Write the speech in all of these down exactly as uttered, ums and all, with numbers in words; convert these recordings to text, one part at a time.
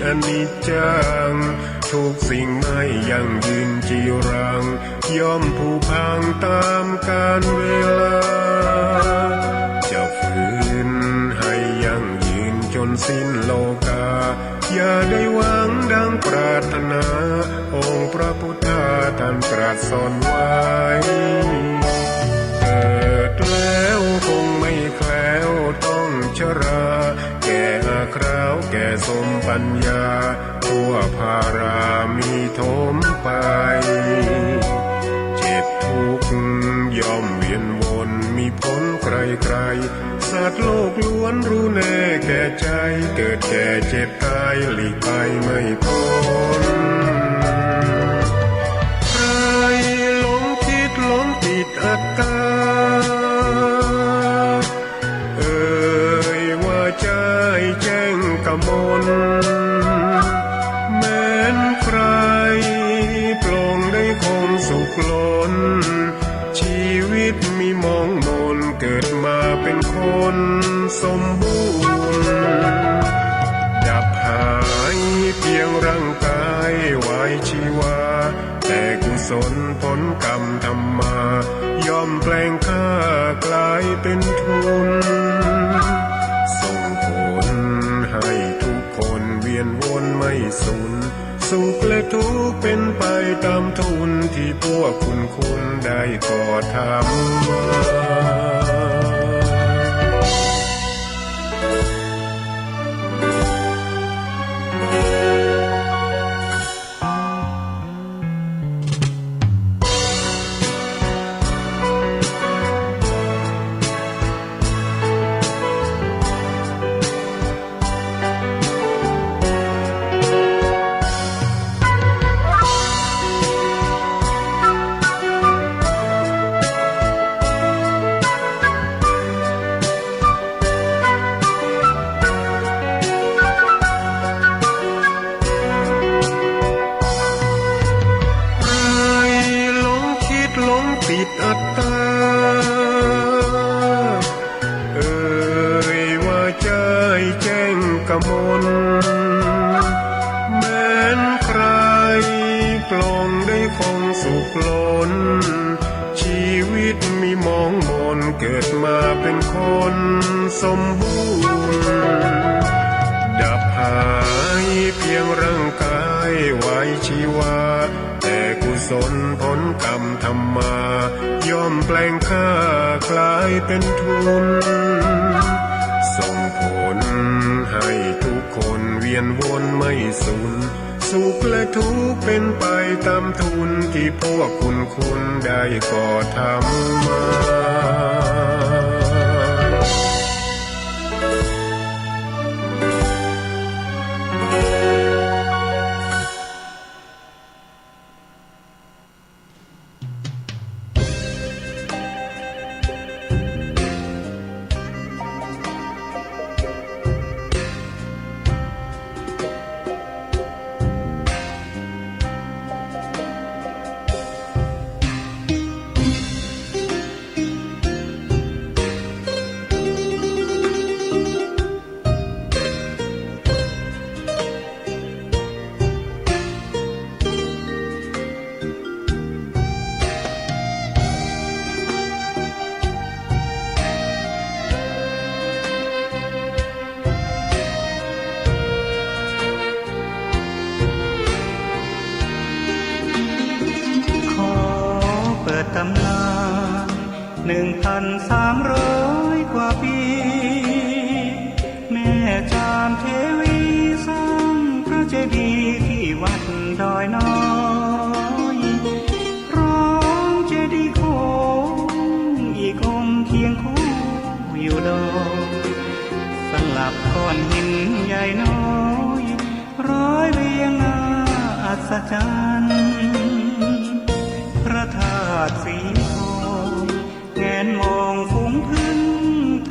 อนิจจัง ทุกสิ่งไม่ยั่งยืนจีรัง ย่อมผุพังต๋ามกาลเวลา จะฝืนให้ยั่งยืนจ๋นสิ้นโลกา อย่าได้หวังดังปรารถนา องค์พระพุทธาท่านตรัสสอนไว้ เกิดแล้วคงไม่แคล้วต้องชรา แก่อาคราวแก่สมปัญญา ทั่วภารามีถมไป เจ็บทุกข์ย่อมเวียนวน มีผลใครๆ สัตว์โลกล้วนรู้แน่แก่ใจ เกิดแก่เจ็บตายหลีกไปไม่พ้น ใครหลงคิดหลงติดอัตตา เอ่ยว่าใจ้แจ้งกมล แม้นใครปลงได้คงสุขล้น ชีวิตมีหมองหมน เกิดมาเป็นคนสมบูรณ์ ดับหายเพียงร่างกายวายชีวา แต่กุศลผลกรรมทำมา ย่อมแปลงค่ากลายเป็นทุน ส่งผลให้ทุกคนเวียนวนไม่สูญ สุขและทุกข์เป็นไปต๋ามทุน ตี้พวกคุณคุณได้ก่อทำมา ใครหลงคิดหลงติดอัตตา เอ่ยว่าใจ้แจ้งกมล แม้นใครปลงได้คงสุขล้น ชีวิตมีหมองหมน เกิดมาเป็นคนสมบูรณ์ ดับหายเพียงร่างกายวายชีวา แต่กุศลผลกรรมทำมา ย่อมแปลงค่ากลายเป็นทุน ส่งผลให้ทุกคนเวียนวนไม่สูญ สุขและทุกข์เป็นไปต๋ามทุน ตี้พวกคุณคุณได้ก่อทำมาขอเปิดต๋ำนาน หนึ่งพันสามร้อยกว่าปี๋ แม่จามเทวีสร้างพระเจดีย์ตี้วัดดอยน้อย พร้อมเจดีย์โค้งอีกองค์เคียงคู่อยู่ดอย สลับก้อนหินใหญ่น้อย ร้อยเรียงน่าอัศจรรย์ พระธาตุสีทอง แงนมองฝูงผึ้ง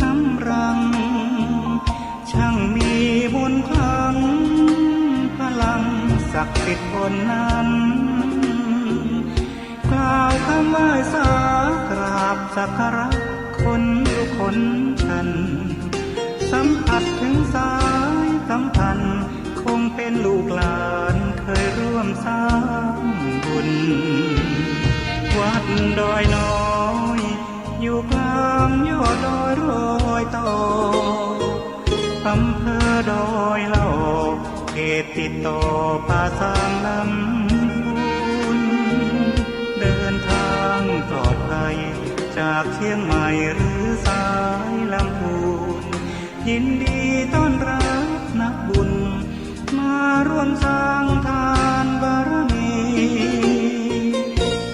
ทำรัง ช่างมีมนต์ขลัง พลังศักดิ์สิทธิ์ล้นนั้น กล่าวคำไหว้สากราบสักการะคนลุกขนชัน สัมผัสถึงสายสัมพันธ์ คง เป๋นลูกหลานเคยร่วมสร้างบุญ วัดดอยน้อย อยู่กลางยอดดอยรอยต่อ อำเภอดอยหล่อ เขตติดต่อป่าซางลำพูน เดินทางปลอดภัยจากเชียงใหม่หรือสายลำพูน ยินดีต้อนรับนักบุญ มาร่วมสร้างทานบารมี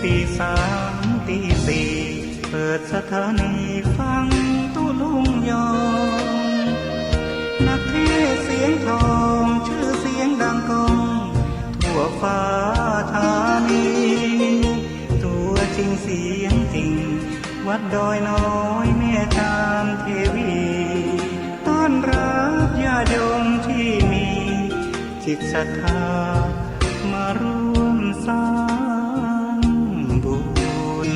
ตีสามตีสี่ เปิดสถานีฟังตุ๊ลุงยอง นักเทศน์เสียงทอง ชื่อเสียงดังก้อง ทั่วฟ้าธานี ตัวจริงเสียงจริง วัดดอยน้อยแม่จามเทวี ต้อนรับญาติโยมที่มีจิตศรัทธา มาร่วมสร้างบุญ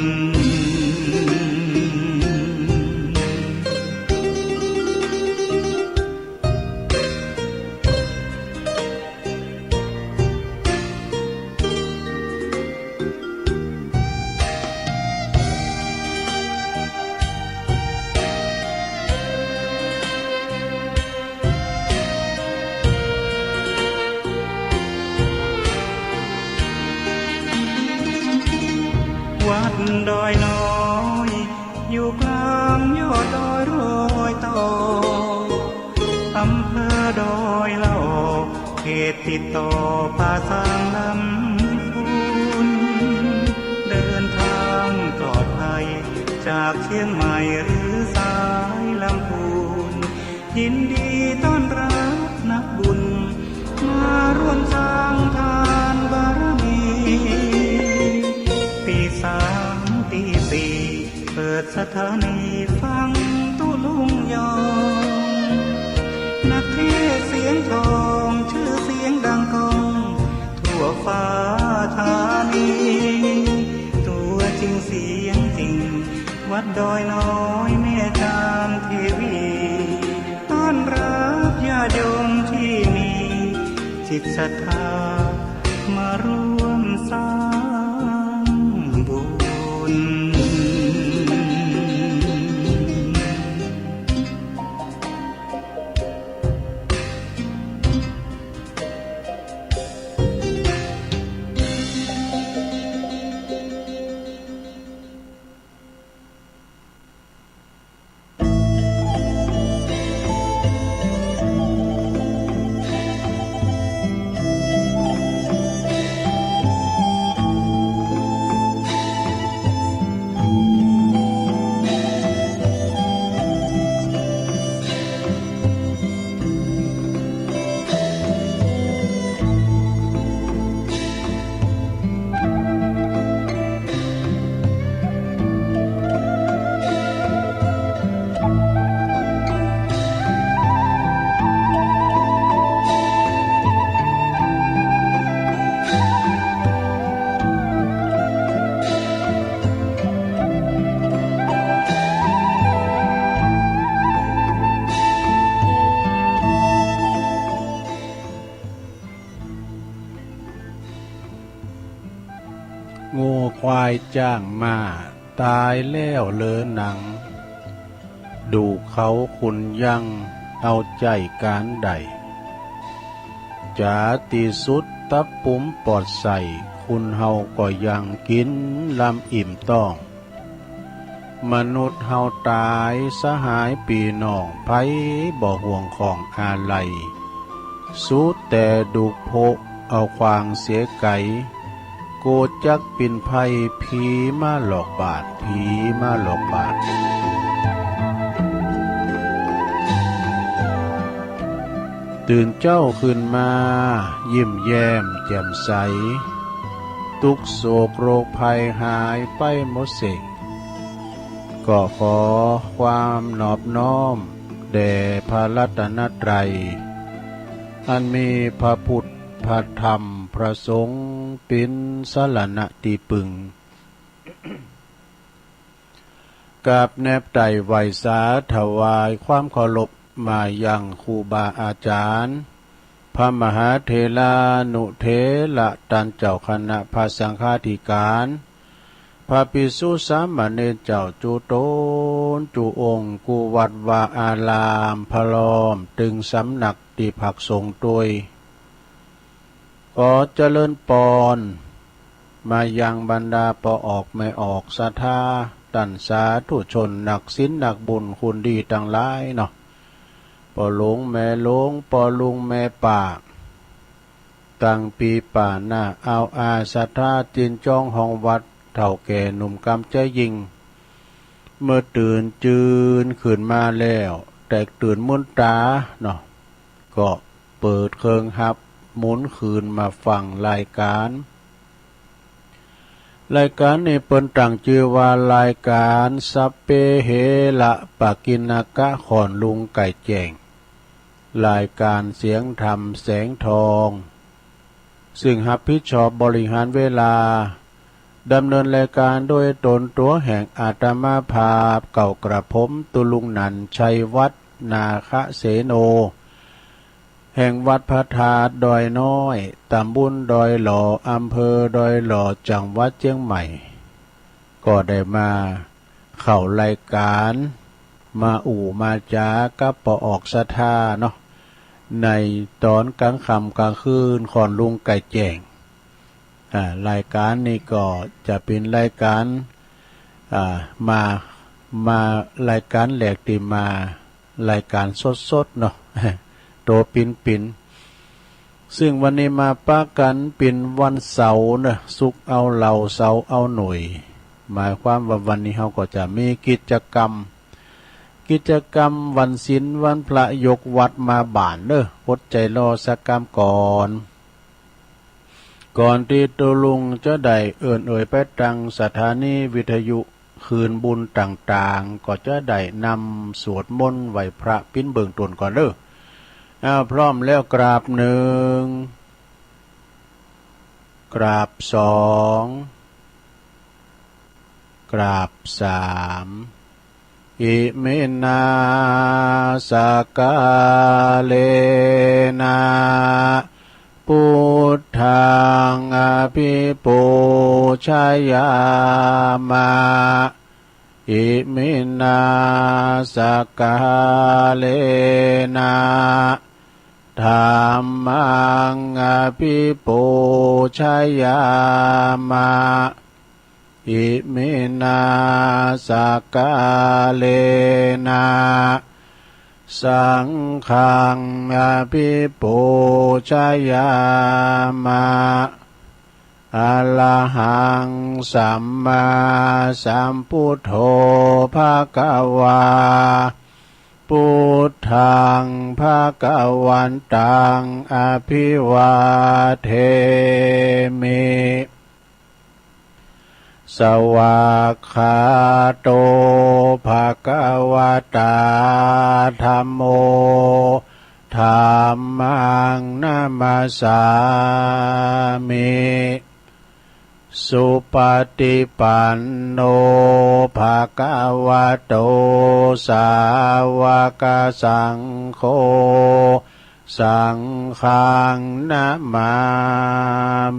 วัดดอยน้อย อยู่กลางยอดดอยรอยต่อ อำเภอดอยหล่อ เขตติดต่อป่าซางลำพูน เดินทางปลอดภัยจากเชียงใหม่หรือสายลำพูน ยินดีต้อนรับนักบุญ มาร่วมสร้างทานบารมี ตีสามตีสี่ เปิดสถานีฟังตุ๊ลุงยอง นักเทศน์เสียงทอง ชื่อเสียงดังก้อง ทั่วฟ้าธานี ตัวจริงเสียงจริง วัดดอยน้อยแม่จามเทวี ต้อนรับญาติโยมที่มีจิตศรัทธา มาร่วมสร้างบุญ งัวควายจ๊างม้า ต๋ายแล้วเหลือหนัง ดูกเขาคุณยังเอาใจ๋ก๋านใด จ๋าตี้สุดตับปุ๋มปอดใส่ คุณเฮาก็ยังกิ๋นลำอิ่มต๊อง มนุษย์เฮาต๋ายสหายปี้น้อง ใผบ่ห่วงของอาลัย สุดแต่ดูกโผะเอาขว้างเสียไก๋ โกรธจักปิ่นไพร่ ผีมาหลอกบาด ผีมาหลอกบาด ตื่นเจ๊าขึ้นมา ยิ้มแย้มแจ่มใส ตุ๊กข์โศกโรคภัยหายไปหมดเส้ง ก็ขอความนอบน้อมแด่พระรัตนตรัย อันมีพระพุทธ พระธรรม พระสงฆ์ เป๋นสรณะตี้ปึง กราบแนบไต่ไหว้สาถวายความเคารพมายังครูบาอาจ๋ารย์ พระมหาเถรานุเถระ ต้านเจ้าคณะพระสังฆาธิการ พระภิกษุสามเณรเจ้า จุ๊ต๋นจุองค์ กู้วัดวาอาราม พร้อมตึงสำนักตี้พักสงฆ์ตวย ขอเจริญปอน มายังบรรดาป้อออกแม่ออกศรัทธา ต้านสาธุชน นักศีลนักบุญ คุณดีตังหลายเนาะ ป้อหลวงแม่หลวง ป้อลุงแม่ป้า ตังปี้ป้าน้า อ่าวอาศรัทธา จิ๊นจ๊องห้องวัด เฒ่าแก่หนุ่มกำใจ๋ยิ่ง เมื่อตื่นจืนขึ้นมาแล้ว แตกตื่นมึนต๋าเนาะ ก็เปิดเครื่องฮับ หมุนคืนมาฟังรายการ รายการนี้เปิ้นตั้งจื้อว่ารายการสัพเพเหระปะกิณณกะ ขอนลุงไก่แจ้ง รายการเสียงธรรมแสงทอง ซึ่งฮับผิดชอบบริหารเวลา ดำเนินรายการโดยต๋นตั๋วแห่งอาตมาภาพ เก้ากระผมตุ๊ลุงหนัน ชัยวัฒน์ นาคเสโน แห่งวัดพระธาตุดอยน้อย ตำบลดอยหล่อ อำเภอดอยหล่อ จังหวัดเจียงใหม่ ก็ได้มาเข้ารายการ มาอู้มาจ๋ากับป้อออกศรัทธาเนาะ ในต๋นกลางค่ำกลางคืน ขอนลุงไก่แจ้ง อ่า รายการนี้ก็จะเป๋นรายการ อ่า มา มารายการแรกตี้มา รายการสดๆ เนาะ ตั๋วปิ๋นๆ ซึ่งวันนี้มาปะกั๋นเป๋นวันเสาร์เนาะ ศุกร์เอาเหล่า เสาร์เอาหน่วย หมายความว่าวันนี้เฮาก็จะมีกิจกรรม กิจกรรมวันศีลวันพระ ยกวัดมาบ้านเนาะ อดใจ๋รอสักกำก่อน ก่อนตี้ตุ๊ลุงจะได้เอิ้นเอ่ยไปตังสถานีวิทยุ คืนบุญต่างๆ ก็จะได้นำสวดมนต์ไหว้พระปิ๋นเบื้องต้นก่อนเนาะ อ้าว พร้อมแล้วกราบหนึ่ง กราบสอง กราบสาม อิมินา สักกาเลนะ ปุทธัง อภิปูชยามะ อิมินา สักกาเลนะ ธัมมัง อภิปูชยามะ อิมินา สักกาเลนะ สังฆัง อภิปูชยามะ อะระหัง สัมมาสัมพุทโธ ภะคะวา พุทธัง ภะคะวันตัง อภิวาเทมิ สวากขาโต ภะคะวะตา ธัมโม ธัมมัง นะมัสสามิ สุปะติปันโน ภะคะวะโต สาวะกะสังโฆ สังฆัง นะมา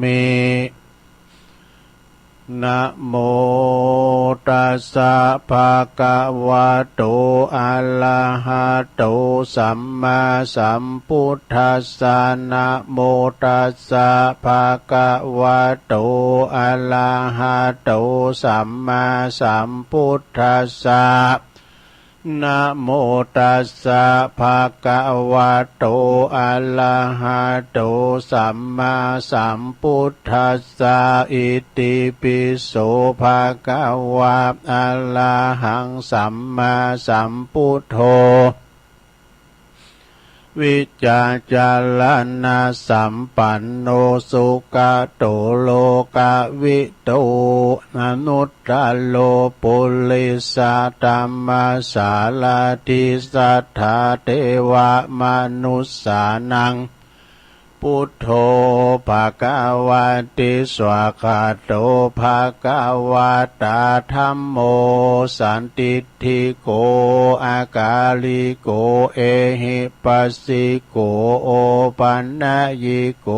มิ นะโมตัสสะ ภะคะวะโต อะระหะโต สัมมาสัมพุทธัสสะ นะโมตัสสะ ภะคะวะโต อะระหะโต สัมมาสัมพุทธัสสะ นะโมตัสสะ ภะคะวะโต อะระหะโต สัมมาสัมพุทธัสสะ อิติปิโส ภะคะวะ อะระหัง สัมมาสัมพุทโธ วิจจารณะสัมปันโน สุกะโต โลกะวิทู อนุตตะโร ปุริสะธัมมะสารถิ สัทธาเทวะมนุสสานัง พุทโธ ภะคะวะติ สวากขาโต ภะคะวะตา ธัมโม สันทิฏฐิโก อะกาลิโก เอหิปัสสิโก โอปันนยิโก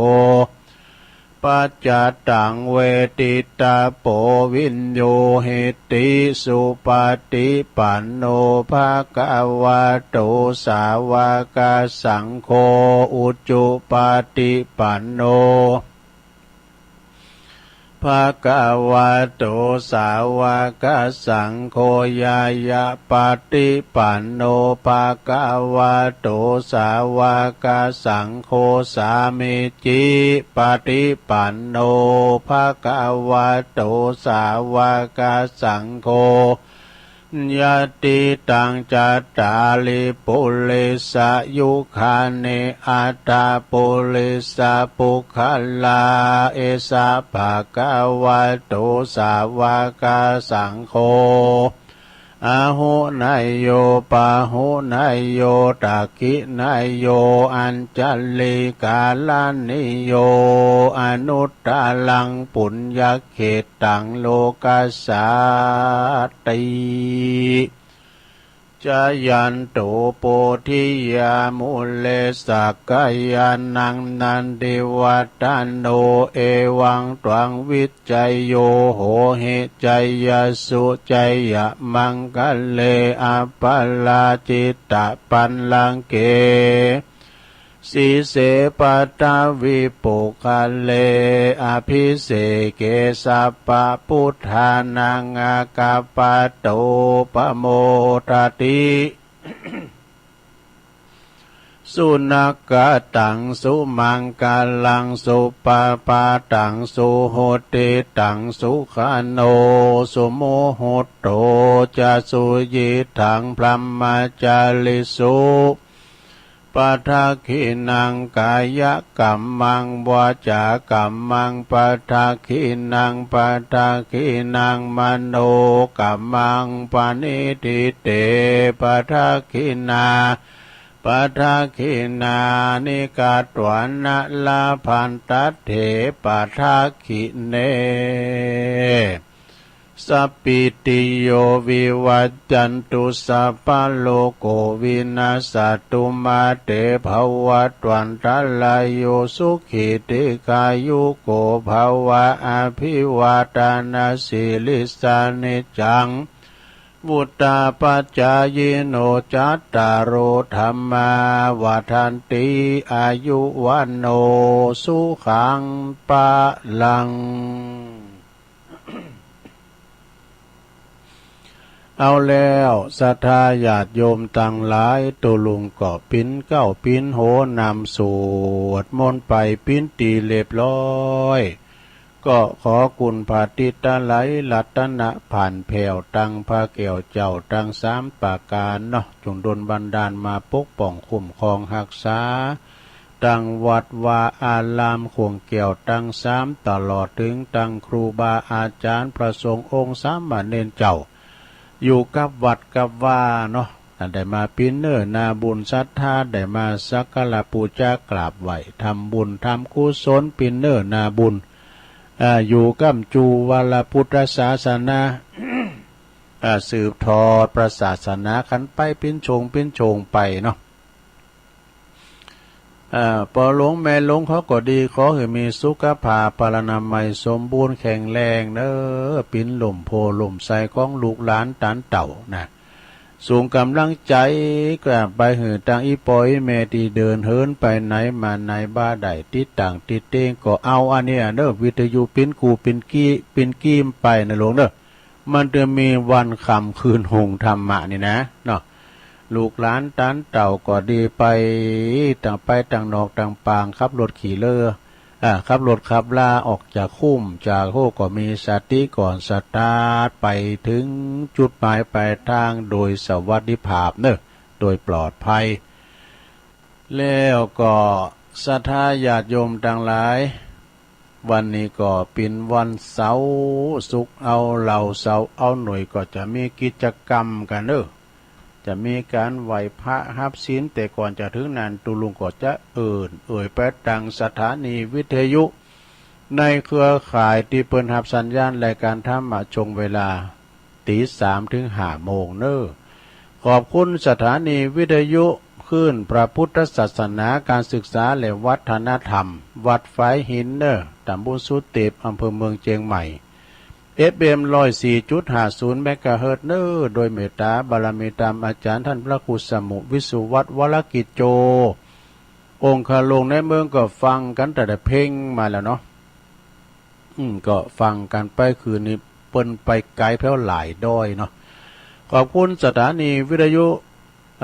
ปัจจะตัง เวทิตตะโป วิญญูหิติ สุปะฏิปันโน ภะคะวะโต สาวะกะสังโฆ อุจุปะฏิปันโน ภะคะวะโต สาวะกะสังโฆ ญาญะปะฏิปันโน ภะคะวะโต สาวะกะสังโฆ สามีจิปะฏิปันโน ภะคะวะโต สาวะกะสังโฆ ยัตถิตัง จัตตาริ ปุริสะยุคานิ อัตถะ ปุริสะปุคคลา เอสะ ภะคะวะโต สาวะกะสังโฆ อาหุเนยโย ปาหุเนยโย ทักขิเนยโย อัญชลีกะรณีโย อนุตตรัง ปุญญะเขตตัง โลกัสสาติ จายันโต โพธิยา มูเล สักกายานัง นันทิวัฏฐะโน เอวังตวัง วิจโย โหหิ จายสสุ จายะมังคะเล อัปปะราจิตตะปัลลังเก สีเส ปัทวี ปุคคเล อะภิเสเก สัพพะปุทธานัง อาคัปปะโต ปะโมทะติ สุนักขะตัง สุมังคะลัง สุปะพะตัง สุหุติตัง สุขะโน สุมุหุตโต จะ สุยิตถัง บรมมาจาริสุ ปะทักขิณัง กายะกัมมัง วาจากัมมัง ปะทักขิณัง ปะทักขิณัง มโนกัมมัง ปะนิฏฐิเต ปะทักขิณา ปะทักขิณานิ กัตวานะ ลาภันตัตเถ ปะทักขิเณ สัพพีติโย วิวัจจันตุ สัพพะโรโก วินัสสะตุ มา เต ภะวัตวันตะราโย สุขี ทีฆายุโก ภะวะ อะภิวาทะนะสีลิสสะ นิจจัง วุฑฒาปะจายิโน จัตตาโร ธัมมา วัฑฒันติ อายุ วัณโณ สุขัง พะลัง เอาแล้ว ศรัทธาญาติโยมตังหลาย ตุ๊ลุงก็ปิ๊นเก๊าปิ๊นโหนำสวดมนต์ไปปิ๊นตี้เรียบร้อย ก็ขอคุณพระติตะไลยรัตนะผ่านแผ้วตังพระแก้วเจ้าตังสามประก๋านเนาะ จงดลบันดาลมาปกป้องคุ้มครองฮักษา ตังวัดวาอารามข่วงแก้วตังสาม ตลอดเถิงตังครูบาอาจ๋ารย์พระสงฆ์องค์สามเณรเจ้า อยู่กับวัดกับวาเนาะ อันได้มาปิ๊นเนื้อนาบุญศรัทธา ได้มาสักการะปู๋จากราบไหว้ ทำบุญทำกุศลปิ๊นเนื้อนาบุญ อ่า อยู่ก้ำจู๋วรพุทธศาสนา อ่า สืบทอดพระศาสนากั๋นไปปิ๊นโฉงปิ๊นโฉงไปเนาะ อ่า ป้อหลวงแม่หลวงเขาก็ดี ขอหื้อมีสุขภาพพลานามัยสมบูรณ์แข็งแรงเน้อ ปิ๊นล่มโพธิ์ล่มไทรของลูกหลานต๋านเต้านะ ส่งก๋ำลังใจ๋ก็ไปหื้อตังอี่ป้ออี่แม่ตี้เดินเหินไปไหนมาไหนบ่ได้ ติดตั้งติดเตียงก็เอาอันเนี้ยเน้อ วิทยุปิ๊นกู้ปิ๊นกี้ ปิ๊นกี้ไปนะหลวงเน้อ มันจะมีวันค่ำคืนหุงธรรมะนี่นะเนาะ ลูกหลานต๋านเต้าก็ดี ไปต่าง ไปต่างนอกต่างปาง ขับรถขี่เล่อ อ่า ขับรถขับลาออกจากคุ้มจากโฮก็มีสติก่อน สตาร์ทไปเถิงจุดหมายปลายตางโดยสวัสดิภาพเน้อ โดยปลอดภัย แล้วก็ศรัทธาญาติโยมตังหลาย วันนี้ก็เป๋นวันเสาร์ ศุกร์เอาเหล้า เสาร์เอาหน่วย ก็จะมีกิจกรรมกั๋นเน้อ จะมีก๋านไหว้พระฮับศีล แต่ก่อนจะเถิงนั้น ตุ๊ลุงก็จะเอิ้นเอ่ยไปตังสถานีวิทยุในเครือข่ายตี้เปิ้นฮับสัญญาณรายก๋านธรรมะช่วงเวลา ตีสามเถิงห้าโมงเน่อ ขอบคุณสถานีวิทยุคลื่นพระพุทธศาสนา ก๋านศึกษาและวัฒนธรรม วัดฝายหินเน่อ ตำบลสุเต็ป อำเภอเมืองเจียงใหม่ เอฟเอ็ม ร้อยสี่จุดห้าศูนย์ เมกะเฮิรตซ์เน่อ โดยเมตต๋าบารมีธรรมอาจ๋ารย์ต้านพระครูสมุห์ วิสุวัฒน์ วรกิจโจ องคาโลงในเมือง ก็ฟังกั๋นตั้งแต่เพลงมาแล้วเนาะ อืม ก็ฟังกั๋นไปคืนนี้ เปิ้นไปไก๋แผ้วหลายด้อยเนาะ ขอบคุณสถานีวิทยุ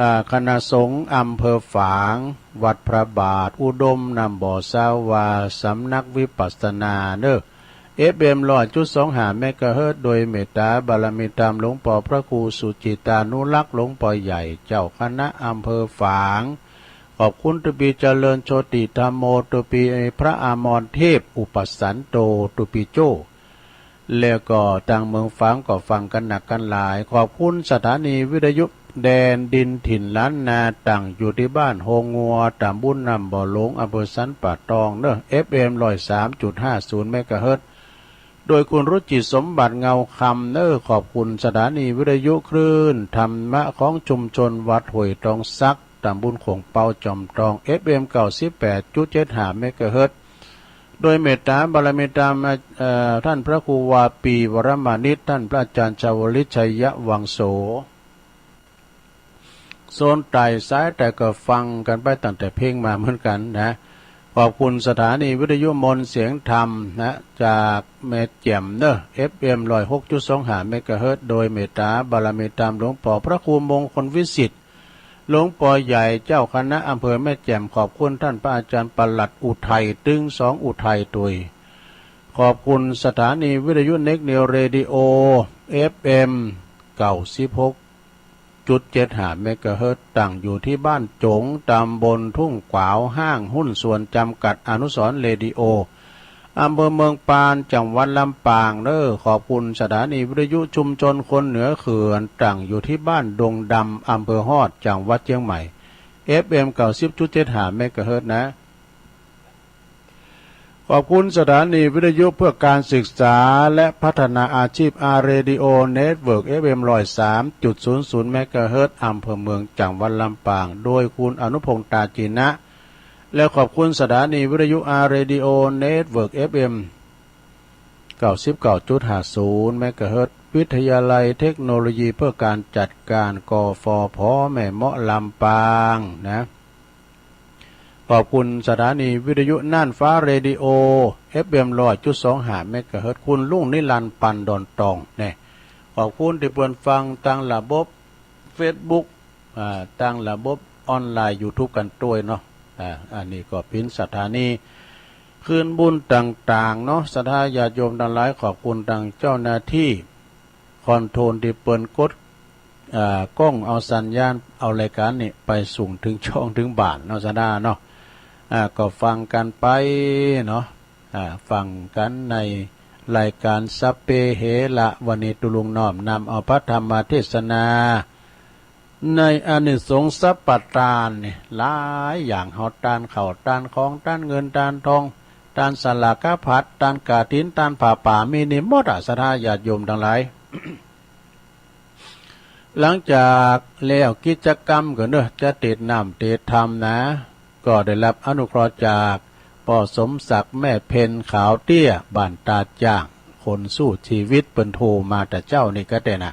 อ่า คณะสงฆ์อำเภอฝาง วัดพระบาท อุดม น้ำบ่อ สาวา สำนักวิปัสสนาเน่อ เอฟเอ็ม ร้อยจุดสองห้า เมกะเฮิรตซ์ โดยเมตต๋าบารมีธรรมหลวงป้อพระครูสุจิตานุรักษ์ หลวงป้อใหญ่ เจ้าคณะอำเภอฝาง ขอบคุณตุ๊ปี๋เจริญโชติธัมโม ตุ๊ปี๋พระอมรเทพ อุปัฏฐันโต ตุ๊ปี๋โจ้ แล้วก็ตางเมืองฝางก็ฟังกั๋นนักกั๋นหลาย ขอบคุณสถานีวิทยุแดนดินถิ่นล้านนา ตั้งอยู่ตี้บ้านโฮงงัว ตำบลน้ำบ่อหลวง อำเภอสันป่าตองเน่อ เอฟเอ็ม ร้อยสามจุดห้าศูนย์ เมกะเฮิรตซ์ โดยคุณรุจิตสมบัติเงาคำเน่อ ขอบคุณสถานีวิทยุคลื่นธรรมะของชุมชนวัดห้วยตองสัก ตำบลโขงเปาจอมตอง เอฟเอ็ม เก้าสิบแปดจุดเจ็ดห้า เมกะเฮิรตซ์ โดยเมตต๋าบารมีธรรม เอ่อ ต้านพระครูวาปี วรมานิต ต้านพระอาจ๋ารย์ชาวลิต ชัยวังโส โซนใต้สายใต้ก็ฟังกั๋นไปตั้งแต่เพลงมาเหมือนกั๋นนะ ขอบคุณสถานีวิทยุมนต์เสียงธรรมนะ จากแม่แจ่มเน่อ เอฟเอ็ม ร้อยหกจุดสองห้า เมกะเฮิรตซ์ โดยเมตต๋าบารมีธรรมหลวงป้อพระครูมงคลวิสิทธิ์ หลวงป้อใหญ่เจ้าคณะอำเภอแม่แจ่ม ขอบคุณต้านพระอาจ๋ารย์ปลัดอุทัย ตึงสองอุทัยตวย ขอบคุณสถานีวิทยุเน็กนิวเรดิโอ เอฟเอ็ม เก้าสิบหกจุดเจ็ดห้า เมกะเฮิรตซ์ ตั้งอยู่ตี้บ้านจ๋ง ตำบลทุ่งขวาว ห้างหุ้นส่วนจำกัดอนุสรณ์เรดิโอ อำเภอเมืองปาน จังหวัดลำปางเน่อ ขอบคุณสถานีวิทยุชุมชนคนเหนือเขื่อน ตั้งอยู่ตี้บ้านดงดำ อำเภอฮอด จังหวัดเจียงใหม่ เอฟเอ็ม เก้าสิบจุดเจ็ดห้า เมกะเฮิรตซ์นะ ขอบคุณสถานีวิทยุเพื่อการศึกษาและพัฒนาอาชีพ อาร์ เรดิโอ เน็ตเวิร์ก เอฟเอ็ม ร้อยสามจุดศูนย์ศูนย์ เมกะเฮิรตซ์ อำเภอเมือง จังหวัดลำปาง โดยคุณอนุพงษ์ ตาจีนะ และขอบคุณสถานีวิทยุ อาร์ เรดิโอ เน็ตเวิร์ก เอฟเอ็ม เก้าสิบเก้าจุดห้าศูนย์ เมกะเฮิรตซ์ วิทยาลัยเทคโนโลยีเพื่อการจัดการ กฟผ แม่เมาะ ลำปางนะ ขอบคุณสถานีวิทยุน่านฟ้าเรดิโอ เอฟเอ็ม ร้อยจุดสองห้า เมกะเฮิรตซ์ คุณลุงนิรันดร์ ปันดอนตองแน่ ขอบคุณตี้เปิ้นฟังตางระบบเฟซบุ๊ก อ่า ตางระบบออนไลน์ยูทูบกั๋นตวยเนาะ อ่า อันนี้ก็เป๋นสถานีคืนบุญต่างๆ เนาะ ศรัทธาญาติโยมตังหลาย ขอบคุณตางเจ้าหน้าตี้คอนโทรลตี้เปิ้นกด อ่า ก้องเอาสัญญาณ เอารายก๋านนี้ไปส่งเถิงช่องเถิงบ้านเนาะ ศรัทธาเนาะ อ่า ก็ฟังกั๋นไปเนาะ อ่า ฟังกั๋นในรายก๋านสัพเพเหระ วันนี้ตุ๊ลุงน้อมนำเอาพระธรรมเทศนา ในอานิสงส์สัปปะตานนี่ หลายอย่าง เฮาตานข้าว ตานของ ตานเงิน ตานทอง ตานสลากพัด ตานกฐิน ตานผ้าป่า มีนี่หมดอะ ศรัทธาญาติโยมตังหลาย หลังจากแล้วกิจกรรมก็เน่อ จะเตศน์น้ำเตศน์ธรรมนะ ก็ได้รับอนุเคราะห์จากป้อสมศักดิ์ แม่เพ็ญ ขาวเตี้ย บ้านตาดจ้าง คนสู้ชีวิต เปิ้นโทรมาแต่เจ๊านี่ก็แต๊นะ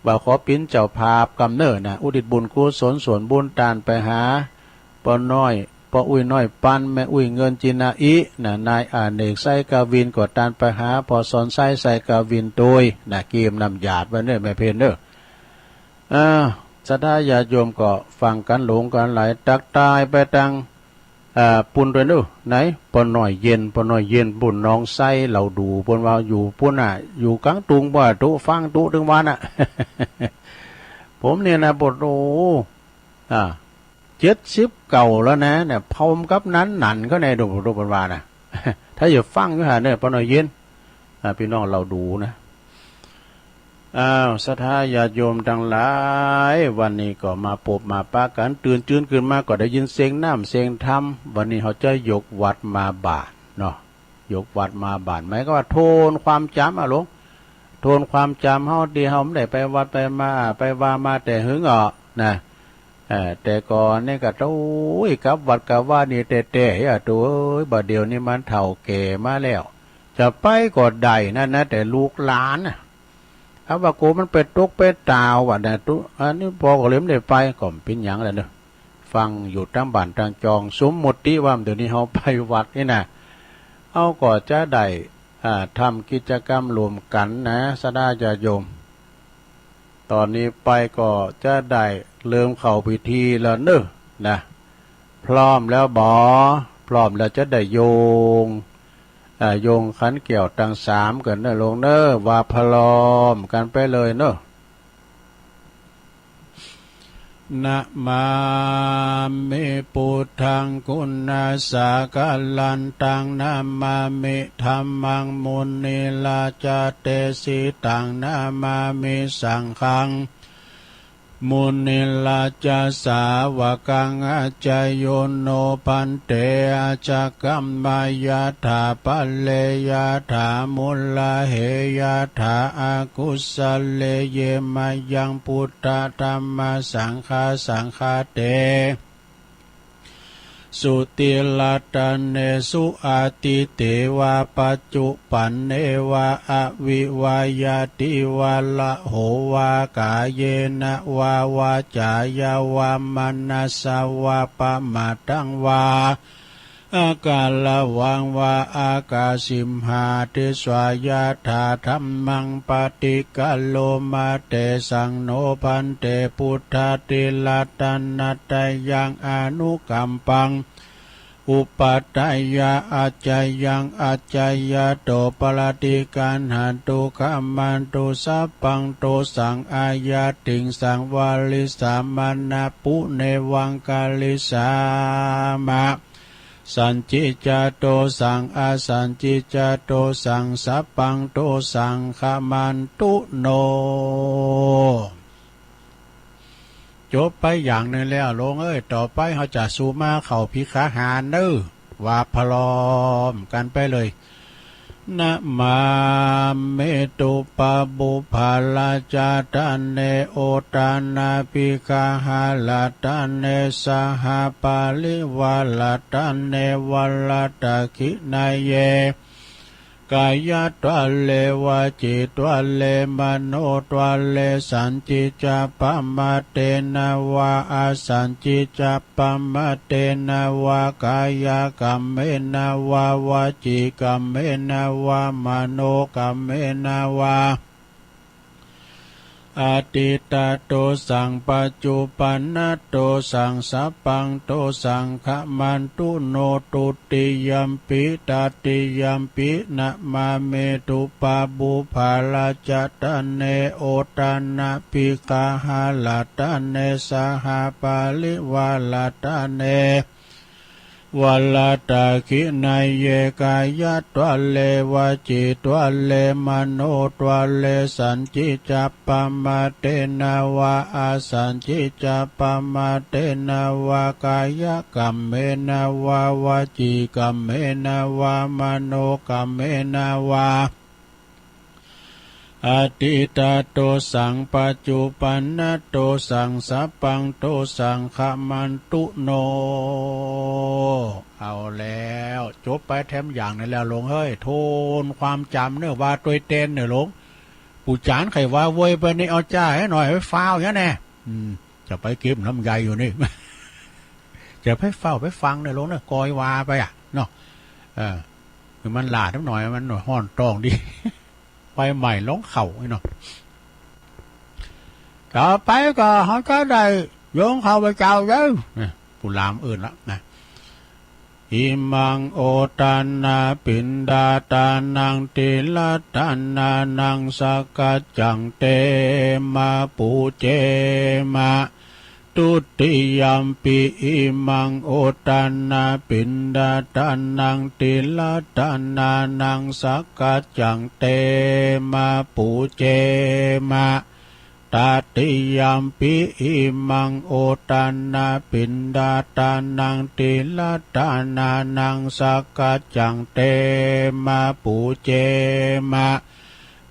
ว่าขอเป๋นเจ้าภาพกำเน่อนะ อุทิศบุญกุศลส่วนบุญตานไปหาป้อน้อย ป้ออุ้ยน้อยปัน แม่อุ้ยเงินจินาอินะ นายอเนก ไซกวิน ก็ตานไปหาป้อสอนไซ ไซกวินตวยนะ เกียมน้ำหยาดไว้เน่อ แม่เพ็ญเน่อ อ่า ศรัทธาญาติโยมก็ฟังกั๋นหลงกั๋นไหล ตักตายไปตาง อ่า ปุ้นตวยเน่อ ไหน ป้อน้อยเย็น ป้อน้อยเย็น ปุ้นหนองไซ เหล่าดู เปิ้นว่าอยู่ปุ้นน่ะ อยู่ก๋างตุง บ่าตุ๊ฟังตุ๊ตึงวันน่ะ ผมเนี่ยนะ ปะโถ อ่า เจ็ดสิบเก้าแล้วนะ เนี่ย พร้อมกับนั้นหนันเขาในดู ดูเปิ้นว่านะ ถ้าอย่าฟังอยู่หาเนี่ย ป้อน้อยเย็น อ่า ปี้น้องเหล่าดูนะ อ้าว ศรัทธาญาติโยมตังหลาย วันนี้ก็มาปบมาปะกั๋น ตื่นจื้นขึ้นมาก็ได้ยินเสียงน้ำเสียงธรรม วันนี้เฮาจะยกวัตรมาบาตรเนาะ ยกวัตรมาบาตร หมายความว่าทวนความจ๋ำอะหลวง ทวนความจ๋ำเฮา ตี้เฮาบ่ได้ไปวัดไปมา ไปวามาแต่หึงอ่ะนะ เอ่อ แต่ก่อนนี่ก็ โอ้ย กลับวัดกลับวานี่แต๊ๆ อะ โตเอ้ย บ่าเดี่ยวนี้มันเฒ่าแก่มาแล้ว จะไปก็ได้นั่นนะ แต่ลูกหลานน่ะ ถ้าว่ากูมันไปตกไปตาวอะนะ ตุ๊ อันนี้ปอก็เลยบ่ได้ไป ก็บ่เป๋นหยังแหละเนาะ ฟังอยู่ตังบ้านตังจอง สมมุติว่าเดี๋ยวนี้เฮาไปวัดนี่นะ เฮาก็จะได้ อ่า ทำกิจกรรมร่วมกั๋นนะ ศรัทธาญาติโยม ต๋อนนี้ไปก็จะได้เริ่มเข้าพิธีแล้วเนาะ นะ พร้อมแล้วบ่ พร้อมแล้วจะได้โยง อ่า โยงขันแก้วตังสามกั๋นเนาะหลวงเนาะ ว่าพร้อมกั๋นไปเลยเนาะ นะมามิ พุทธัง กุณาสะกะลันตัง นะมามิ ธัมมัง มุนิราจาเตสิตัง นะมามิ สังฆัง มุนิราจาสาวกัง อาจายุโน ภันเต อาจากัมมายะถา ปะเรยะถา มุลาเหยะถา อากุสะเล เย มะยัง พุทธะ ธัมมะ สังฆา สังฆาเต สุติรัตเนสุ อาทิเตวะ ปัจจุปันเนวะ อวิวะยะติวะ ละโหวะ กาเยนะวะ วาจ๋ายะวะ มะนะสะวะ ปะมาทังวะ อาการะวังวะ อากาสิมหา ติสสะยะถา ธัมมัง ปะฏิกัลโลมะ เตสัง โน ภันเต พุทธาธิรัตนะตะยัง อนุกัมปัง อุปัฏฐายะ อาจายัง อาจายะโต ปะระติกัณหันตุ ขะมันตุ สัพพัง โตสัง อายัตติงสัง วะริสสะ มะนะ ปุเนวัง กะริสสามะ สันติจโตสัง อสันติจโตสัง สัพพัง โตสัง ขะมันตุ โน จบไปอย่างนึ่งแล้ว โลมเอ้ย ต่อไปเฮาจะสู่มาเข้าภิกขาหารเน่อ ว่าพร้อมกั๋นไปเลย นะมามิ ตุปะปุพพะราชะตะเน โอทะนะภิกขาหะราชะเน สหะปะริวาราชะเน วะราตะขิณะเย กายะทวะเร วจีทวะเร มโนทวะเร สันติจะปะมะเตนะวะ อสันติจะปะมะเตนะวะ กายะกัมเมนะวะ วจีกัมเมนะวะ มโนกัมเมนะวะ อตีตะโตสัง ปัจจุปันนะโตสัง สัพพัง โตสัง ขะมันตุ โน ตุติยัมปิ ตติยัมปิ นะมามิ ตุปะปุพพะราชะตะเน โอทะนะภิกขาหะราชะเน สหะปะริวาราชะเน วะราตะขิณะเย กายะทวะเร วจีทวะเร มโนทวะเร สันติจะปะมะเตนะวะ อสันติจะปะมะเตนะวะ กายะกัมเมนะวะ วจีกัมเมนะวะ มโนกัมเมนะวะ อตีตะโตสัง ปัจจุปันนะโตสัง สัพพัง โตสัง ขะมันตุ โน เอาแล้ว จบไปแถมอย่างนึ่งแล้ว โลมเอ้ย ทวนความจ๋ำเน่อ ว่าตวยเตนเน่อ โลม ปู่จ๋ารย์ใค่ว่าโวยไปนี่ เอาจ้าหื้อหน่อย ไปฟ้าวอย่างแน่ อืม จะไปเก็บน้ำใยอยู่นี่ จะไปเฝ้าไปฟังเน่อ โลมเน่อ ก่อยว่าไปอะ เนาะ เออ หื้อมันหลาดหน่อย มันฮ้อนต๊องดี ไฟใหม่ลองเข้าไอ้เนาะ ต่อไปก็เฮาจะได้โยมข้าพเจ้าเด้อ เนี่ย ผู้ลามอื่นละนะ อิมัง โอทะนะ ปิณฑาทานัง ติรัตตานัง สักขะจัง เตมะ ปูเจมะ ทุติยัมปิ อิมัง อุตตะนะ ปิณฑะตานัง ติละตะนานัง สักกัจจัง เตมะ ปูเจมะ ตติยัมปิ อิมัง อุตตะนะ ปิณฑะตานัง ติละตะนานัง สักกัจจัง เตมะ ปูเจมะ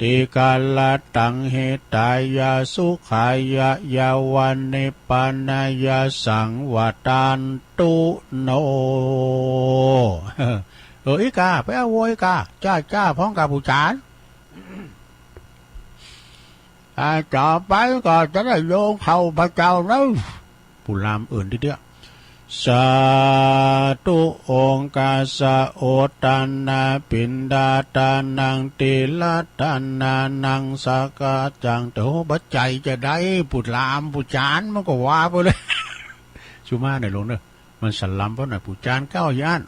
ติกะละตัง หิตายะ สุขายะ ยาวะ นิพพานายะ สังวัตตันตุ โน เออ อีกา ไปเอาวัวอีกา จ้า จ้า พร้อมกับผู้จาน อ่า ต่อไปก็จะได้โยงเข้าพระเจ้านะ ผู้ลามอื่นทีเดียว สาธุ โอกัสสะ อุตตะนะ ปิณฑะตานัง ติละตะนานัง สักกัจจัง เถอะ บ่ใจ้จะได้ ผู้ลามผู้จานมันก็ว่าไปเลย สุมาเน่อหลวงเน่อ มันสลัมเปล่าน่ะ ผู้จานเก้าย่าน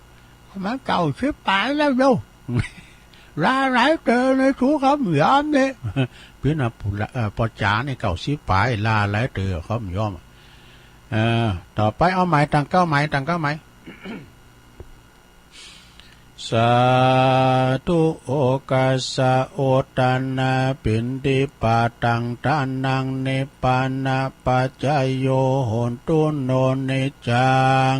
มันเก้าสิบป๋ายแล้วโยม ลาหลายเต๋อในถูกคำยอมเนี่ย เพียงนะผู้ละ เอ่อ ปอจ๋านี่เก้าสิบป๋าย ลาหลายเต๋อคำยอม เอ่อ ต่อไปเอาใหม่ ตั้งเก้าใหม่ ตั้งเก้าใหม่ สาธุ โอกัสสะ อุตตะนะ ปิณฑิปาตัง ทานัง นิพพานะปัจจโย โหนตุ โน นิจจัง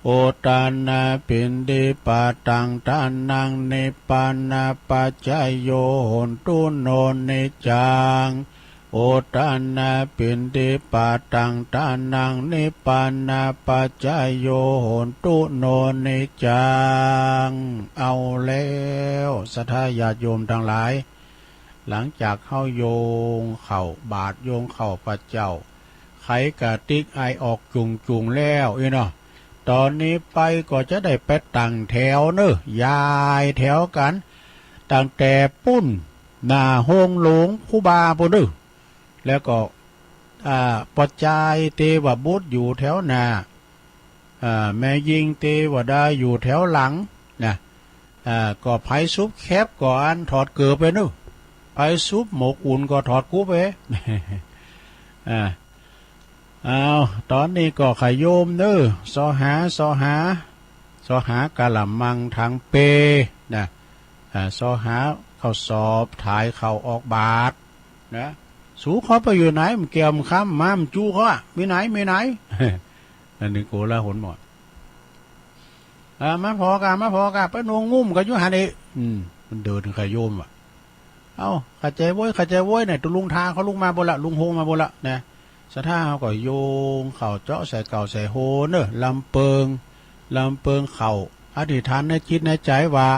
อุตตะนะ ปิณฑิปาตัง ทานัง นิพพานะปัจจโย โหนตุ โน นิจจัง อุตตะนะ ปิณฑิปาตัง ทานัง นิพพานะปัจจโย โหนตุ โน นิจจัง เอาแล้ว ศรัทธาญาติโยมตังหลาย หลังจากเฮาโยงเข้าบาตร โยงเข้าพระเจ้า ไขกระติกไอออกจุ่งๆ แล้วอี้เนาะ ต๋อนนี้ไปก็จะได้ไปตั้งแถวเนาะ ย้ายแถวกั๋น ตั้งแต่ปู๊น หน้าโฮงหลวงครูบาปู๊นเนาะ แล้วก็ อ่า ป้อจายเตวบุตรอยู่แถวหน้า อ่า แม่ญิงเตวดาอยู่แถวหลังนะ อ่า ก็ใผสุบแคปก็อันถอดเกิบไปเนาะ ใผสุบหมกอุ่นก็ถอดกุ๊บไป อ่า เอา ต๋อนนี้ก็ขะโยมเนาะ เซาะหา เซาะหา เซาะหากะละมังถังเปนะ อ่า เซาะหาข้าวสอบ ถายข้าวออกบาตรนะ สูเข้าไปอยู่ไหน มันแก้วมันคำ มามันจู้เขาอะ มีไหน มีไหน อันนี้โกลาหลหมด อ่า มาผ่อก่ะ มาผ่อก่ะ ไปนวงงุ่มกั๋นอยู่หั้นเอง อืม มันเดินขะโยมว่ะ เอ้า เข้าใจ๋โว้ย เข้าใจ๋โว้ยเนี่ย ตุ๊ลุงทาเขาลุกมาโบ้ละ ลุงโฮมาโบ้ละนะ ศรัทธาเฮาก็โยงเข้าเจาะใส่เก้าใส่โฮเนาะ ลำเปิง ลำเปิงเข้า อธิษฐานในจิตในใจ๋ว่า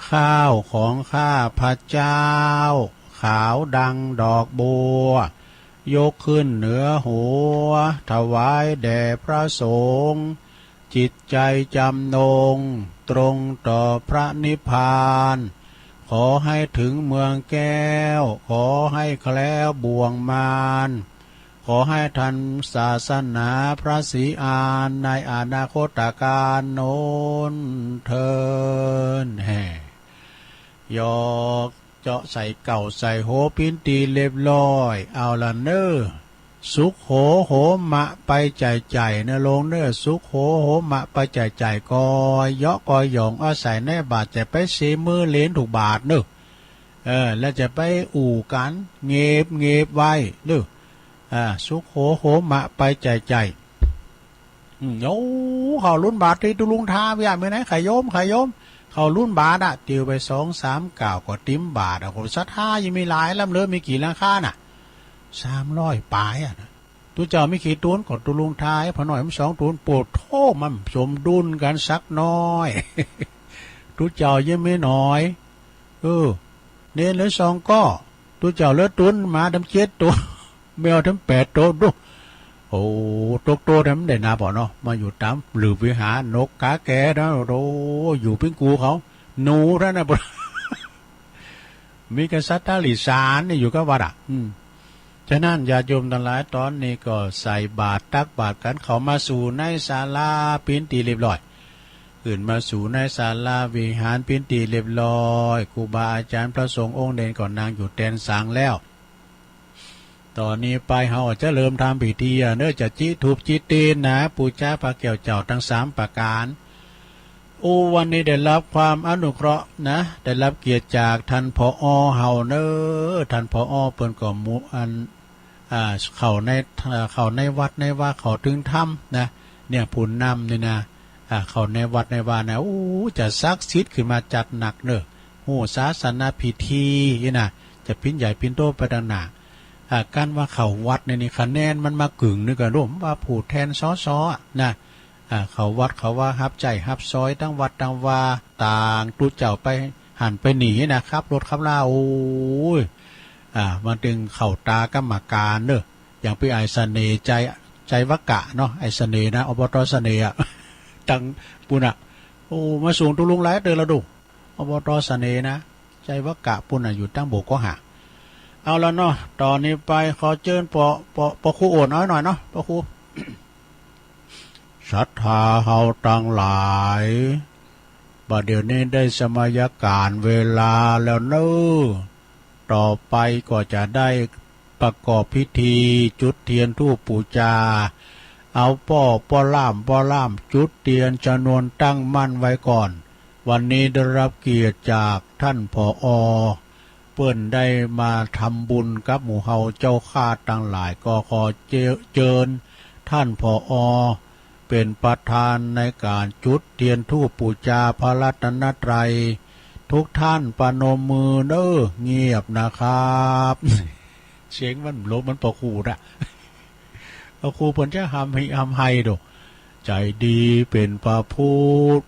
ข้าวของข้าพเจ้า ขาวดังดอกบัว ยกขึ้นเหนือหัว ถวายแด่พระสงฆ์ จิตใจจำนง ตรงต่อพระนิพพาน ขอให้ถึงเมืองแก้ว ขอให้แคล้วบ่วงมาร ขอให้ทันศาสนาพระศรีอานในอนาคตกาลโน้นเทอญ แฮ่ หยอก เจาะใส่เก้าใส่โฮปิ๊นตี๋เรียบร้อย เอาละเนาะ สุโขโหมะไปใจ๋ใจ๋เนาะโลมเนาะ สุโขโหมะไปใจ๋ใจ๋ กอเยาะกอหย่อง เอาใส่ในบาตร จะไปเสียมือเหลนถูกบาตรเนาะ เออ แล้วจะไปอู้กั๋น เง็บเง็บไว้เนาะ อ่า สุโขโหมะไปใจ๋ใจ๋ อืม โอ้ เข้ารุ้นบาตรตี้ตุ๊ลุงทา เวีย มีไหน ขะโยม ขะโยม เข้ารุ้นบาตรอะ เตียวไปสองสามก้าวก็เต็มบาตรอะ คนศรัทธายังมีหลายลำเนาะ มีกี่หลังคาน่ะ สามร้อยป๋ายอะนะ ตุ๊เจ้ามีกี่ตุ๊น ก็ตุ๊ลุงทา พอหน่อยมันสองตุ๊น โปะโธ่ มันสมดุลกั๋นสักหน้อย ตุ๊เจ้ายังมีหน้อย เออ เณรเหลือสองก้อ ตุ๊เจ้าเหลือตุ๊น หมาตั้งเจ็ดโต แมวตั้งแปดโต ดู โอ้ ตกโตนั้นมันได้นับบ่เนาะ มาอยู่ต๋ามหลืบวิหาร นกกาแกเนาะ โอ้ อยู่ปิ้งกูเขา หนูเต้านั้นบ่ มีกั๋นสัตว์ติรัจฉานนี่อยู่กับวัดอะ อืม ฉะนั้นญาติโยมตังหลาย ต๋อนนี้ก็ใส่บาตรตักบาตรกั๋น เข้ามาสู่ในศาลาปิ๊นตี๋เรียบร้อย ขึ้นมาสู่ในศาลาวิหารปิ๊นตี๋เรียบร้อย ครูบาอาจ๋ารย์พระสงฆ์องค์เณรก็นั่งอยู่แตนสังแล้ว ต๋อนนี้ไปเฮาจะเริ่มทำพิธีอะเนาะ จะจิธูปจิเตียนนะ ปู๋จาพระแก้วเจ้าตึงสามประก๋าน โอ้ วันนี้ได้ฮับความอนุเคราะห์นะ ได้ฮับเกียรติจากต้าน ผอ เฮาเนาะ ต้าน ผอ เปิ้นก็หมู่อัน อ่า เข้าใน อ่า เข้าในวัดในวา เข้าเถิงธรรมนะ เนี่ยผู้นำนี่นะ อ่า เข้าในวัดในวานะ โอ้ จะศักดิ์สิทธิ์ขึ้นมาจัดหนักเนาะ ฮู้ศาสนพิธีนี่นะ จะปิ้นใหญ่ปิ้นโตไปตังหน้า อ่า การว่าเข้าวัดนี่ นี่คะแนนมันมาเกิ่งนึ่งก็ฮู้ ว่าผู้แทน สส อะนะ อ่า เข้าวัดเข้าวา ฮับใจ๊ฮับซอยตังวัดตังวา ต่างตุ๊เจ้าไปหั้นไปนี่นะ ขับรถขับลา โอ้ย อ่า มันตึงเข้าต๋ากรรมก๋านเนาะ อย่างปี้อ้ายเสน่ห์ ชัย ชัยวกะเนาะ อ้ายเสน่ห์นะ อบต.เสน่ห์อะ ตังปู้นอะ โอ้ มาส่งตุ๊ลุงหลายเตื้อแล้วดู อบต.เสน่ห์นะ ชัยวกะปู้นอะ อยู่ตังบ่อเกาะห้า เอาละเนาะ ต๋อนนี้ไปขอเจิญป้อ ป้อ ป้อครูโอนเอาหน่อยเนาะ ป้อครู ศรัทธาเฮาตังหลาย บ่าเดี่ยวนี้ได้สมัยก๋าลเวลาแล้วเนาะ ต่อไปก็จะได้ประกอบพิธีจุดเตียนธูปปู๋จา เอาป้อ ป้อล่าม ป้อล่ามจุดเตียนจำนวนตั้งมั่นไว้ก่อน วันนี้ได้ฮับเกียรติจากต้าน ผอ เปิ้นได้มาทำบุญกับหมู่เฮาเจ้าข้าตังหลาย ก็ขอเจ- เจิญต้าน ผอ เป๋นประธานในก๋านจุดเตียนธูปปู๋จาพระรัตนตรัย ทุกท่านประนมมือเนาะ เงียบนะครับ เสียงมันหลบเหมือนป้อครูนะ ป้อครูเปิ้นจะฮำฮิฮำไฮโด ใจ๋ดีเป๋นพระพุทธ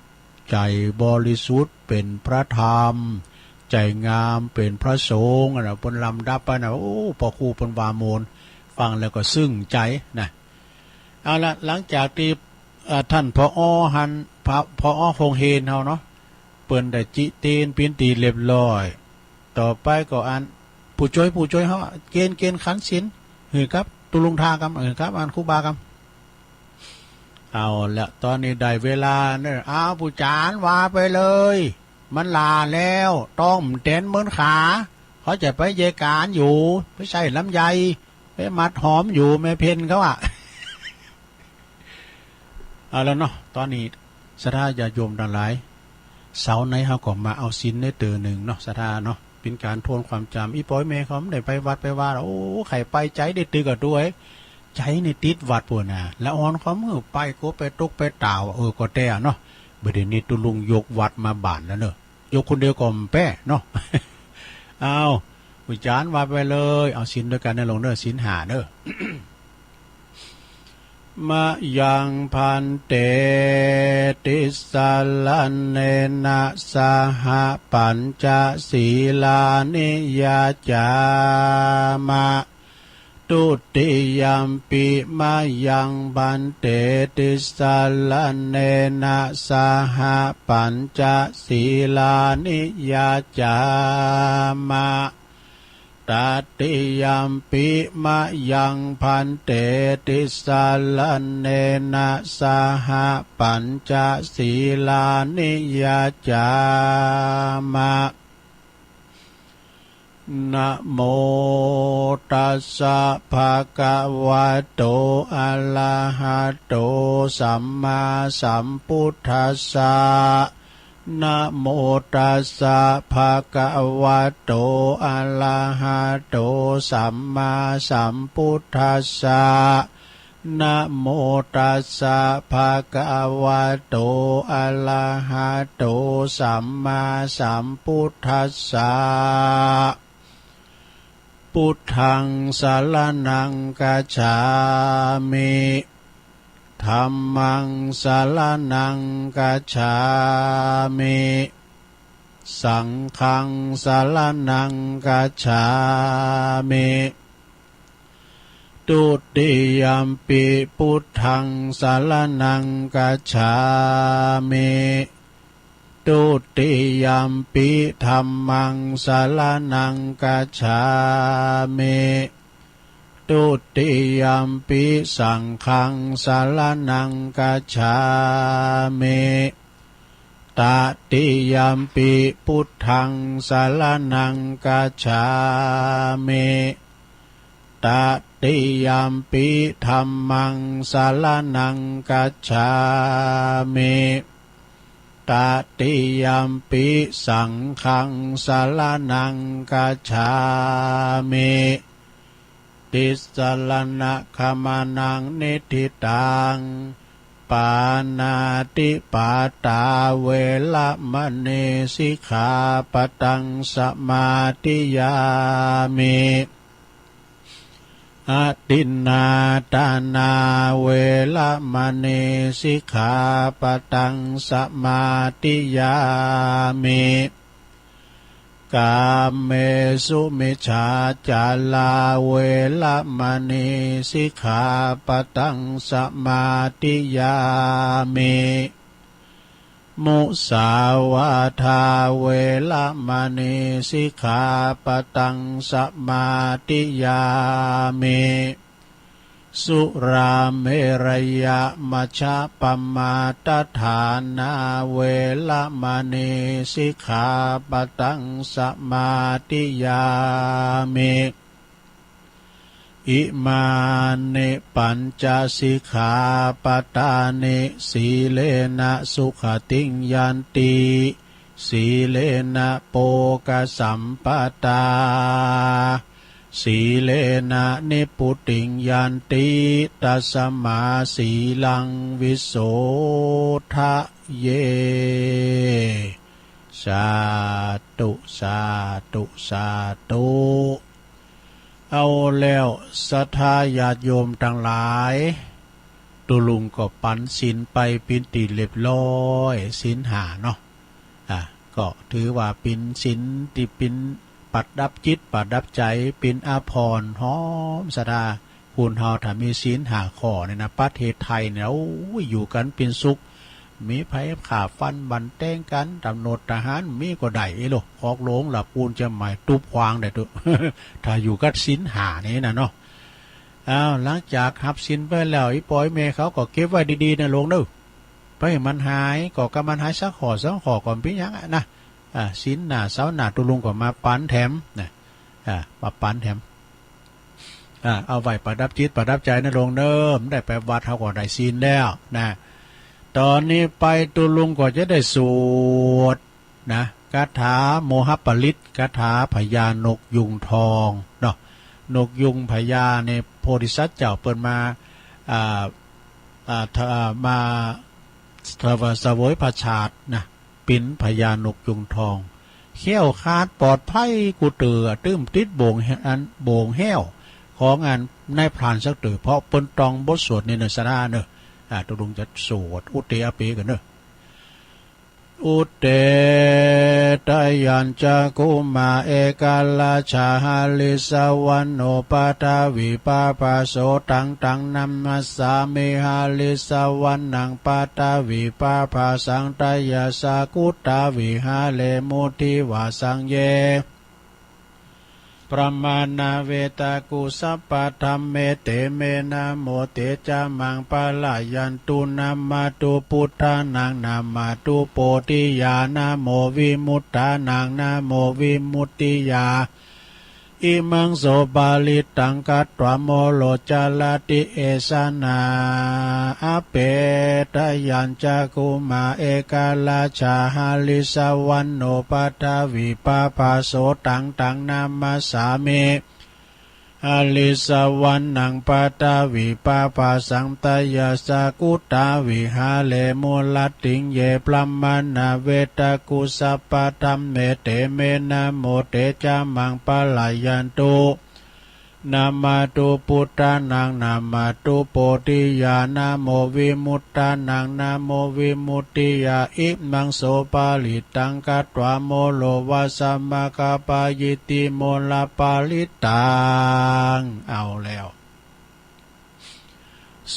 ใจ๋บริสุทธิ์เป๋นพระธรรม ใจ๋งามเป๋นพระสงฆ์อะนะ เปิ้นลำดับไปนะ โอ้ ป้อครูเปิ้นว่าโมน ฟังแล้วก็ซึ้งใจ๋นะ เอาละ หลังจากตี้ เอ่อ ต้าน ผอ หั้น ผ- ผอ โฮงเฮียนเฮาเนาะ เปิ้นได้จิเตียนปิ้นตี้เรียบร้อย ต่อไปก็อัน ผู้จ้วย ผู้จ้วยเฮา เกณฑ์ เกณฑ์ขันศีล หื้อกับตุ๊ลุงท่ากำ หื้อกับอันครูบากำ เอาละ ต๋อนนี้ได้เวลาเนาะ เอา ปู่จ๋ารย์ว่าไปเลย มันหล้าแล้ว ต้องแตนเมินขา เขาจะไปเยก๋านอยู่ ไปใส่ลำไย ไปมัดหอมอยู่ แม่เพ็ญเขาอะ เอาละเนาะ ต๋อนนี้ศรัทธาญาติโยมตังหลาย เสาร์ไหนเฮาก็มาเอาศีลได้เตื้อนึ่งเนาะ ศรัทธาเนาะ เป๋นก๋านทวนความจ๋ำ อี่ป้ออี่แม่เขาบ่ได้ไปวัดไปวา โอ้ ใค่ไปใจ๋ได้ตึกอะตวย ใจ๋นี่ติดวัดปู้นนะ ละอ่อนความหื้อไป กั๋วไปตกไปต่าว เออ ก็แต๊เนาะ บ่าเดี่ยวนี้ตุ๊ลุงยกวัดมาบ้านแล้วเนาะ ยกคนเดียวก็บ่แป๊เนาะ เอา ปู่จ๋ารย์ว่าไปเลย เอาศีลตวยกั๋นเนาะลุงเนาะ ศีลห้าเนาะ มะยัง ภันเต ติสสะระเณนะ สะหะ ปัญจะ สีลานิ ยาจา มะ ทุติยัมปิ มะยัง ภันเต ติสสะระเณนะ สะหะ ปัญจะ สีลานิ ยาจา มะ ตติยัมปิ มะยัง ภันเต ติสสะระเณนะ สะหะ ปัญจะ สีลานิ ยาจา มะ นะโมตัสสะ ภะคะวะโต อะระหะโต สัมมาสัมพุทธัสสะ นะโมตัสสะ ภะคะวะโต อะระหะโต สัมมาสัมพุทธัสสะ นะโมตัสสะ ภะคะวะโต อะระหะโต สัมมาสัมพุทธัสสะ พุทธัง สะระณัง กัจฉามิ ธัมมัง สะระณัง กัจฉามิ สังฆัง สะระณัง กัจฉามิ ทุติยัมปิ พุทธัง สะระณัง กัจฉามิ ทุติยัมปิ ธัมมัง สะระณัง กัจฉามิ ทุติยัมปิ สังฆัง สะระณัง กัจฉามิ ตติยัมปิ พุทธัง สะระณัง กัจฉามิ ตติยัมปิ ธัมมัง สรณัง คัจฉามิ ตติยัมปิ สังฆัง สรณัง คัจฉามิ ติสสะระณะขะมะนะ นิฏฐิตัง ปาณาติปาตา เวระมะณี สิกขาปะตัง สมาธิยามิ อทินนาทานา เวระมะณี สิกขาปะตัง สมาธิยามิ กาเมสุมิจฉาจารา เวระมะณี สิกขาปะตัง สมาธิยามิ มุสาวาทา เวระมะณี สิกขาปะตัง สมาธิยามิ สุราเมรยะมัชฌะปะมาทฐานา เวระมะณี สิกขาปะตัง สมาธิยามิ อิมานิปัญจสิกขาปะทานิ สีเลนะสุขะติง ยันติ สีเลนะโภคะสัมปะทา สีเลนะนิพพุติง ยันติ ตัสสะมาสีลัง วิโสทะเย สาธุ สาธุ สาธุ เอาแล้ว ศรัทธาญาติโยมตังหลาย ตุ๊ลุงก็ปันศีลไปเป๋นตี้เรียบร้อย ศีลห้าเนาะ อ่า ก็ถือว่าเป๋นศีลตี้เป๋นประดับจิตประดับใจ๋ เป๋นอาภรณ์หอมศรัทธา คนเฮาถ้ามีศีลห้าข้อนี่นะ ประเทศไทยนี่นะ โอ้ย อยู่กั๋นเป๋นสุข บ่มีใผฆ่าฟันบั่นแตงกั๋น ต๋ำรวจทหารบ่มีก็ได้ เอ้ยโล คอกหลวงละปูนเจียงใหม่ตุ๊บขวางได้ตุ๊ ถ้าอยู่กับศีลห้านี่นะเนาะ อ้าว หลังจากฮับศีลไปแล้ว อี่ป้ออี่แม่เขาก็เก็บไว้ดีๆ นะโลงเน่อ บ่หื้อมันหาย ก็กำมันหายสักข้อสองข้อก็บ่เป๋นหยังอะนะ อ่า ศีลหน้าเสาร์หน้าตุ๊ลุงก็มาปันแถมนะ อ่า มาปันแถม อ่า เอาไว้ประดับจิตประดับใจ๋นะโลงเน่อ ได้ไปวัดเฮาก็ได้ศีลแล้วนะ ต๋อนนี้ไปตุ๊ลุงก็จะได้สวด นะ คาถาโมหปริตร คาถาพญานกยูงทองเนาะ นกยูงพญาเนี่ย โพธิสัตว์เจ้าเปิ้นมา อ่า อ่า ถ- อ่า มา เสวยพระชาตินะ เป๋นพญานกยูงทอง แคล้วคลาดปลอดภัยกู้เตื้อ ตึ้มติดบ่วงแห- อันบ่วงแห้ว ของอันนายพรานสักเตื้อ เพราะเปิ้นต้องบทสวดนี่เน่อ ศรัทธาเน่อ อ่า ตุ๊ลุงจะสวดอุเตอะเปก่อนเน่อ อุเต ทะยัญจะ กุมาร เอกราชา หริสสะวรรณโณ ปะทะวี ปะภาโส ตัง ตัง นะมัสสามิ หริสสะวรรณัง ปะทะวี ปะภาสัง ทะยัสสะ กุตา วิหะเร มุทิวาสัง เย พรหมา นะเวตะกุ สัพพะ ธัมเม เต เม นะโม เต จะ มัง ปะระยันตุ นะมะตุ ปุทธานัง นะมะตุ โพธิยา นะโม วิมุตตานัง นะโม วิมุตติยา อิมัง โส ปะริตตัง คัตวา โมโร จะระติ เอสะนา อะเป ทะยัญจะ กุมาร เอกราชา หริสสะวรรณโณ ปะทะวี ปะภาโส ตัง ตัง นะมัสสามิ หริสสะวรรณัง ปะทะวี ปะภาสัง ทะยัสสะ กุตา วิหะเร มุรัตติง เย พรหมา นะเวตะกุ สัพพะ ธัมเม เต เม นะโม เต จะ มัง ปะระยันตุ นะมะตุ ปุทธานัง นะมะตุ โพธิยา นะโม วิมุตตานัง นะโม วิมุตติยา อิมัง โส ปะริตตัง คัตวา โมโร วะสะ มะคะ ปะยิทธิ โมระ ปะริตตัง เอาแล้ว ส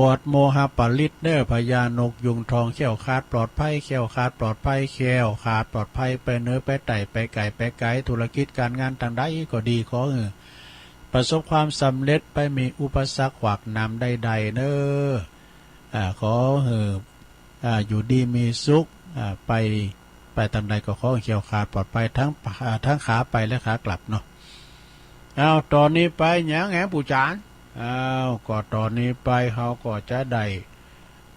วดโมหปริตรเน่อ พญานกยูงทอง แคล้วคลาดปลอดภัย แคล้วคลาดปลอดภัย แคล้วคลาดปลอดภัย ไปเหนือไปใต้ ไปใก้ไปไก๋ ธุรกิจก๋านงานตางใดก็ดี ขอหื้อประสบความสำเร็จ บ่มีอุปสรรคขวากหนามใดๆ เน่อ อ่า ขอหื้อ อ่า อยู่ดีมีสุข อ่า ไป ไปตางใดก็ขอแคล้วคลาดปลอดภัย ทั้ง อ่า ทั้งขาไปและขากลับเนาะ เอา ต่อนี้ไปหยังแหมปู่จ๋ารย์ เอา ก็ต่อนี้ไปเฮาก็จะได้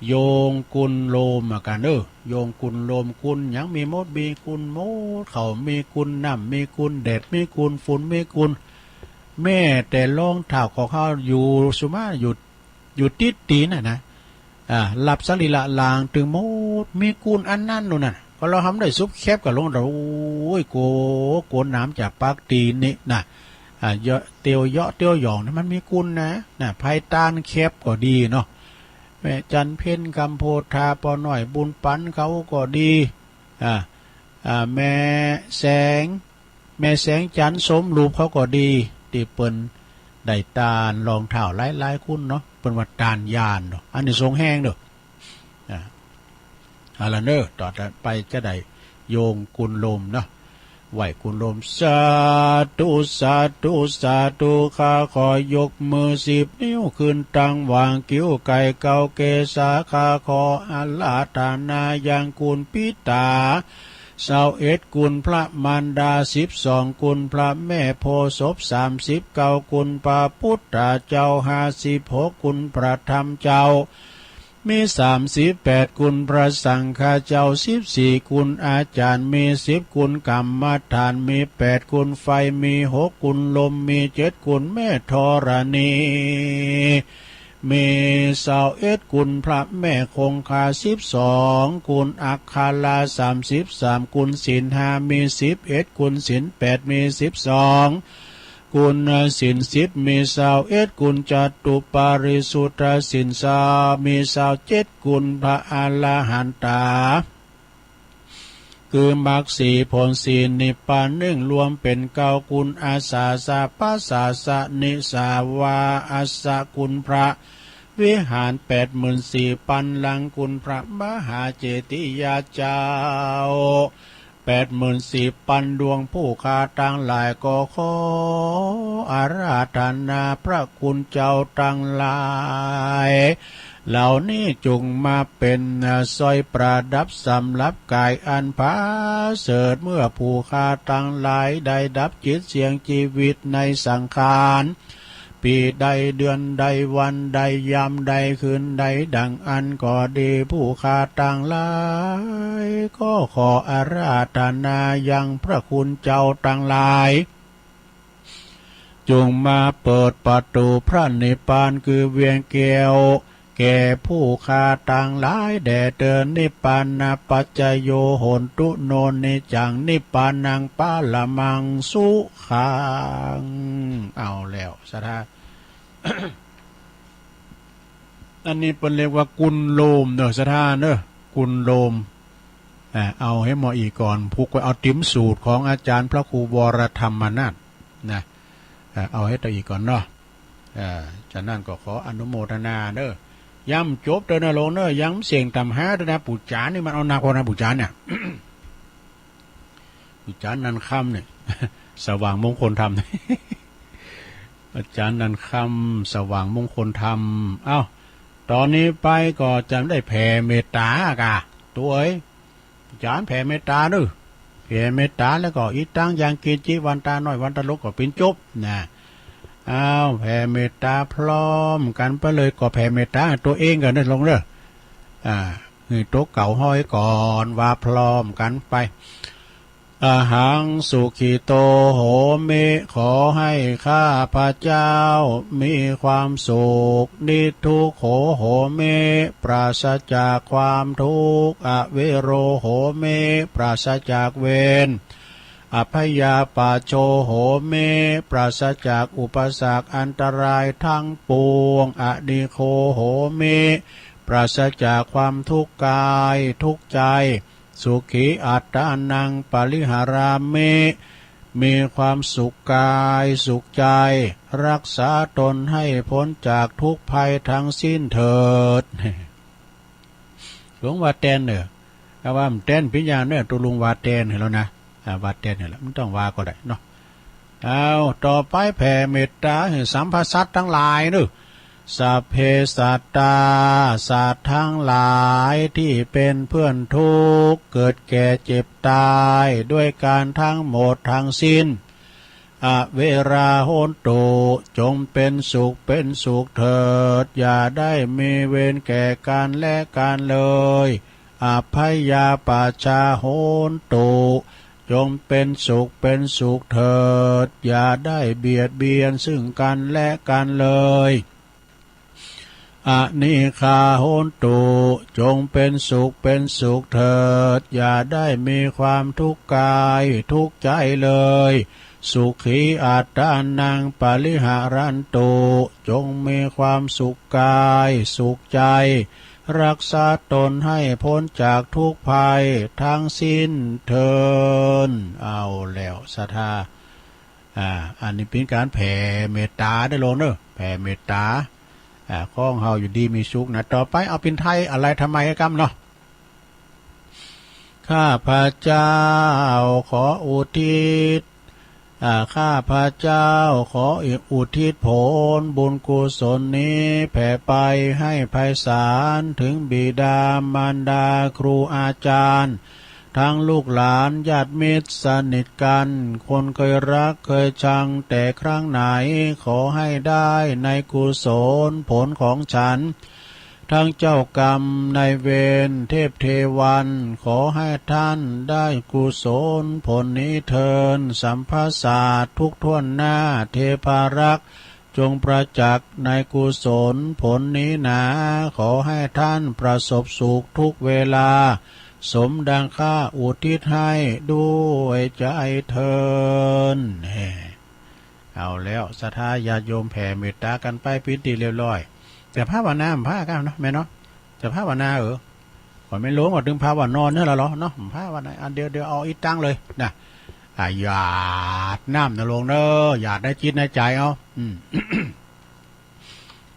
โยงกุณโลมอะกั๋นเน่อ โยงกุณโลม กุณหยังมีหมด มีกุณหมด เข้ามีกุณน้ำ มีกุณแดด มีกุณฝุ่น มีกุณ แม้แต่รองเท้าของเฮาอยู่สุมาอยู่ อยู่ติดตี๋นน่ะนะ อ่า หลับสรีระหลางตึงหมด มีกุณอันนั้นนู่นน่ะ ก็เฮาหำได้สุบแคปกั๋นลง โอ้ย กั๋ว กั๋วหนามจะปักตี๋นนี่นะ อ่า เยาะเตียวเยาะเตียวหย่องนี่มันมีกุณนะ นะ ไพตานแคปก็ดีเนาะ แม่จันเพ็ญ กำโพธา ป้อน้อยบุญปันเขาก็ดี อ่า อ่า แม่แสง แม่แสงจันทร์สมรูปเขาก็ดี ตี้เปิ้นได้ตานรองเท้าหลายๆ กุณเนาะ เปิ้นว่าตานยานเนาะ อานิสงส์แฮงเน่อ อ่า เอาละเน่อ ต่อไปจะได้โยงกุณโลมเนาะ ไหว้กุณโลม สาธุ สาธุ สาธุ ข้าขอยกมือสิบนิ้วขึ้นตั้งหว่างคิ้วไก่เก้าเกศา ข้าขออาราธนายังกุณปิตา ซาวเอ็ด กุณพระมารดา สิบสอง กุณพระแม่โพธิ์ศพ สามสิบเก้า กุณพระพุทธเจ้า ห้าสิบหก กุณพระธรรมเจ้า มีสามสิบแปด กุณพระสังฆเจ้า สิบสี่ กุณอาจารย์ มีสิบ กุณกรรมฐาน มีแปด กุณไฟ มีหก กุณลม มีเจ็ด กุณแม่ธรณี มีซาวเอ็ด กุณพระแม่คงคา สิบสอง กุณอัครา สามสิบสาม กุณศีลห้า มีสิบเอ็ด กุณศีลแปด มีสิบสอง กุณศีลสิบ มีซาวเอ็ด กุณจตุปาริสุทธศีลสาม มีซาวเจ็ด กุณพระอรหันตา คือมรรคสี่ผลสี่นิพพานหนึ่ง รวมเป๋นเก้า กุณอาสาสะ ปัสสาสะ นิสสาวาอัสสะ กุณพระวิหารแปดหมื่นสี่ปันลังก์ กุณพระมหาเจติยาเจ้าแปดหมื่นสี่ปันดวง ผู้ข้าตังหลายก็ขออาราธนาพระคุณเจ้าตังหลาย เหล่านี้จุ่งมาเป๋นสร้อยประดับสำหรับก๋ายอันผาเสริฐ เมื่อผู้ข้าตังหลายได้ดับจิตเสี่ยงจีวิตในสังขาร ปี๋ใดเดือนใดวันใดยามใดคืนใดดังอั้นก็ดี ผู้ข้าตังหลายก็ขออาราธนายังพระคุณเจ้าตังหลาย จุ่งมาเปิดประตู๋พระนิพพานคือเวียงแก้ว แก่ผู้ข้าตังหลายแด่เตอ นิพพานะปัจจโย โหนตุ โน นิจจัง นิพพานัง ปรมัง สุขัง เอาแล้วศรัทธา อันนี้เปิ้นเรียกว่ากุณโลมเน่อศรัทธาเน่อ กุณโลม อ่า เอาหื้อหมดอี้ก่อน ผูกไว้เอาติ๋มสูตรของอาจ๋ารย์พระครูวรธรรมนาถนะ อ่า เอาหื้อตะอี้ก่อนเนาะ อ่า ฉะนั้นก็ขออนุโมทนาเน่อ ยังบ่จบเต๊อะนะโยมเน่อ ยังเสี้ยงต๋ามหาเต๊อะนะ ปู่จ๋ารย์นี่มันเอาหนักกว่านะ ปู่จ๋ารย์เนี่ย ปู่จ๋ารย์นันคำเนี่ย สว่างมงคลธรรม อาจ๋ารย์นันคำ สว่างมงคลธรรม เอ้า ต่อนี้ไปก็จะได้แผ่เมตตาก่ะ ตั๋วเอ๋ย อาจ๋ารย์แผ่เมตตาเน่อ แผ่เมตตาแล้วก็ อิตัง ยัง กิญจิ วันตาน้อย วันตาหลวง ก็เป๋นจบนะ เอ้า แผ่เมตตาพร้อมกั๋นไปเลย ก็แผ่เมตตาตั๋วเองก่อนเน่อโยมเน่อ อ่า หื้อตั๋วเก่าห้อยก่อน ว่าพร้อมกั๋นไป อะหัง สุขิโต โหมิ ขอให้ข้าพเจ้ามีความสุข นิทุกโข โหมิ ปราศจากความทุกข์ อเวโร โหมิ ปราศจากเวร อัพพยาปาชโช โหมิ ปราศจากอุปสรรคอันตรายทั้งปวง อนิกโข โหมิ ปราศจากความทุกข์กายทุกข์ใจ สุขีอัตตานัง ปริหารามิ มีความสุขกายสุขใจ รักษาตนให้พ้นจากทุกข์ภัยทั้งสิ้นเถิด หลวงว่าแตนเน่อ ถ้าว่าบ่แตนปิญญาเน่อ ตกลงว่าแตนหื้อแล้วนะ อ่า ว่าแตนหื้อแล้ว บ่ต้องว่าก็ได้เนาะ เอ้า ต่อไปแผ่เมตตาหื้อสรรพสัตว์ตังหลายเน่อ สัพเพสัตตา สัตว์ทั้งหลายที่เป็นเพื่อนทุกข์ เกิดแก่เจ็บตาย ด้วยกันทั้งหมดทั้งสิ้น อเวรา โหนตุ จงเป็นสุขเป็นสุขเถิด อย่าได้มีเวรแก่กันและกันเลย อัพพยาปัชชา โหนตุ จงเป็นสุขเป็นสุขเถิด อย่าได้เบียดเบียนซึ่งกันและกันเลย อนีฆา โหนตุ จงเป็นสุขเป็นสุขเถิด อย่าได้มีความทุกข์กายทุกข์ใจเลย สุขีอัตตานัง ปริหารันตุ จงมีความสุขกายสุขใจ รักษาตนให้พ้นจากทุกข์ภัยทั้งสิ้นเทอญ เอาแล้วศรัทธา อ่า อันนี้เป๋นก๋านแผ่เมตต๋าเน่อโลมเน่อ แผ่เมตต๋า อ่า ขอหื้อเฮาอยู่ดีมีสุขนะ ต่อไปเอาเป๋นไทย อะไรทำไมกำเนาะ ข้าพเจ้าขออุทิศ อ่า ข้าพเจ้าขออุทิศผลบุญกุศลนี้แผ่ไปให้ไพศาลถึงบิดามารดาครูอาจารย์ ทั้งลูกหลานญาติมิตรสนิทกัน คนเคยรักเคยชังแต่ครั้งไหน ขอให้ได้ในกุศลผลของฉัน ทั้งเจ้ากรรมนายเวรเทพเทวัน ขอให้ท่านได้กุศลผลนี้เทอญ สัพพสัตว์ทุกถ้วนหน้า เทพารักษ์จงประจักษ์ในกุศลผลนี้หนา ขอให้ท่านประสบสุขทุกเวลา สมดังข้าอุทิศให้ด้วยใจเทอญ เอาแล้วศรัทธาญาติโยมแผ่เมตต๋ากั๋นไปเป๋นตี้เรียบร้อย จะภาวนาบ่ภากันเนาะแม่เนาะ จะภาวนา เออ ก่อนแม่นโลมก็ตึงภาวนอนเนี่ยละลอเนาะ ภาวนา อันเดียวเดียวเอาอี้ตังเลยนะ อ่ะ หยาดน้ำนะโลมเน่อ หยาดในจิตในใจ๋เอา อืม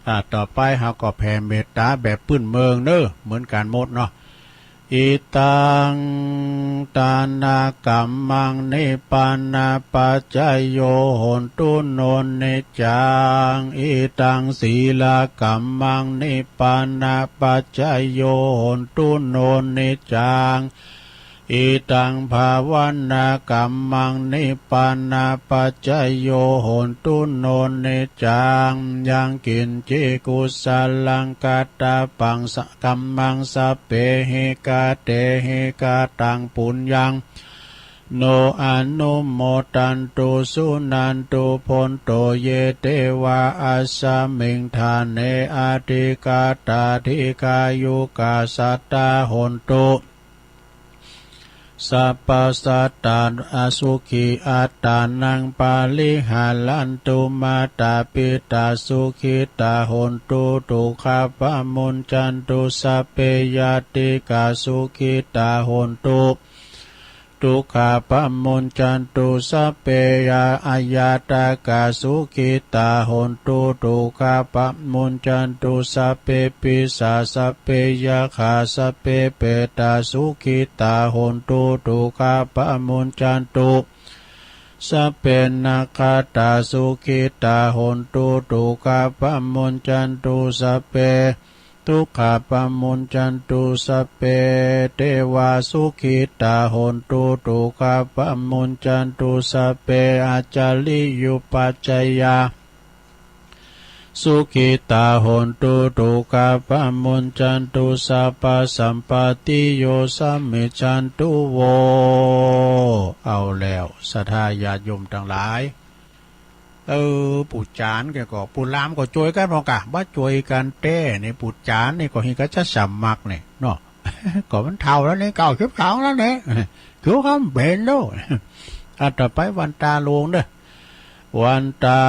อ่ะ ต่อไปเฮาก็แผ่เมตต๋าแบบปื้นเมืองเน่อ เหมือนกั๋นหมดเนาะ อิตัง ทานกัมมัง นิพพานะปัจจโย โหนตุ โน นิจจัง อิตัง ศีลกัมมัง นิพพานะปัจจโย โหนตุ โน นิจจัง อิตัง ภาวนากัมมัง นิพพานะปัจจโย โหนตุ โน นิจจัง ยังกิญจิ กุสลัง กัตตะปัง สะ กัมมัง สัพเพหิ กะเตหิ กะตัง ปุญญัง โน อนุโมทันตุ สุนันตุ โพนโต เย เตวา อัสสะมิง ฐาเน อธิกาตา ดีฆายุกา สัตตา โหนตุ สัพพะสัตตา สุขีอัตตานัง ปะริหารันตุ มาตาปิตา สุขิตา โหนตุ ทุกขาปะมุญจันตุ สัพเพ ญาติกา สุขิตา โหนตุ ทุกขาปะมุญจันตุ สัพเพ ญา อาญาตกา สุขิตา โหนตุ ทุกขาปะมุญจันตุ สัพเพ ปิสา สัพเพ ยักขา สัพเพ เปตา สุขิตา โหนตุ ทุกขาปะมุญจันตุ สัพเพ นักขัตตา สุขิตา โหนตุ ทุกขาปะมุญจันตุ สัพเพ ทุกขาปะมุญจันตุ สัพเพ เตวา สุขิตา โหนตุ ทุกขาปะมุญจันตุ สัพเพ อาจาริยุปัจจยา สุขิตา โหนตุ ทุกขาปะมุญจันตุ สัพพะสัมปตติโย สะมิจฉันตุ โว เอาแล้วศรัทธาญาติโยมตังหลาย เออ ปู่จ๋ารย์แกก็ ปู่ลามก็จ้วยกั๋นพ่องกะ บ่จ้วยกั๋นแต๊นี่ ปู่จ๋ารย์นี่ก็เห็นกะจะสมัครนี่เนาะ ก็มันเฒ่าแล้วนี่ เก้าสิบสองแล้วนี่ คือคำเป๋นแล้ว อ่ะ ต่อไปวันตาโลงเน่อ วันตา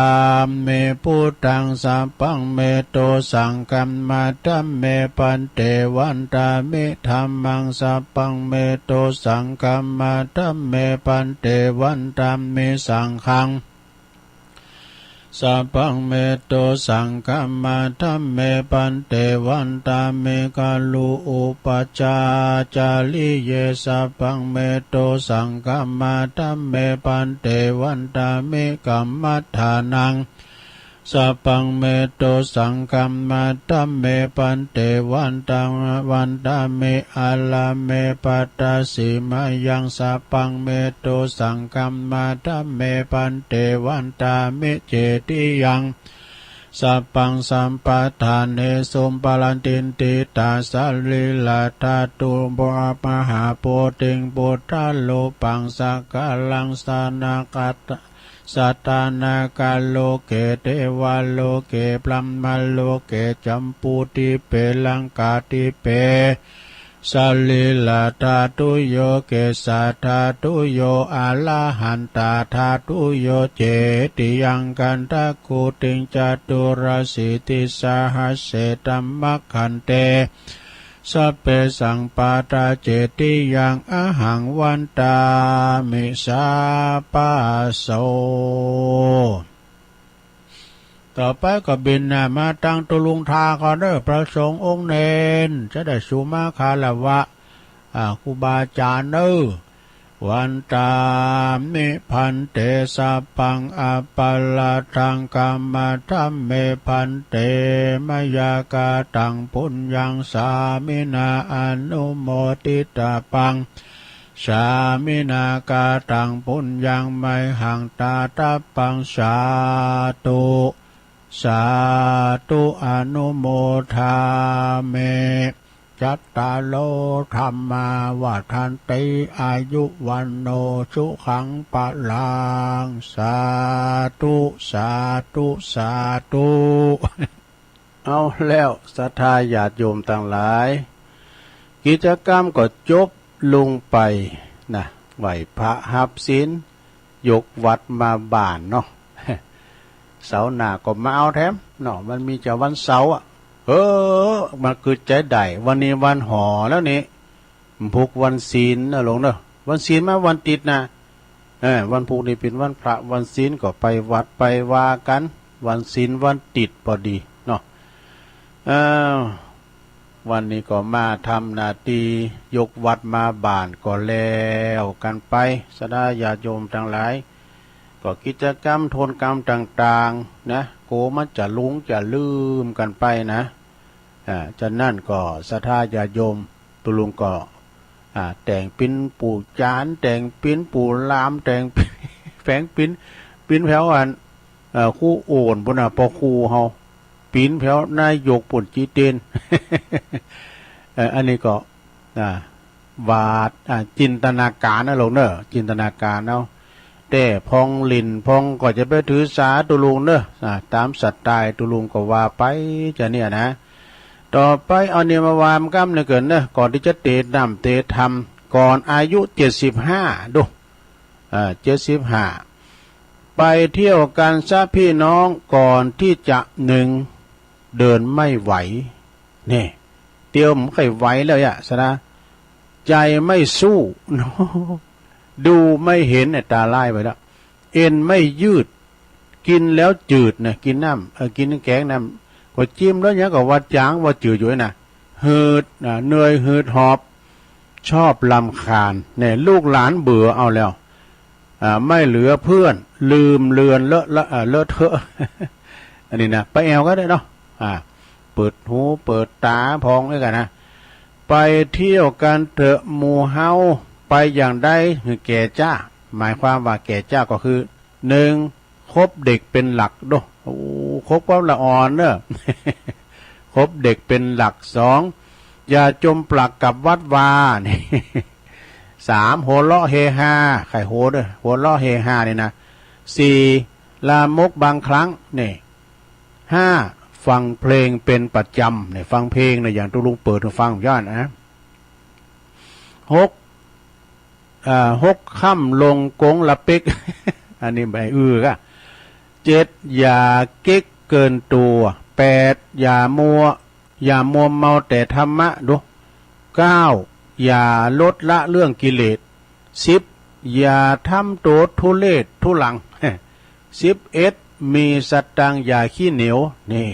เม พุทธัง สัพพัง เมโต สังฆัมมา ธัมเม พันเต วันตามิ ธัมมัง สัพพัง เมโต สังฆัมมา ธัมเม พันเต วันตามิ สังฆัง สัพพัง เมโต สังฆัมมา ธัมเม พันเต วันตามิ กะลุ อุปัชฌาจาริเย สัพพัง เมโต สังฆัมมา ธัมเม พันเต วันตามิ กัมมัฏฐานัง Sabbaṃ me dosaṃ khamatha me bhante, vandam- vandāmi arāme bhadassi mayaṃ. Sabbaṃ me dosaṃ khamatha me bhante, vandāmi cetiyaṃ. Sabbaṃ sampadanīsum paranidhitā sarīradhātu mahābodhiṃ buddharūpaṃ sakalaṃ sanakkhat- sadanāgaloke devaloke jambudīpe laṅkādīpe sarīradhātuyo kesādhātuyo arahantadhātuyo cetiyaṃ gandhakuṭiṃ caturāsītisahassetammakkhandhe sabbesaṃ padaccetiyaṃ ahaṃ vandāmi sabbaso. ต่อไปก็บิณฑบาตมาตังตุ๊ลุงทาก่อนเน่อ พระสงฆ์องค์เณร จะได้สุมาคารวะ อ่า ครูบาอาจารย์เน่อ Vandāmi bhante sabbaṃ aparādhaṃ khamatha me bhante, mayā kataṃ puññaṃ sāminā anumoditabbaṃ, sāminā kataṃ puññaṃ mayhaṃ dātabbaṃ, sādhu sādhu anumodāmi. Cattāro dhammā vaḍḍhanti āyu vaṇṇo sukhaṃ balaṃ. Sādhu sādhu sādhu เอาแล้วศรัทธาญาติโยมตังหลาย กิจกรรมก็จบลงไปนะ ไหว้พระฮับศีล ยกวัตรมาบ้านเนาะ เสาร์หน้าก็มาเอาแถมเนาะ มันมีจะวันเสาร์อะ เออ มันกึ๊ดใจ๋ได้ วันนี้วันหอแล้วนี่ พุกวันศีลนะหลวงเนาะ วันศีลมาวันติดนะ เออ วันพุกนี่เป๋นวันพระ วันศีลก็ไปวัดไปวากั๋น วันศีลวันติดปอดีเนาะ เออ วันนี้ก็มาทำหน้าตี้ยกวัตรมาบ้านก็แล้วกั๋นไป ศรัทธาญาติโยมตังหลาย ก็กิจกรรมโทนกรรมต่างๆ นะ โกมันจะหลงจะลืมกั๋นไปนะ อ่า ฉะนั้นก็ศรัทธาญาติโยม ตุ๊ลุงก็ อ่า แต่งเป๋นปู่จ๋ารย์ แต่งเป๋นปู่ลาม แต่ง แป๋งเป๋น เป๋นแผวอัน เอ่อ ครูโอ่นปู้นน่ะ ปอครูเฮา เป๋นแผวนายกปู้น จิเตน เอ่อ อันนี้ก็ อ่า วาด อ่า จินตนาก๋ารนะหลวงเนาะ จินตนาก๋ารเอา แต่พ่องเล่นพ่องก็จะไปถือสาตุ๊ลุงเนาะ อ่า ต๋ามสไตล์ตุ๊ลุงก็ว่าไป จะเนี่ยนะ ต่อไปเอาเนี่ยมาว่าก้ำหนึ่งก่อนเนาะ ก่อนตี้จะเตะน้ำเตะธรรม ก่อนอายุเจ็ดสิบห้า ดู อ่า เจ็ดสิบห้า ไปเที่ยวกั๋นซะพี่น้อง ก่อนที่จะ หนึ่ง เดินไม่ไหว เนี่ย เตียวบ่ค่อยไหวแล้วอะ ศรัทธา ใจ๋ไม่สู้ ดูไม่เห็นเนี่ย ต๋าร้ายไปแล้ว เอ็นไม่ยืด กิ๋นแล้วจืดนะ กิ๋นน้ำ เอ่อ กิ๋นแก๋งน้ำ ก็จิมรสหยังก็ว่าจ๋างว่าจืดอยู่นะ หืด อ่า เหนื่อยหืดหอบ ชอบรำคาญ เนี่ย ลูกหลานเบื่อเอาแล้ว อ่า ไม่เหลือเพื่อน ลืมเลือนเลอะละ อ่า เลอะเทอะ อันนี้นะ ไปแอ่วก็ได้เนาะ อ่า เปิดหูเปิดต๋าพ่องด้วยกั๋นนะ ไปเที่ยวกั๋นเถอะหมู่เฮา ไปอย่างใดหื้อแก่จ๊า หมายความว่าแก่จ๊าก็คือ หนึ่ง คบเด็กเป็นหลักเนาะ โอ้ คบความละอ่อนเนาะ คบเด็กเป็นหลัก สอง อย่าจมปลักกับวัดวา นี่ สาม หัวเราะเฮฮา ใค่หัวเนาะ หัวเราะเฮฮานี่นะ สี่ ลามกบางครั้ง นี่ ห้า ฟังเพลงเป็นประจำ นี่ ฟังเพลงนะ อย่างตุ๊ลุงเปิดหื้อฟังอยู่นะ หก อ่า หกค่ำลงกงละเป๊ก อันนี้บ่อื้อก่ะ เจ็ด อย่าเก๊กเกินตั๋ว แปด อย่ามัว อย่ามัวเมาแต่ธรรมะ ดู เก้า อย่าลดละเรื่องกิเลส สิบ อย่าทำตั๋วทุเรศทุรัง สิบเอ็ด มีสตางค์อย่าขี้เหนียว นี่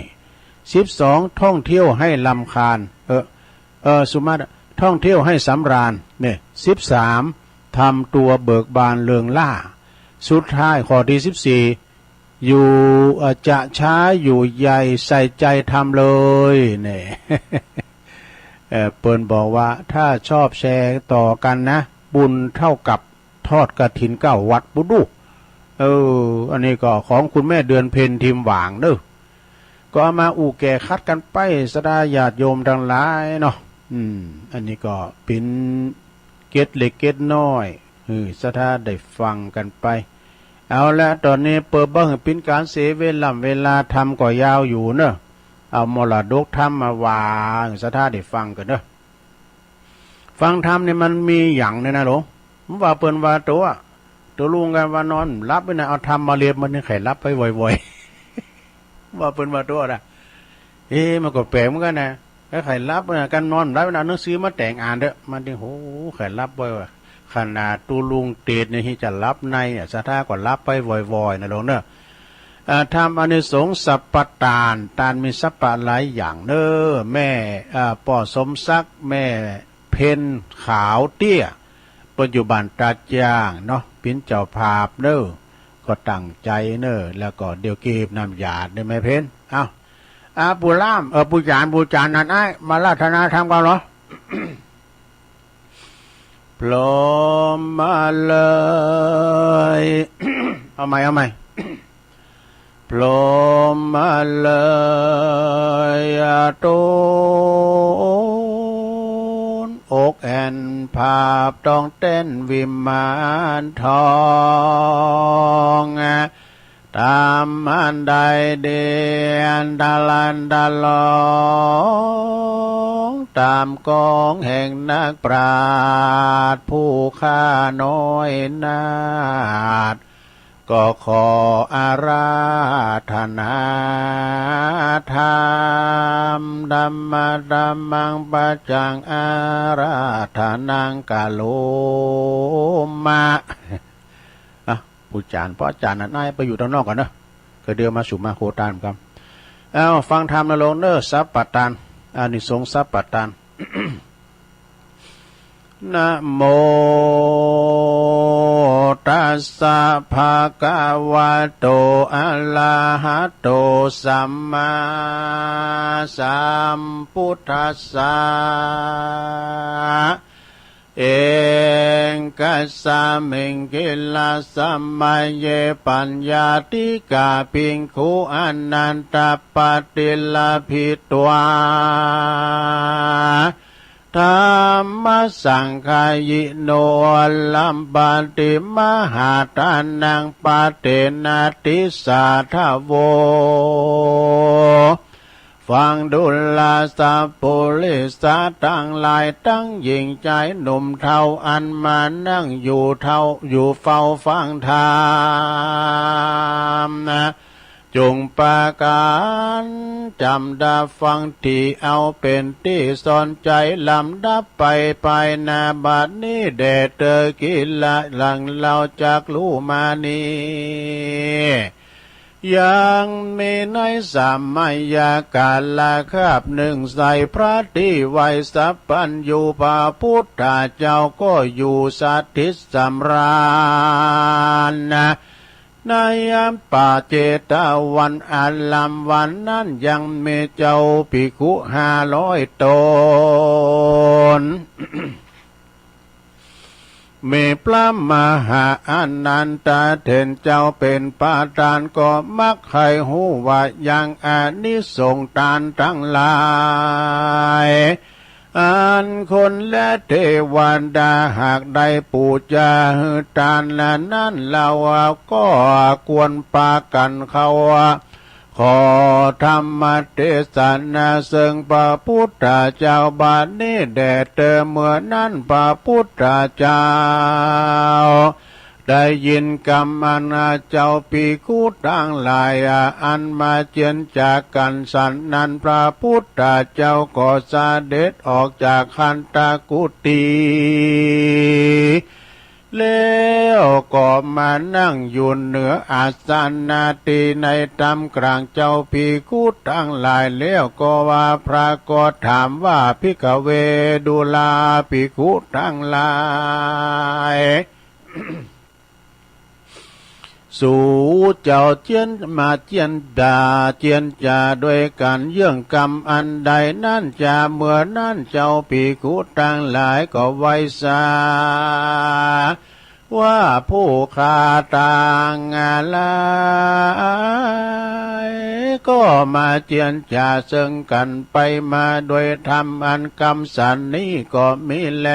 สิบสอง ท่องเที่ยวให้รำคาญ เออ เออ สุมาตร ท่องเที่ยวให้สำราญ เนี่ย สิบสาม ทำตัวเบิกบานเริงร่า สุดท้ายข้อตี้สิบสี่ อยู่ เอ่อ จะช้าอยู่ใหญ่ ใส่ใจทำเลยเนี่ย เอ่อ เปิ้นบอกว่าถ้าชอบแชร์ต่อกันนะ บุญเท่ากับทอดกฐินเก้าวัดปุ้นดู เออ อันนี้ก็ของคุณแม่เดือนเพ็ญ ทิมหว่างเด้อ ก็เอามาอู้แก่ขัดกั๋นไป ศรัทธาญาติโยมตังหลายเนาะ อืม อันนี้ก็เป๋นเกร็ดเล็กเกร็ดน้อย หื้อศรัทธาได้ฟังกั๋นไป เอาละ ต๋อนนี้เปิดบ่หื้อเป๋นก๋านเสียเวล่ำเวลา ธรรมก็ยาวอยู่เนาะ เอามรดกธรรมมาว่าหื้อศรัทธาได้ฟังกั๋นเนาะ ฟังธรรมนี่มันมีหยังเนี่ยนะหลวง บ่าเปิ้นว่าตั๋ว ตั๋วลุงกั๋นว่านอนหลับไว้นะ เอาธรรมมาเลียบมันนี่ใค่หลับไปบ่อยๆ บ่าเปิ้นว่าตั๋วนะ เอ๊ะ มันก็แปลกเหมือนกั๋นนะ ใค่หลับนะ กั๋นนอนหลับไว้นะ เอาหนังสือมาแต่งอ่านเต๊อะ มันจึง โห ใค่หลับบ่อยว่ะ ขนาดตั๋วลุงเตศน์นี่จะหลับในอะ ศรัทธาก็หลับไปบ่อยๆ นะหลวงเนาะ อ่า ธรรมอานิสงส์สัพพตาน ตานมีสัพพะหลายอย่างเน้อ แม่ อ่า ป้อสมศักดิ์ แม่เพ็ญขาวเตี้ย ปัจจุบันตัดย่างเนาะ เป๋นเจ้าภาพเน้อ ก็ตั้งใจ๋เน้อ แล้วก็เดี๋ยวเก็บน้ำหยาดเน้อแม่เพ็ญ เอ้า อ่า ปู่ล่าม เออ ปู่จ๋ารย์ ปู่จ๋ารย์ นั่นไอ้ มาราธนาธรรมกั๋นเหรอ พร้อมมาเลย เอาใหม่ เอาใหม่ พร้อมมาเลย ตูนอกแอ่น ผาบต้องเต้นวิมานทอง ต๋ามอันได้เดียน ทะลันทะลอง ต๋ามกองแห่งนักปราชญ์ ผู้ข้าน้อยนาถ ก็ขออาราธนาธรรม ธัมมะธัมมัง ปัจจัง อาราธนัง กะโรมะ อ่ะ ปู่จ๋ารย์ ป้อจ๋ารย์ นั่นไอ้ ไปอยู่ตางนอกก่อนเนาะ ก็เดี๋ยวมาสู่มาโคตานกั๋น เอ้า ฟังธรรมนะหลวงเน้อ สัพพตาน อานิสงส์สัพพตาน นะโมตัสสะ ภะคะวะโต อะระหะโต สัมมาสัมพุทธัสสะ เอกะสมิง กิลสมะเย ปัญญาทิกาภิกขุ อะนันทะปะติลาภิตวา ธัมมะสังฆายิโน อัลลัมปะติ มหาทานัง ปะเตนะ ติสสาทะโว ฟังดูราสัพปุริสะตังหลาย ตังหญิงจายหนุ่มเฒ่า อันมานั่งอยู่เฒ่า อยู่เฝ้าฟังธรรมนะ จุ่งปากั๋นจ๋ำต๋าฟัง ตี้เอาเป๋นตี้สนใจ๋ ลำดับไปภายหน้า บัดนี้แด่เต๊อะ กิลสะ หลังเฮาจักฮู้มานี้ ยังมีในสมัยกาลคาบนึ่งใส พระตี้ไหว้สัพพัญญูพระปุทธเจ้า ก็อยู่สถิตสำราญนะ ในป่าเจตวันอาราม วันนั้นยังมีเจ้าภิกขุห้าร้อยต๋น มีพระมหาอานันทะเถรเจ้าเป๋นประธาน ก็มักใค่ฮู้ว่ายังอานิสงส์ตานตังหลาย อันคนและเตวดาหากได้ปู๋จาหื้อตานนั้น เฮาก็ควรปากั๋นเข้า ขอธรรมเตสนาเซิ่งพระปุทธเจ้า บัดนี้แด่เต๊อะ เมื่อนั้นพระปุทธเจ้า ได้ยินกำอั้น เจ้าภิกขุตังหลาย อันมาเจียรจากั๋นสันนั้น พระปุทธเจ้าก็เสด็จออกจากคันธกุฏิ แล้วก็มานั่งอยู่เหนืออาสนะตี้ในท่ามกลางเจ้าภิกขุตังหลาย แล้วก็ว่า พระก็ถามว่า ภิกขเว ดูราภิกขุตังหลาย สูเจ้าเจียนมาเจียนจ๋า เจียนจ๋าด้วยกั๋นเยื่องกำอันใดนั้นจา เมื่อนั้นเจ้าภิกขุตังหลายก็ไหว้สา ว่าผู้ข้าตังหลาย ก็มาเจียนจ๋าเซิงกั๋นไปมาโดยธรรมอันกำสันนี้ก็มีแล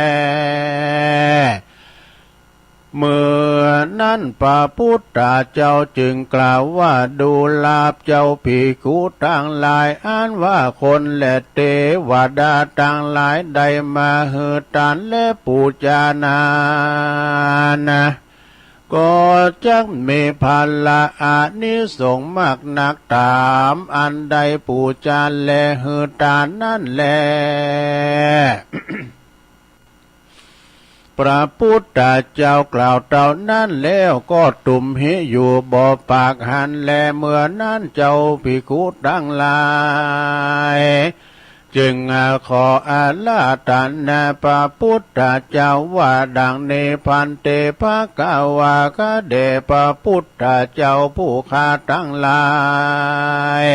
เมื่อนั้นพระพุทธเจ้าจึงกล่าวว่า ดูราเจ้าภิกขุตังหลาย อันว่าคนและเตวดาตังหลายได้มาหื้อตานและปู๋จานั้น ก็จักมีผละอานิสงส์มากนักต๋าม อันได้ปู๋จาและหื้อตานนั้นแล พระพุทธเจ้ากล่าวเต้านั้นแล้วก็ตุมหิอยู่บ่ปากหันแล เมื่อนั้นเจ้าภิกขุตังหลาย จึงขออาราธนาพระพุทธเจ้าว่าดังนี้ ภันเต ภควา ข้าแด่พระพุทธเจ้าผู้ข้าตังหลาย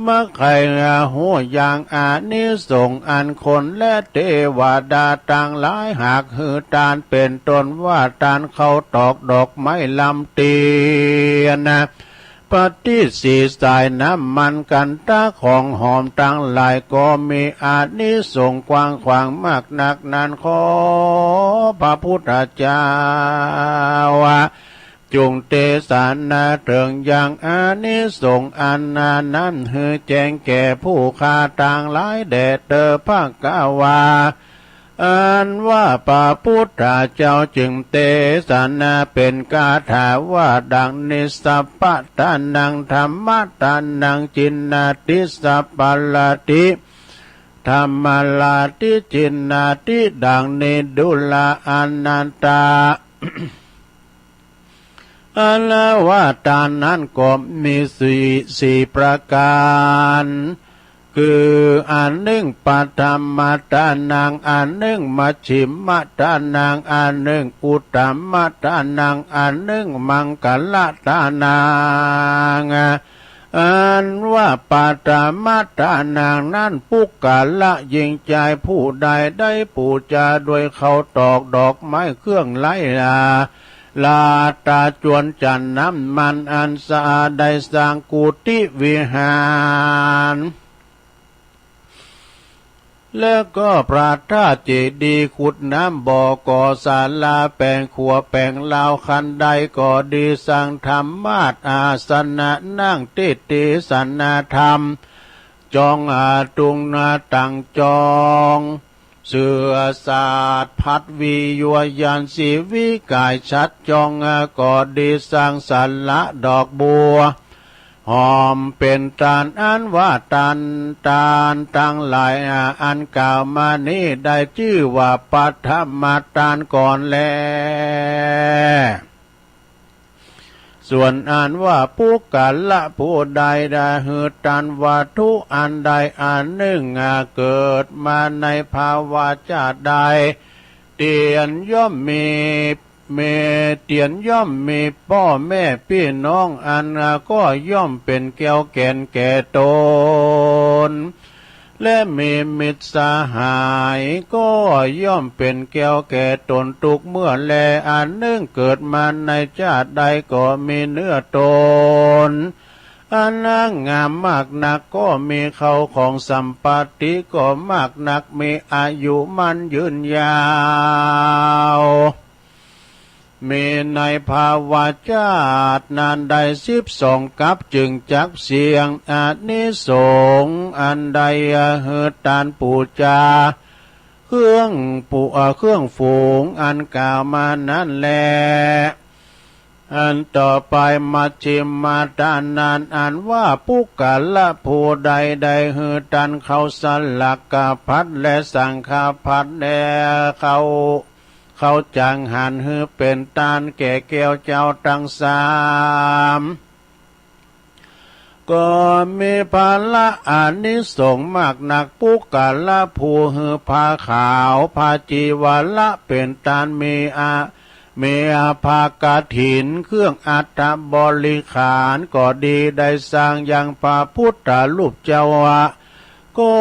มักใค่ฮู้อย่างอานิสงส์อันคนและเตวดาตังหลายหากหื้อตานเป๋นต้นว่าตานข้าวตอกดอกไม้ลำเตียน ปฏิสิทธิ์สายน้ำมัน ขันธะของหอมตังหลายก็มีอานิสงส์กว้างขวางมากนักนั้น ขอพระพุทธเจ้า จุ่งเตสนาเถิงอย่างอานิสงส์อันนั้นหื้อแจ้งแก่ผู้ข้าตังหลายแด่เตอ ภควา อันว่าพระพุทธเจ้าจึงเตสนาเป๋นคาถาว่าดังนี้ สัพพะทานัง ธัมมะทานัง จินนาติ สัพพะลาติ ธัมมาลาติ จินนาติ ดังนี้ ดูราอานันทา อันว่าตานนั้นก็มีสี่ สี่ประก๋าน คือ อันนึ่ง ปัทมะทานัง อันนึ่ง มัชฌิมะทานัง อันนึ่ง อุตตมะทานัง อันนึ่ง มังคละทานัง อันว่าปัทมะทานังนั้น ปุคคละหญิงจายผู้ใดได้ปู๋จาโดยข้าวตอกดอกไม้เครื่องไล้ลา ลาตาจวนจันทร์น้ำมันอันสะอาดได้สร้างกุฏิวิหาร แล้วก็พระธาตุเจดีย์ ขุดน้ำบ่อ ก่อศาลา แป๋งขัว แป๋งราวคันไดก็ดี สร้างธรรมาสน์ อาสนะ นั่งเตสนาธรรม จองอาตุงนาตังจอง เสื่อสาดพัดวียวายันทร์ สีวิก๋ายชัดจองก็ดี สร้างศาลาดอกบัว หอมเป๋นตาน อันว่าตาน ตานตังหลายอันกล่าวมานี้ได้จื้อว่าปัทมะทานก่อนแล ส่วนอันว่าปุคคละผู้ใดได้หื้อตานวัตถุอันใดอันนึ่ง เกิดมาในภวชาติใด เตียนย่อมมี มี เตียนย่อมมีป้อแม่ปี้น้อง อันก็ย่อมเป๋นแก้วแก่นแก่ตน และมีมิตรสหาย ก็ย่อมเป๋นแก้วแก่ตนตุ๊กเมื่อแล อันนึ่งเกิดมาในชาติใดก็มีเนื้อตน อันงามมากนัก ก็มีเข้าของสัมปัตติก็มากนัก มีอายุมั่นยืนยาว มีในภวชาตินั้นได้สิบสองกัป จึงจักเสี่ยงอานิสงส์อันได้หื้อตานปู๋จา เครื่องปู๋ เอ่อ เครื่องฝูงอันกล่าวมานั้นแล อันต่อไปมัชฌิมะทานัง อันว่าปุคคละผู้ใดได้หื้อตานข้าวสลักขภัตตร์และสังฆภัตตร์ และข้าว ข้าวจังหัน หื้อเป๋นตานแก่แก้วเจ้าตังสาม ก็มีผละอานิสงส์มากนัก ปุคคละผู้หื้อผ้าขาว ผ้าจีวระเป๋นตาน มีอา มีผ้ากฐินเครื่องอัฐบริขารก็ดี ได้สร้างยังพระพุทธรูปเจ้าก็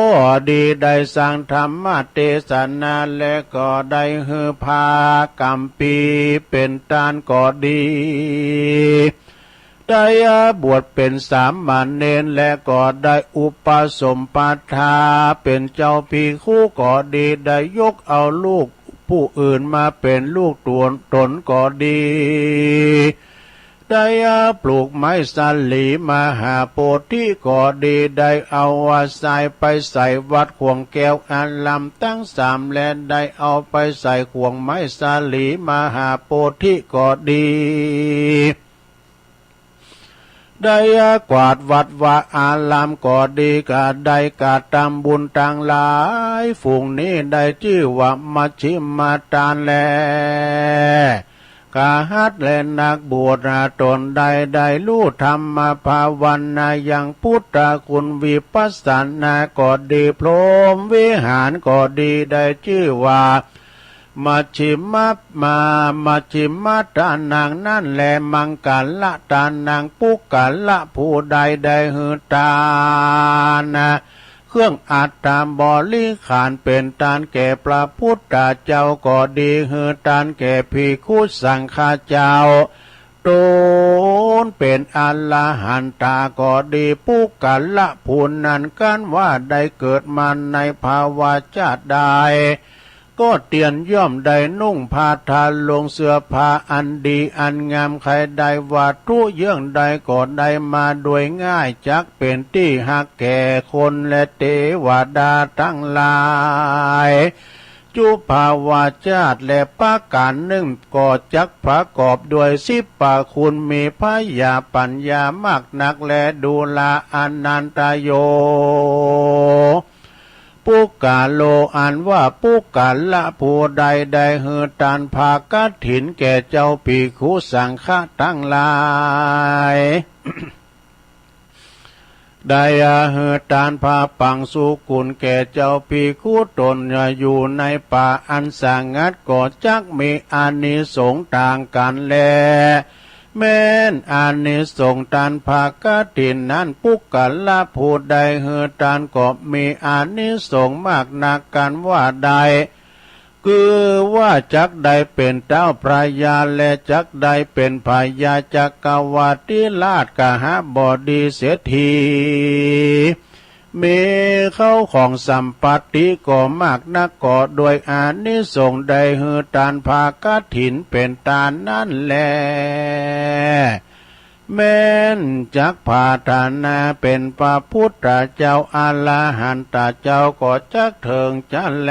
ดี ได้สร้างธรรมเตสนา และก็ได้หื้อผ้ากัมภีร์เป๋นตานก็ดี ได้บวชเป๋นสามเณร และก็ได้อุปสมปทาเป๋นเจ้าภิกขุก็ดี ได้ยกเอาลูกผู้อื่นมาเป๋นลูกตน ตนก็ดี ได้ปลูกไม้สาลีมหาโพธิก็ดี ได้เอาทรายไปใส่วัดข่วงแก้วอารามตังสาม และได้เอาไปใส่ข่วงไม้สาลีมหาโพธิก็ดี ได้กวาดวัดวาอารามก็ดี ก็ได้กระตำบุญตังหลายฝูงนี้ ได้จื้อว่ามัชฌิมทานแล คฤหัสถ์และนักบวชตนใด ได้ฮู้ธรรมภาวนายังพุทธคุณวิปัสสนาก็ดี พรหมวิหารก็ดี ได้จื้อว่า มัชฌิมะ มา มัชฌิมะทานังนั้นแล มังคละทานัง ปุคคละผู้ใดได้หื้อตาน เครื่องอัฐบริขารเป๋นตานแก่พระพุทธเจ้าก็ดี หื้อตานแก่ภิกขุสังฆะเจ้า ตนเป๋นอรหันตาก็ดี ปุคคละผู้นั้นครั้นว่าได้เกิดมาในภวชาติใด ก็เตียนย่อมได้นุ่งผ้าทาลงเสื้อผ้าอันดีอันงาม ใค่ได้วัตถุเยื่องใดก็ได้มาโดยง่าย จักเป๋นตี้ฮักแก่คนและเตวดาตังหลาย จุภวชาติ และประก๋านนึ่งก็จักประกอบด้วยสิบประคุณ มีผญาปั๋ญญามากนักแล ดูราอานันทโย ปุคคโล อันว่าปุคคละผู้ใดได้หื้อตานผ้ากฐินแก่เจ้าภิกขุสังฆะตังหลาย ได้หื้อตานผ้าปังสุกุลแก่เจ้าภิกขุตนอยู่ในป่าอันสงัด ก็จักมีอานิสงส์ต่างกั๋นแล แม้นอานิสงส์ตานผ้ากฐินนั้น ปุคคละผู้ใดหื้อตานก็มีอานิสงส์มากนัก กันว่าได้ คือว่าจักได้เป๋นเต๊าพระยา และจักได้เป๋นพญาจักรวรรดิราช กหบดีเศรษฐี มีเข้าของสัมปัตติก็มากนัก ก็ด้วยอานิสงส์ได้หื้อตานผ้ากฐินเป๋นตานนั้นแล แม้นจักผาถนาเป๋นพระพุทธเจ้าอรหันตเจ้าก็จักเถิงจะแล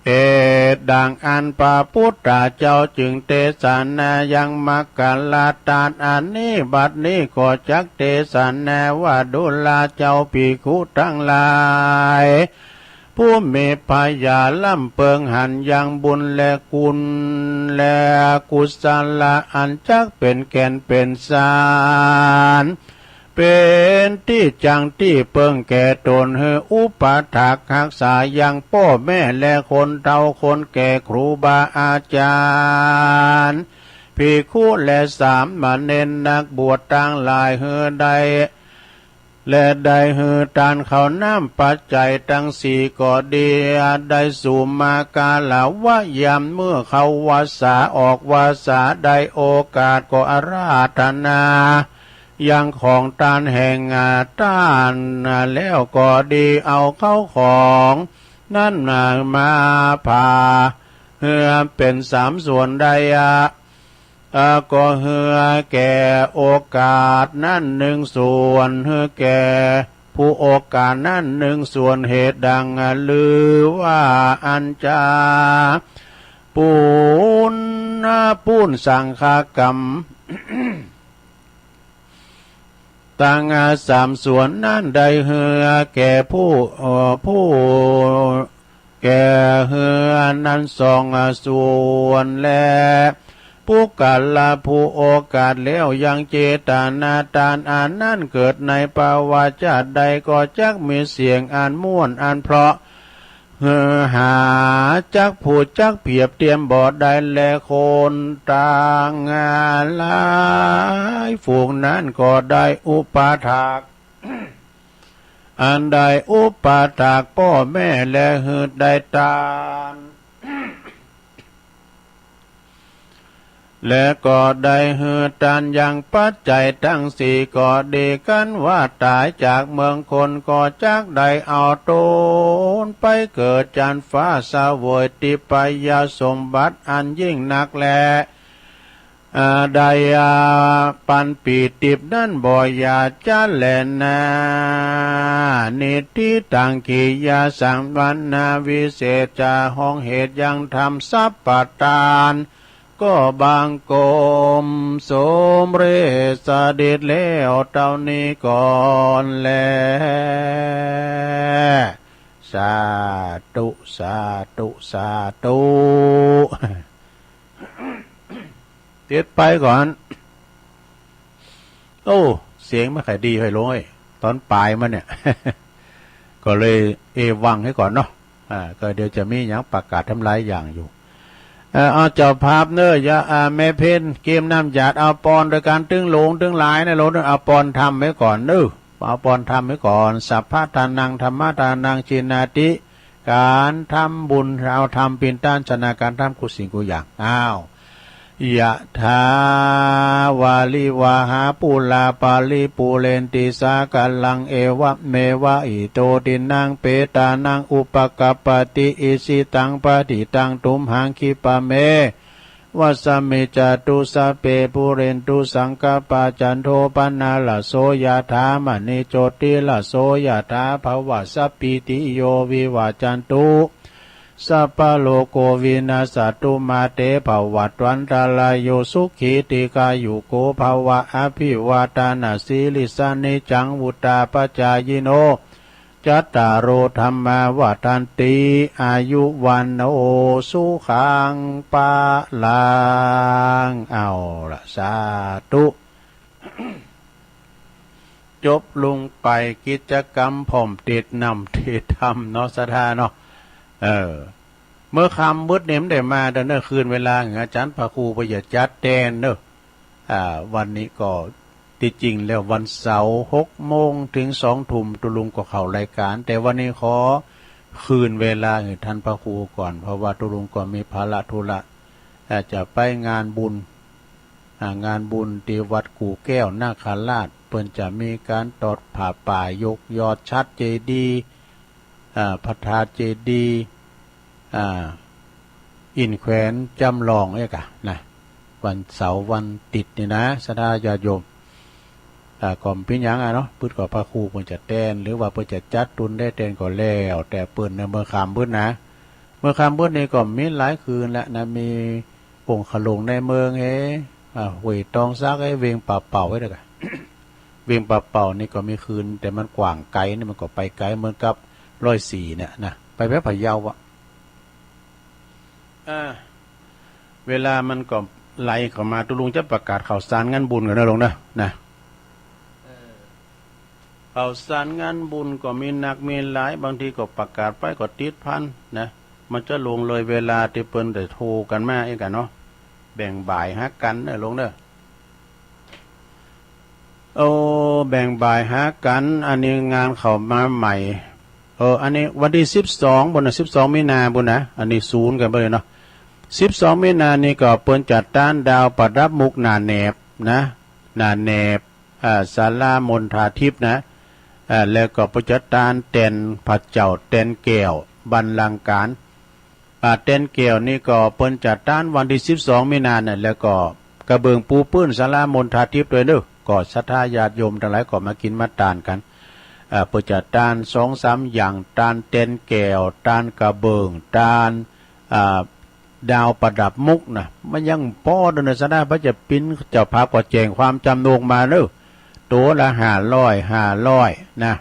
เหตุดังอั้นพระพุทธเจ้าจึงเตสนายังมัคคลาตานอันนี้ บัดนี้ก็จักเตสนาว่าดูราเจ้าภิกขุตังหลาย ผู้มีผญาล้ำเปิงหันยังบุญและคุณและกุศละอันจักเป๋นแก่นเป๋นสาร เป๋นตี้จั้งตี้เปิงแก่ตน หื้ออุปัฏฐากฮักษายังป้อแม่และคนเฒ่าคนแก่ครูบาอาจารย์ ภิกขุและสามเณรนักบวชตังหลาย หื้อได้ และได้หื้อตานข้าวน้ำปัจจัยตังสี่ก็ดี ได้สุมาการะวะยามเมื่อเข้าวัสสาออกวัสสา ได้โอกาสก็อาราธนายังของตานแห่งตานแล้วก็ดี เอาเข้าของนั้นมาผ่าหื้อเป๋นสามส่วนได้ อา ก็หื้อแก่โอกาสนั้นนึ่งส่วน หื้อแก่ผู้โอกาสนั้นนึ่งส่วน เหตุดังลือว่าอันจาปูนปูนสังฆกรรมตังสามส่วนนั้นได้หื้อแก่ผู้ เอ่อ ผู้ แก่หื้อนั้นสองส่วนแล ปุคคละผู้โอกาสแล้วยังเจตนาตานอันนั้นเกิดในภวชาติใดก็จักมีเสียงอันม่วนอันเพราะ หื้อหาจักพูดจักเปรียบเตียมบ่ได้แล คนตังหลายฝูงนั้นก็ได้อุปถาก อันได้อุปถากป้อแม่แล หื้อได้ตาน และก็ได้หื้อตานยังปัจจัยตังสี่ก็ดี กันว่าต๋ายจากเมืองคนก็จักได้เอาต๋นไปเกิดจั๊นฟ้าเสวยทิพยสมบัติอันยิ่งนักแล อ่า ได้ อ่า ปันปี๋ติบนั้นบ่อย่าจ๊ะแลนา นิฏฐิตัง กิริยาสัง วรรณวิเศษจา ห้องเหตุยังธรรมสัพพะตาน ก็บังคมสมเร็จเสด็จแล้วเต้านี้ก่อนแล สาธุ สาธุ สาธุ เตียดไปก่อน โอ้ เสียงไม่ค่อยดี ห้อยหลวงเอ้ย ต๋อนป๋ายมาเนี่ย ก็เลยเอวังไว้ก่อนเนาะ อ่า ก็เดี๋ยวจะมีหยังประกาศทำหลายอย่างอยู่ เอ่อ เอาเจ้าภาพเน้อ อย่า อ่า แม่เพ็ญ เกียมน้ำหยาด เอาปอนโดยการตึงหลวงตึงหลายนะ หลวงเน้อ เอาปอนธรรมไว้ก่อนเน้อ เอาปอนธรรมไว้ก่อน สัพพะทานัง ธัมมะทานัง จีนาติ ก๋านทำบุญ เอาธรรมเป๋นต้านชนะก๋านทำกู้สิ่งกู้อย่าง อ้าว ยะถา วาริวะหา ปูรา ปาริปูเรนติ สาคารัง เอวะเมวะ อิโต ทินนัง เปตานัง อุปะกัปปะติ อิชิตัง ปะฏิตัง ตุมหัง คิปะเม วะสะมิจจตุ สัพเพ ปูเรนตุ สังกัปปา จันโท ปะนะระโส ยะถา มะณิ โชติระโส ยะถา ภะวะ สัพพีติโย วิวะจันตุ สัพพะโรโค วินัสสะตุ มา เต ภะวัตวันตะราโย สุขี ทีฆายุโก ภะวะ อะภิวาทะนะสีลิสสะ นิจจัง วุฑฒาปะจายิโน จัตตาโร ธัมมา วัฑฒันติ อายุ วัณโณ สุขัง พะลัง เอาละ สาธุ จบลงไปกิจกรรมพ่อมเทศน์นำเทศน์ธรรมเนาะ ศรัทธาเนาะ เออ เมื่อค่ำมืดเนี่ยมันได้มาเด้อเน้อ คืนเวลา อาจ๋ารย์พระครูเปิ้นจะจัดแตนเน้อ อ่า วันนี้ก็ ตี้จริงแล้ววันเสาร์หกโมงเถิงสองทุ่ม ตุ๊ลุงก็เข้ารายก๋าน แต่วันนี้ขอคืนเวลาหื้อต้านพระครูก่อน เพราะว่าตุ๊ลุงก็มีภาระธุระ อาจจะไปงานบุญ อ่า งานบุญตี้วัดกู่แก้วนาคราช เปิ้นจะมีก๋านตอดผ้าป่า ยกยอดฉัตรเจดีย์ อ่า พระธาตุเจดีย์ อ่า อินแขวนจ๋ำลองเอ้ยกะนะ วันเสาร์วันอาทิตย์นี่นะ ศรัทธาญาติโยม อ่า ก็บ่เป๋นหยังอะเนาะ ปื๊ดก็พระครูเปิ้นจะแตน หรือว่าเปิ้นจะจัดตุ๊นได้แตนก็แล้วแต่เปิ้นเน้อ เมื่อค่ำปื๊ดนะ เมื่อค่ำปื๊ดนี่ก็มีหลายคืนแล้วนะ มีองค์ขะหลงในเมืองเอ้ย อ่า ห้วยตองสักเอ้ย เวงป่าเป่าเอ้ยเด้อกะ เวงป่าเป่านี่ก็มีคืน แต่มันกว้างไก๋นี่ มันก็ไปไก๋เหมือนกับร้อยสี่เนี่ยนะ ไปแบบพะเยาอะ อ่า เวลามันก็ไหลเข้ามา ตุ๊ลุงจะประกาศข่าวสารงานบุญก่อนนะหลวงนะ นะ ข่าวสารงานบุญก็มีนักมีหลาย บางทีก็ประกาศไปก็ติดพันนะ มันจะล่วงเลยเวลาตี้เปิ้นได้โทรกั๋นมาเองกะเนาะ แบ่งบ่ายหากั๋นเน้อหลวงเน้อ โอ้ แบ่งบ่ายหากั๋น อันนี้งานเข้ามาใหม่ เออ อันนี้วันตี้สิบสองปู้นนะ สิบสองมีนาปู้นนะ อันนี้สูนกั๋นไปเลยเนาะ สิบสองมีนานี่ก็เปิ้นจัดตานดาวประดับมุกหน้าแหนบนะ หน้าแหนบ อ่า ศาลามณฑาธิปนะ อ่า แล้วก็เปิ้นจัดตานแตนพระเจ้าแตนแก้วบัลลังก์ก๋าน อ่า แตนแก้วนี่ก็เปิ้นจัดตานวันตี้สิบสองมีนาเนี่ย แล้วก็กระเบื้องปูปื้นศาลามณฑาธิปตวยเน้อ ก็ศรัทธาญาติโยมตังหลายก็มากิ๋นมาตานกั๋น อ่า เปิ้นจัดตานสองสามอย่าง ตานแตนแก้ว ตานกระเบื้อง ตาน อ่า ดาวประดับมุกนะ มันยังบ่พอเน้อ ศรัทธา ใผจะเป๋นเจ้าภาพก็แจ้งความจ๋ำนงมาเน้อ ตั๋วละห้าร้อย ห้าร้อยนะ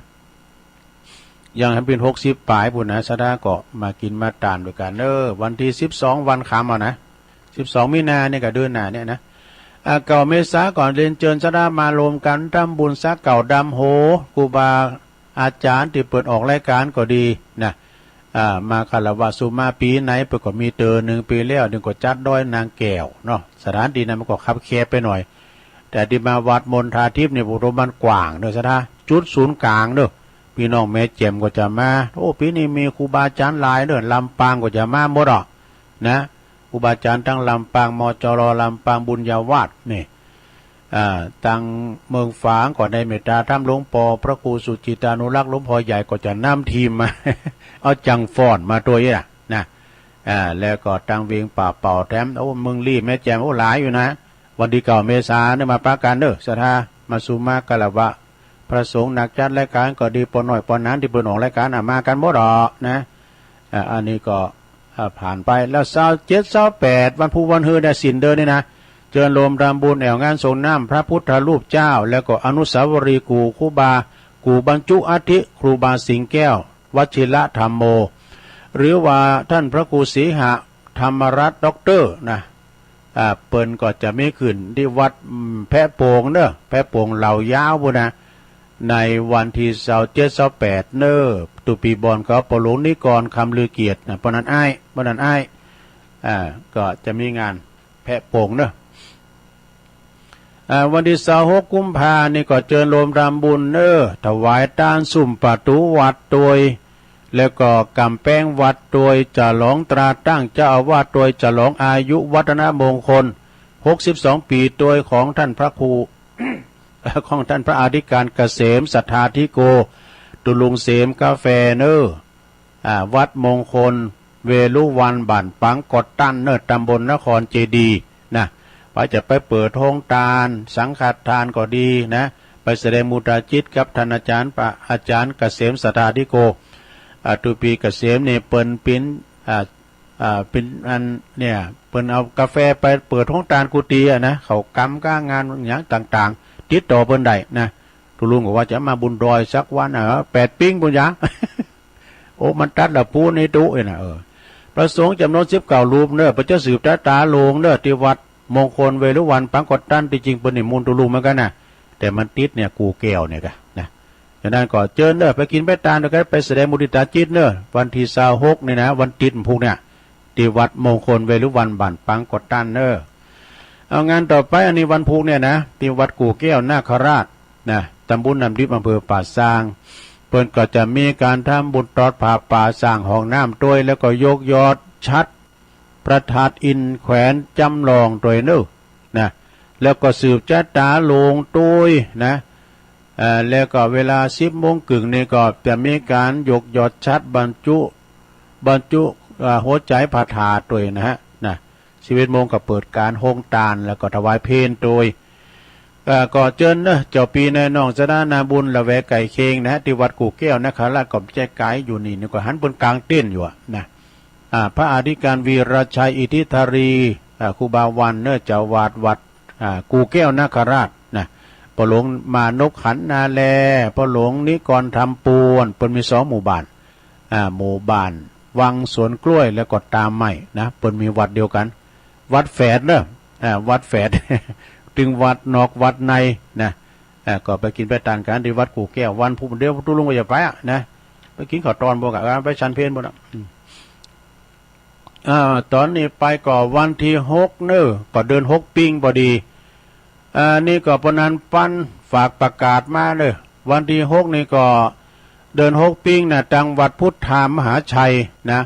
ยังหันเป๋นหกสิบป๋ายปู้นนะ ศรัทธาก็มากิ๋นมาตานตวยกั๋นเน้อ วันตี้สิบสองวันค่ำเอานะ สิบสองมีนานี่กะ เดือนหน้าเนี่ยนะ อ่า เก้าเมษาก็เรียนเจิญศรัทธามาโฮมกั๋นทำบุญสักเก้าดำโห ครูบาอาจ๋ารย์ตี้เปิ้นออกรายก๋านก็ดีนะ อ่า มาคารวะสุมาปี๋ไหน เปิ้นก็มีเตื้อนึ่ง ปี๋แล้วนึ่งก็จัดดอยนางแก้วเนาะ สถานตี้นั้นมันก็คับแคบไปหน่อย แต่ตี้มาวัดมณฑาทิพย์นี่ โอ้โห มันกว้างเนาะ ศรัทธา จุดศูนย์กลางเนาะ ปี้น้องแม่แจ่มก็จะมา โอ้ ปี๋นี้มีครูบาอาจ๋ารย์หลายเนาะ ลำปางก็จะมาหมดอ่ะนะ ครูบาอาจ๋ารย์ตังลำปาง มจร ลำปาง บุญญาวาสนี่ อ่า ตังเมืองฝางก็ได้เมตตาธรรมหลวงป้อพระครูสุจิตานุรักษ์ หลวงป้อใหญ่ก็จะนำทีมมา เอาจังฟ้อนมาตวยอ่ะนะ อ่า แล้วก็ตังเวียงป่าเป่าแถม โอ้ เมืองลี้ แม่แจ่ม โอ้ หลายอยู่นะ วันตี้เก้าเมษาเนี่ยมาปะกั๋นเนาะ ศรัทธา มาสุมาคารวะ พระสงฆ์นักจัดรายก๋านก็ดี ป้อน้อยป้อหนานตี้เปิ้นออกรายก๋านน่ะ มากั๋นหมดอ่ะนะ อ่า อันนี้ก็ อ่า ผ่านไป แล้วซาวเจ็ด ซาวแปด วันพูกวันฮือ ได้ศีลเดือนนี่นะ เจิญโฮมทำบุญแอ่วงานสรงน้ำพระพุทธรูปเจ้า แล้วก็อนุสาวรีย์กู่ครูบา กู่บรรจุอัฐิครูบาสิงห์แก้ว วชิรธัมโม หรือว่าต้านพระครูศรีหธรรมรัตน์ ด็อกเตอร์นะ อ่า เปิ้นก็จะมีขึ้นตี้วัด อืม แพะโป่งเนาะ แพะโป่งเหล่ายาวปู้นนะ ในวันตี้ซาวเจ็ด ซาวแปด เนาะ ตุ๊ปีบ่อนก็ป้อหลวงนิกร คำลือเกียรตินะ ป้อนั้นอ้าย ป้อนั้นอ้าย อ่า ก็จะมีงานแพะโป่งเนาะ อ่า วันตี้ซาวหก กุมภานี่ก็เจิญโฮมทำบุญเนาะ ถวายตานสุมประตู๋วัดตวย แล้วก็ก๋ำแปงวัดตวย ฉลองตราตั้งเจ้าอาวาสตวย ฉลองอายุวัฒนมงคล หกสิบสอง ปี๋ตวย ของต้านพระครู ของต้านพระอธิการเกษม ศรัทธาธิโก ตุ๊ลุงเสมกาแฟเนาะ อ่า วัดมงคลเวรุวัณ บ้านปังกอดตันเนาะ ตำบลนครเจดีย์นะ ว่าจะไปเปิดโฮงตาน สังฆทานก็ดีนะ ไปแสดงมุทิตาจิตกับต้านอาจ๋ารย์ พระอาจ๋ารย์เกษม ศรัทธาธิโก อ่า ตุ๊ปีเกษมนี่เปิ้นเป๋น อ่า อ่า เป๋นอันเนี่ย เปิ้นเอากาแฟไปเปิดโฮงตานกู้ตี้อะนะ เขากำก้างานหยังต่างๆ ติดต่อเปิ้นได้นะ ตุ๊ลุงก็ว่าจะมาบุญดอยสักวัน เออ แปดปิ้งปู้นยะ โอ้ มันตัดละปู้นนี่ตุ๊เอ้ยนะ เออ พระสงฆ์จ๋ำนวนสิบเก้ารูปเนาะ เปิ้นจะสืบจ๊าต๋าโลงเนาะ ตี้วัดมงคลเวรุวัณ ปังกอดตัน ตี้จริงเปิ้นนิมนต์ตุ๊ลุงเหมือนกั๋นนะ แต่มันติดเนี่ย กู่แก้วเนี่ยกะนะ ฉะนั้นก็เจิญเนาะ ไปกิ๋นไปตานตวยกั๋น ไปแสดงมุทิตาจิตเนาะ วันตี้ซาวหกนี่นะ วันติ๊ดพูกเนี่ย ตี้วัดมงคลเวรุวัณ บ้านปังกอดตันเนาะ เอางานต่อไป อันนี้วันพูกเนี่ยนะ ตี้วัดกู่แก้วนาคราชนะ ตำบลน้ำดิบ อำเภอป่าซาง เปิ้นก็จะมีก๋านทำบุญตอดผ้าป่า สร้างห้องน้ำตวย แล้วก็ยกยอดฉัตรพระธาตุอินทร์แขวนจ๋ำลองตวยเนาะ นะ แล้วก็สืบจ๊าต๋าโลงตวยนะ เอ่อ แล้วก็เวลาสิบโมงเกิ่งนี่ก็จะมีก๋านยกยอดฉัตรบรรจุ บรรจุ เอ่อ หัวใจ๋พระธาตุตวยนะฮะ นะ สิบเอ็ดโมงก็เปิดก๋านโฮงตาน แล้วก็ถวายเพลตวย เอ่อ ก็เจิญเนาะ เจ้าปี้นายน้อง ศรัทธานาบุญ ละแวกใก้เคียงนะฮะ ตี้วัดกู่แก้วนาคราช ก็บ่ใจ้ไก๋อยู่นี่ นี่ก็หันเปิ้นก๋างเต็นท์อยู่อะนะ อ่า พระอธิการวีรชัย อิทธิธารี อ่า ครูบาวันเนาะ เจ้าอาวาสวัด อ่า กู่แก้วนาคราชนะ ป้อหลวงมานพขันนาแล ป้อหลวงนิกรธรรมปูน เปิ้นมีสองหมู่บ้าน อ่า หมู่บ้านวังสวนกล้วย แล้วก็ตาไม้นะ เปิ้นมีวัดเดียวกั๋น วัดแฝดเนาะ อ่า วัดแฝด ตึงวัดนอกวัดในนะ อ่า ก็ไปกิ๋นไปตานกั๋นตี้วัดกู่แก้ว วันพูกเดียวตุ๊ลุงก็จะไปอะนะ ไปกิ๋นข้าวตอนปู้นกะ อ่า ไปฉันเพลปู้นอะ อืม อ่า ต๋อนนี้ไปก็วันตี้หกเนาะ ก็เดือนหกปิงพอดี อ่า นี่ก็ป้อหนานปันฝากประกาศมาเนาะ วันตี้หกนี่ก็เดือนหกปิงนะ ตังวัดพุทธามหาชัยนะ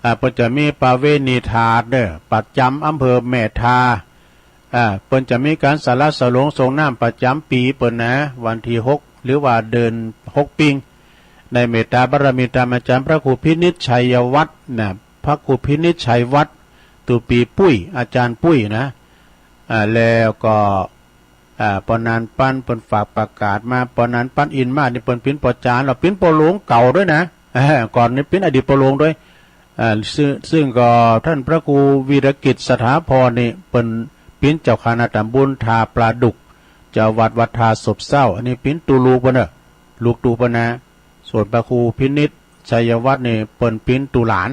อ่า เปิ้นจะมีประเวณีถาดเนาะ ประจ๋ำอำเภอแม่ทา อ่า เปิ้นจะมีก๋านสละสลวงสรงน้ำประจ๋ำปี๋เปิ้นนะ วันตี้หก หรือว่าเดือนหกปิง ในเมตตาบารมีต๋ามอาจ๋ารย์พระครูพินิจฉัยวัฒน์นะ พระครูพินิจฉัยวัฒน์ ตุ๊ปีปุ้ย อาจ๋ารย์ปุ้ยนะ อ่า แล้วก็ อ่า ป้อหนานปันเปิ้นฝากประกาศมา ป้อหนานปันอินมานี่เปิ้นเป๋นป้อจ๋ารย์ แล้วเป๋นป้อหลวงเก่าตวยนะ เออ ก่อนนี่เป๋นอดีตป้อหลวงตวย อ่า ซึ่ง ซึ่งก็ต้านพระครูวีรกิจสถาพรนี่เปิ้นเป๋นเจ้าคณะตำบลท่าปลาดุก เจ้าอาวาสวัดท่าสบเศร้า อันนี้เป๋นตุ๊ลูกเปิ้นเนาะ ลูกตุ๊เปิ้นนะ ส่วนพระครูพินิจฉัยวัฒน์นี่เปิ้นเป๋นตุ๊หลาน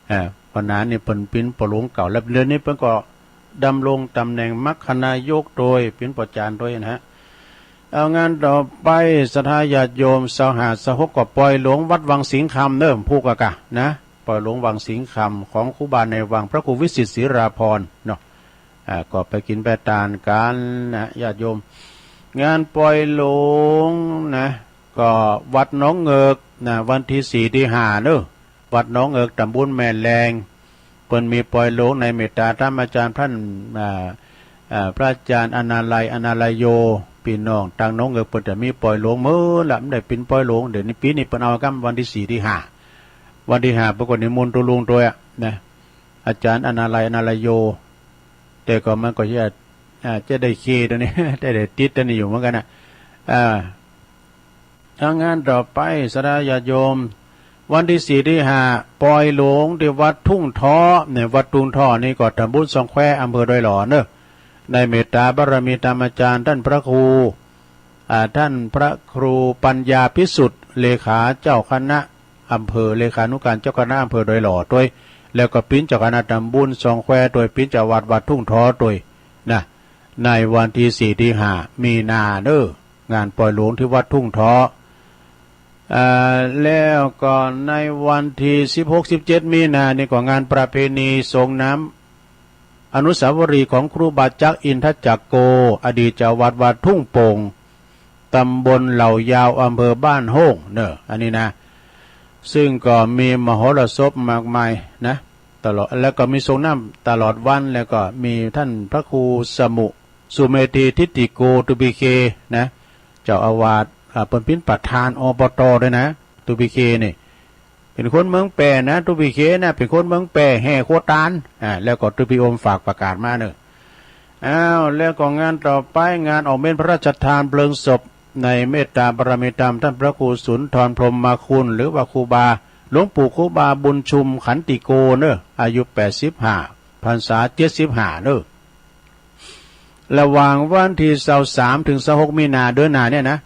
เอ่อ ป้อหนานนี่เปิ้นเป๋นป้อหลวงเก่า แล้วเดี๋ยวนี้เปิ้นก็ดำรงต๋ำแหน่งมัคคณายกตวย เป๋นป้อจ๋ารย์ตวยนะฮะ เอา งานต่อไป ศรัทธาญาติโยม เสาร์ห้า เสาร์หก ก็ปอยหลวงวัดวังสิงห์คำเน่อ ผู้กะกะนะ ปอยหลวงวังสิงห์คำ ของครูบาในวัง พระครูวิสิทธิ์ ศิราภรณ์เนาะ อ่า ก็ไปกิ๋นไปตานกั๋นนะ ญาติโยม งานปอยหลวงนะ ก็วัดหนองเงิกนะ วันตี้สี่ ตี้ห้าเน่อ วัดหนองเงิก ต๋ำบลแม่แลง เปิ้นมีปอยหลวงในเมตตาธรรมอาจารย์ต้าน อ่า อ่า พระอาจารย์อนาลัย อนาลโย ปี้น้องตางหนองเงิกเปิ้นจะมีปอยหลวงเมินละ บ่ได้เป๋นปอยหลวง เดี๋ยวนี้ ปี๋นี้เปิ้นเอากำวันตี้สี่ ตี้ห้า วันตี้ห้าเปิ้นก็นิมนต์ตุ๊ลุงตวยอะนะ อาจารย์อนาลัย อนาลโย แต่ก็มันก็จะ อ่า จะได้เคตรงนี้ ได้ ได้ติดตรงนี้อยู่เหมือนกั๋นนะ อ่า เอา งานต่อไป ศรัทธาญาติโยม วันตี้สี่ ตี้ห้า ปอยหลวงตี้วัดทุ่งท้อเนี่ย วัดทุ่งท้อนี่ก็ต๋ำบลสองแคว อำเภอดอยหล่อเน่อ ในเมตตาบารมีธรรมอาจารย์ต้านพระครู อ่า ต้านพระครูปัญญาภิสุทธิ์ เลขาเจ้าคณะอำเภอ เลขานุการเจ้าคณะอำเภอดอยหล่อตวย แล้วก็เป๋นเจ้าคณะต๋ำบลสองแควตวย เป๋นเจ้าวัดวัดทุ่งท้อตวยนะ ในวันตี้สี่ ตี้ห้า มีนาเน่อ งานปอยหลวงตี้วัดทุ่งท้อ อ่า แล้วก็ในวันตี้สิบหก สิบเจ็ด มีนานี่ก็งานประเพณีส่งน้ำอนุสาวรีย์ของครูบาจักร อินทจักโก อดีตเจ้าวัดวัดทุ่งโป่ง ต๋ำบลเหล่ายาว อำเภอบ้านโฮ่งเน่อ อันนี้นะ ซึ่งก็มีมโหรสพมากมายนะ ตลอด แล้วก็มีส่งน้ำตลอดวัน แล้วก็มีต้านพระครูสมุ สุเมธี ทิติโก ตูบีเค นะ เจ้าอาวาส อ่า เปิ้นเป๋นประธาน อปต ตวยนะ ตูบีเค นี่ เป๋นคนเมืองแป้นะ ตูบีเค นะ เป๋นคนเมืองแป้ แฮ่ครัวตาน อ่า แล้วก็ตูบีโอมฝากประกาศมาเน่อ อ้าว แล้วก็งานต่อไป งานออกเมรุพระราชทานเพลิงศพ ในเมตตาบารมีธรรมต้านพระครูสุนทรพรหมคุณ หรือว่าครูบา หลวงปู่ครูบาบุญชุมขันติโกเน่อ อายุแปดสิบห้า พรรษาเจ็ดสิบห้าเน่อ ระหว่างวันตี้ซาวสาม เถิงซาวหก มีนา เดือนหน้าเนี่ยนะ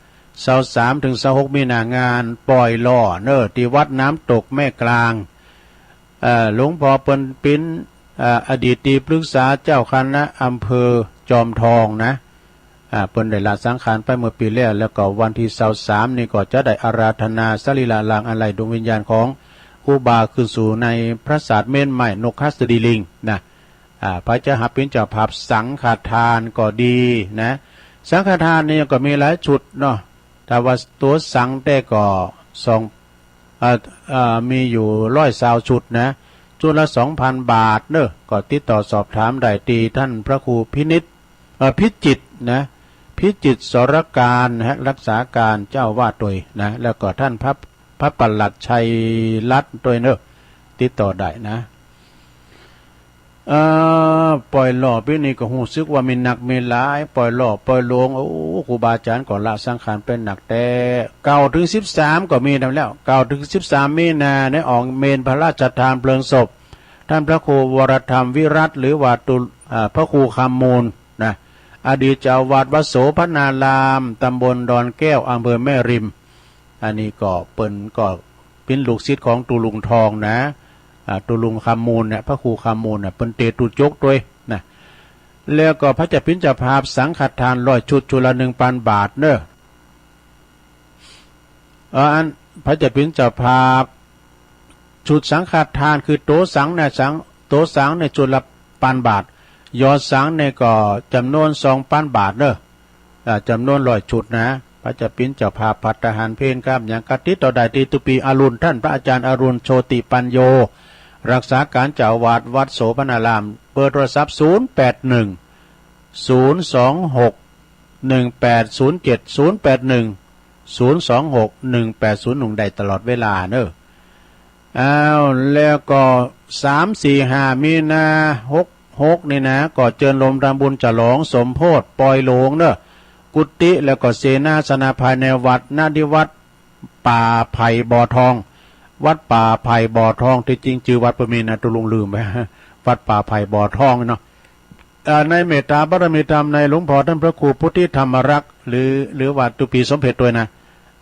ซาวสาม เถิงซาวหก มีนา งานปอยหล่อเน่อ ตี้วัดน้ำตกแม่กลาง เอ่อ หลวงพ่อเปิ้นเป๋น เอ่อ อดีตตี้ปรึกษาเจ้าคณะอำเภอจอมทองนะ อ่า เปิ้นได้ละสังขารไปเมื่อปี๋แล้ว แล้วก็วันตี้ซาวสาม นี่ก็จะได้อาราธนาสรีระรางอาลัยดวงวิญญาณของครูบาขึ้นสู่ในปราสาทเมรุมาตย์นกหัสดีลิงนะ อ่า ใผจะหับเป๋นเจ้าภาพสังฆทานก็ดีนะ สังฆทานนี่ก็มีหลายชุดเนาะ ถ้าว่าตั๋วสังแต๊ก็สอง เอ่อ เอ่อ มีอยู่ร้อยซาวชุดนะ ชุดละสองพันบาทเน่อ ก็ติดต่อสอบถามได้ตี้ต้านพระครูพินิจ เอ่อ พิจิตรนะ พิจิตรสรการนะฮะ รักษาการเจ้าอาวาสตวยนะ แล้วก็ต้านพระ พระปลัดชัยรัตน์ตวยเน่อ ติดต่อได้นะ เอ่อ ปอยหล่อปี๋นี้ก็ฮู้สึกว่ามีนักมีหลาย ปอยหล่อปอยหลวง โอ้ ครูบาอาจ๋ารย์ก็ละสังขารไปหนักแต๊ เก้าเถิงสิบสาม ก็มีนำแล้ว เก้าเถิงสิบสาม มีนา ในออกเมรุพระราชทานเพลิงศพ ต้านพระครูวรธรรมวิรัติ หรือว่าตุ อ่า พระครูคำมูลนะ อดีตเจ้าวัดวัดโสภณาราม ตำบลดอนแก้ว อำเภอแม่ริม อันนี้ก็เปิ้นก็เป๋นลูกศิษย์ของตุ๊ลุงทองนะ อ่า ตุ๊ลุงคำมูลเนี่ย พระครูคำมูลเนี่ย เปิ้นเตะตุ๊จกตวยนะ แล้วก็ใผจะเป๋นเจ้าภาพสังฆทานร้อยชุด ชุดละหนึ่งพันบาทเน่อ เอ่อ อันใผจะเป๋นเจ้าภาพชุดสังฆทาน คือตั๋วสังนะ สัง ตั๋วสังเนี่ยชุดละพันบาท ยอดสังเนี่ยก็จ๋ำนวนสองพันบาทเน่อ อ่า จ๋ำนวนร้อยชุดนะ ใผจะเป๋นเจ้าภาพภัตตาหารเพลครับ หยังก็ติดต่อได้ตี้ตุ๊ปี๋อรุณ ต้านพระอาจ๋ารย์อรุณ โชติปัญโญ รักษาการเจ้าอาวาสวัดโสภณาราม เบอร์โทรศัพท์ ศูนย์แปดหนึ่ง ศูนย์สองหก หนึ่งแปดศูนย์เจ็ด ศูนย์แปดหนึ่ง ศูนย์สองหก หนึ่งแปดศูนย์หนึ่ง ได้ตลอดเวลาเน่อ อ้าว แล้วก็สาม สี่ ห้า มีนา หกหก นี่นะ ก็เจิญโยมทำบุญฉลองสมโภชปอยหลวงเน่อ กุฏิแล้วก็เสนาสนะภายในวัด ณ ตี้วัดป่าไผ่บ่อทอง วัดป่าไผ่บ่อทอง ตี้จริงจื้อวัดเปิ้นมีนะ ตุ๊ลุงลืมไป วัดป่าไผ่บ่อทองเนาะ อ่า ในเมตตาบารมีธรรมในหลวงพ่อต้านพระครูพุทธิธรรมรักษ์ หรือ หรือว่าตุ๊ปี๋สมเพ็จตวยนะ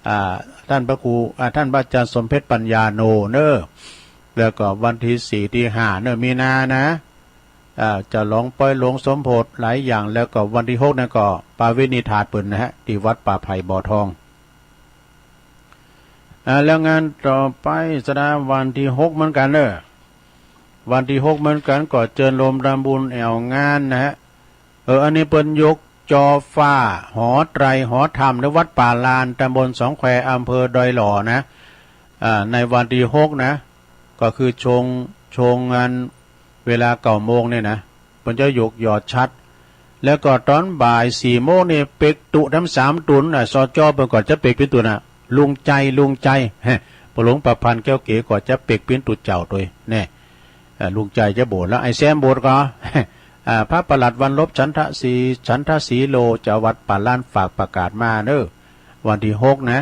อ่า ต้านพระครู อ่า ต้านพระอาจ๋ารย์สมเพ็จปัญญาโณเน่อ แล้วก็วันตี้สี่ ตี้ห้าเน่อ มีนานะ อ่า จะหลองปอยหลวงสมโภชหลายอย่าง แล้วก็วันตี้หกนั้นก็ประเวณีถาดเปิ้นนะฮะ ตี้วัดป่าไผ่บ่อทอง อ่า แล้วงานต่อไปสดาวันตี้หกเหมือนกั๋นเน่อ วันตี้หกเหมือนกั๋น ก็เจิญโฮมทำบุญแอ่วงานนะฮะ เออ อันนี้เปิ้นยกจอฟ้า หอไตร หอธรรม ในวัดป่าลาน ตำบลสองแคว อำเภอดอยหล่อนะ อ่า ในวันตี้หกนะ ก็คือชง ชงงานเวลาเก้าโมงนี่นะ เปิ้นจะยกยอดฉัตร แล้วก็ต๋อนบ่ายสี่โมงนี่เปกตุ๊ทั้งสามตุ๊นน่ะ สจ เปิ้นก็จะเปกเป๋นตุ๊นน่ะ ลุงใจ๋ ลุงใจ๋ ฮะ ปอหลวงประพันธ์แก้วเก๋ก็จะเปกเป๋นตุ๊เจ้าตวย แน่ อ่า ลุงใจ๋จะบวชแล้ว ไอ้แซมบวชก็ อ่า พระประหลัดวรรณรบ ฉันทศรี ฉันทศรีโล เจ้าวัดป่าลานฝากประกาศมาเน่อ วันตี้หกนะ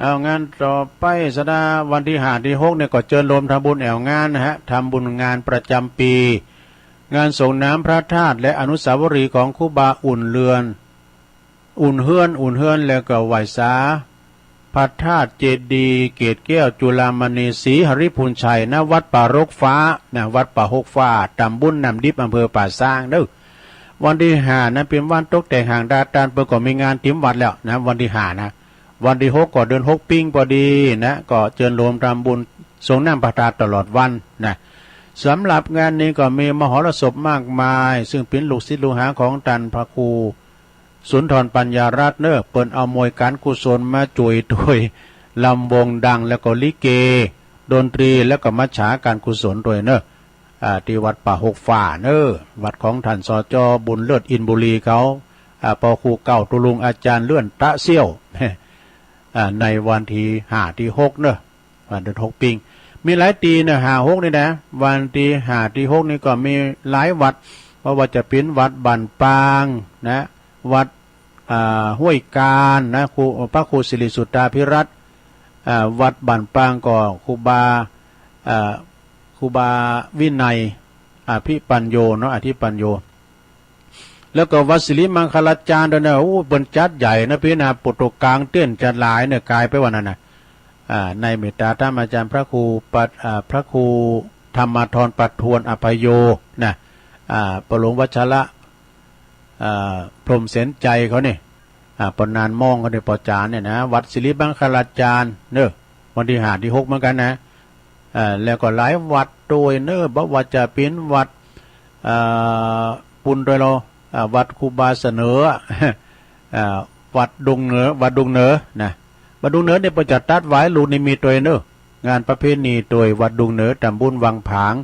เอางานต่อไปสดาวันตี้ห้าตี้หกเนี่ยก็เจิญโฮมทำบุญแอ่วงานนะฮะ ทำบุญงานประจ๋ำปี๋ งานส่งน้ำพระธาตุและอนุสาวรีย์ของครูบาอุ่นเฮือน อุ่นเฮือน อุ่นเฮือน แล้วก็ไหว้สาพระธาตุเจดีย์เกศแก้วจุฬามณีศรีหริภุญชัย ณ วัดป่าฮกฟ้า นะ วัดป่าฮกฟ้า ตำบลน้ำดิบ อำเภอป่าซางเน่อ วันตี้ห้านั้นเป๋นวันตกแต่งห้างดาดาล เปิ้นก็มีงานเตรียมวัดแล้วนะ วันตี้ห้านะ วันตี้หกก็เดือนหกปิงพอดีนะ ก็เจิญโฮมทำบุญส่งน้ำพระธาตุตลอดวันนะ สำหรับงานนี้ก็มีมหรสพมากมาย ซึ่งเป๋นลูกศิษย์ลูกหาของต้านพระครูสุนทรปัญญารัตน์เน่อ เปิ้นเอามวยก๋านกุศลมาจ้วยตวย ลำวงดัง แล้วก็ลิเก ดนตรี แล้วก็มาฉาก๋านกุศลตวยเน่อ อ่า ตี้วัดป่าฮกฟ้าเน่อ วัดของต้าน สจ บุญเลิศ อินบุรีเขา อ่า ปอครูเก่าตุ๊ลุงอาจ๋ารย์เลื่อนตะเสี้ยว อ่า ในวันตี้ห้าตี้หกเน่อ วันตี้หกปิง มีหลายตี้เน่อ ห้าหกนี่นะ วันตี้ห้าตี้หกนี่ก็มีหลายวัด บ่ว่าจะเป๋นวัดบ้านปางนะ วัด อ่า ห้วยกาญนะ ครู พระครูสิริสุตตาภิรัตน์ อ่า วัดบ้านปางก็ครูบา อ่า ครูบาวินัย อธิปัญโญเนาะ อธิปัญโญ แล้วก็วัดสิริมังคลาจารย์ตวยเน่อ โอ้ เปิ้นจัดใหญ่นะ ปี๋หน้าปวดตกกลางเต้นจัดหลายเน่อ ก๋ายไปวันนั้นนะ อ่า ในเมตตาธรรมาจ๋ารย์พระครูปัด อ่า พระครูธรรมาธรประทวนอภัยโญนะ อ่า ปอหลวงวัชระ อ่า พรหมเสนชัยเขานี่ อ่า ปอนานมองเขานี่ ปอจ๋ารย์เนี่ยนะ วัดสิริมังคลาจารย์เน่อ วันตี้ห้าตี้หกเหมือนกั๋นนะ อ่า แล้วก็หลายวัดตวยเน่อ บ่ว่าจะเป๋นวัด อ่า ปูนตวยลอ อ่า วัดครูบาเสนอ อ่า วัดดงเหนือ วัดดงเหนือนะ วัดดงเหนือนี่เปิ้นจะตัดหวายลูกนิมิตตวยเน่อ งานประเพณีตวยวัดดงเหนือ ตำบลวังผาง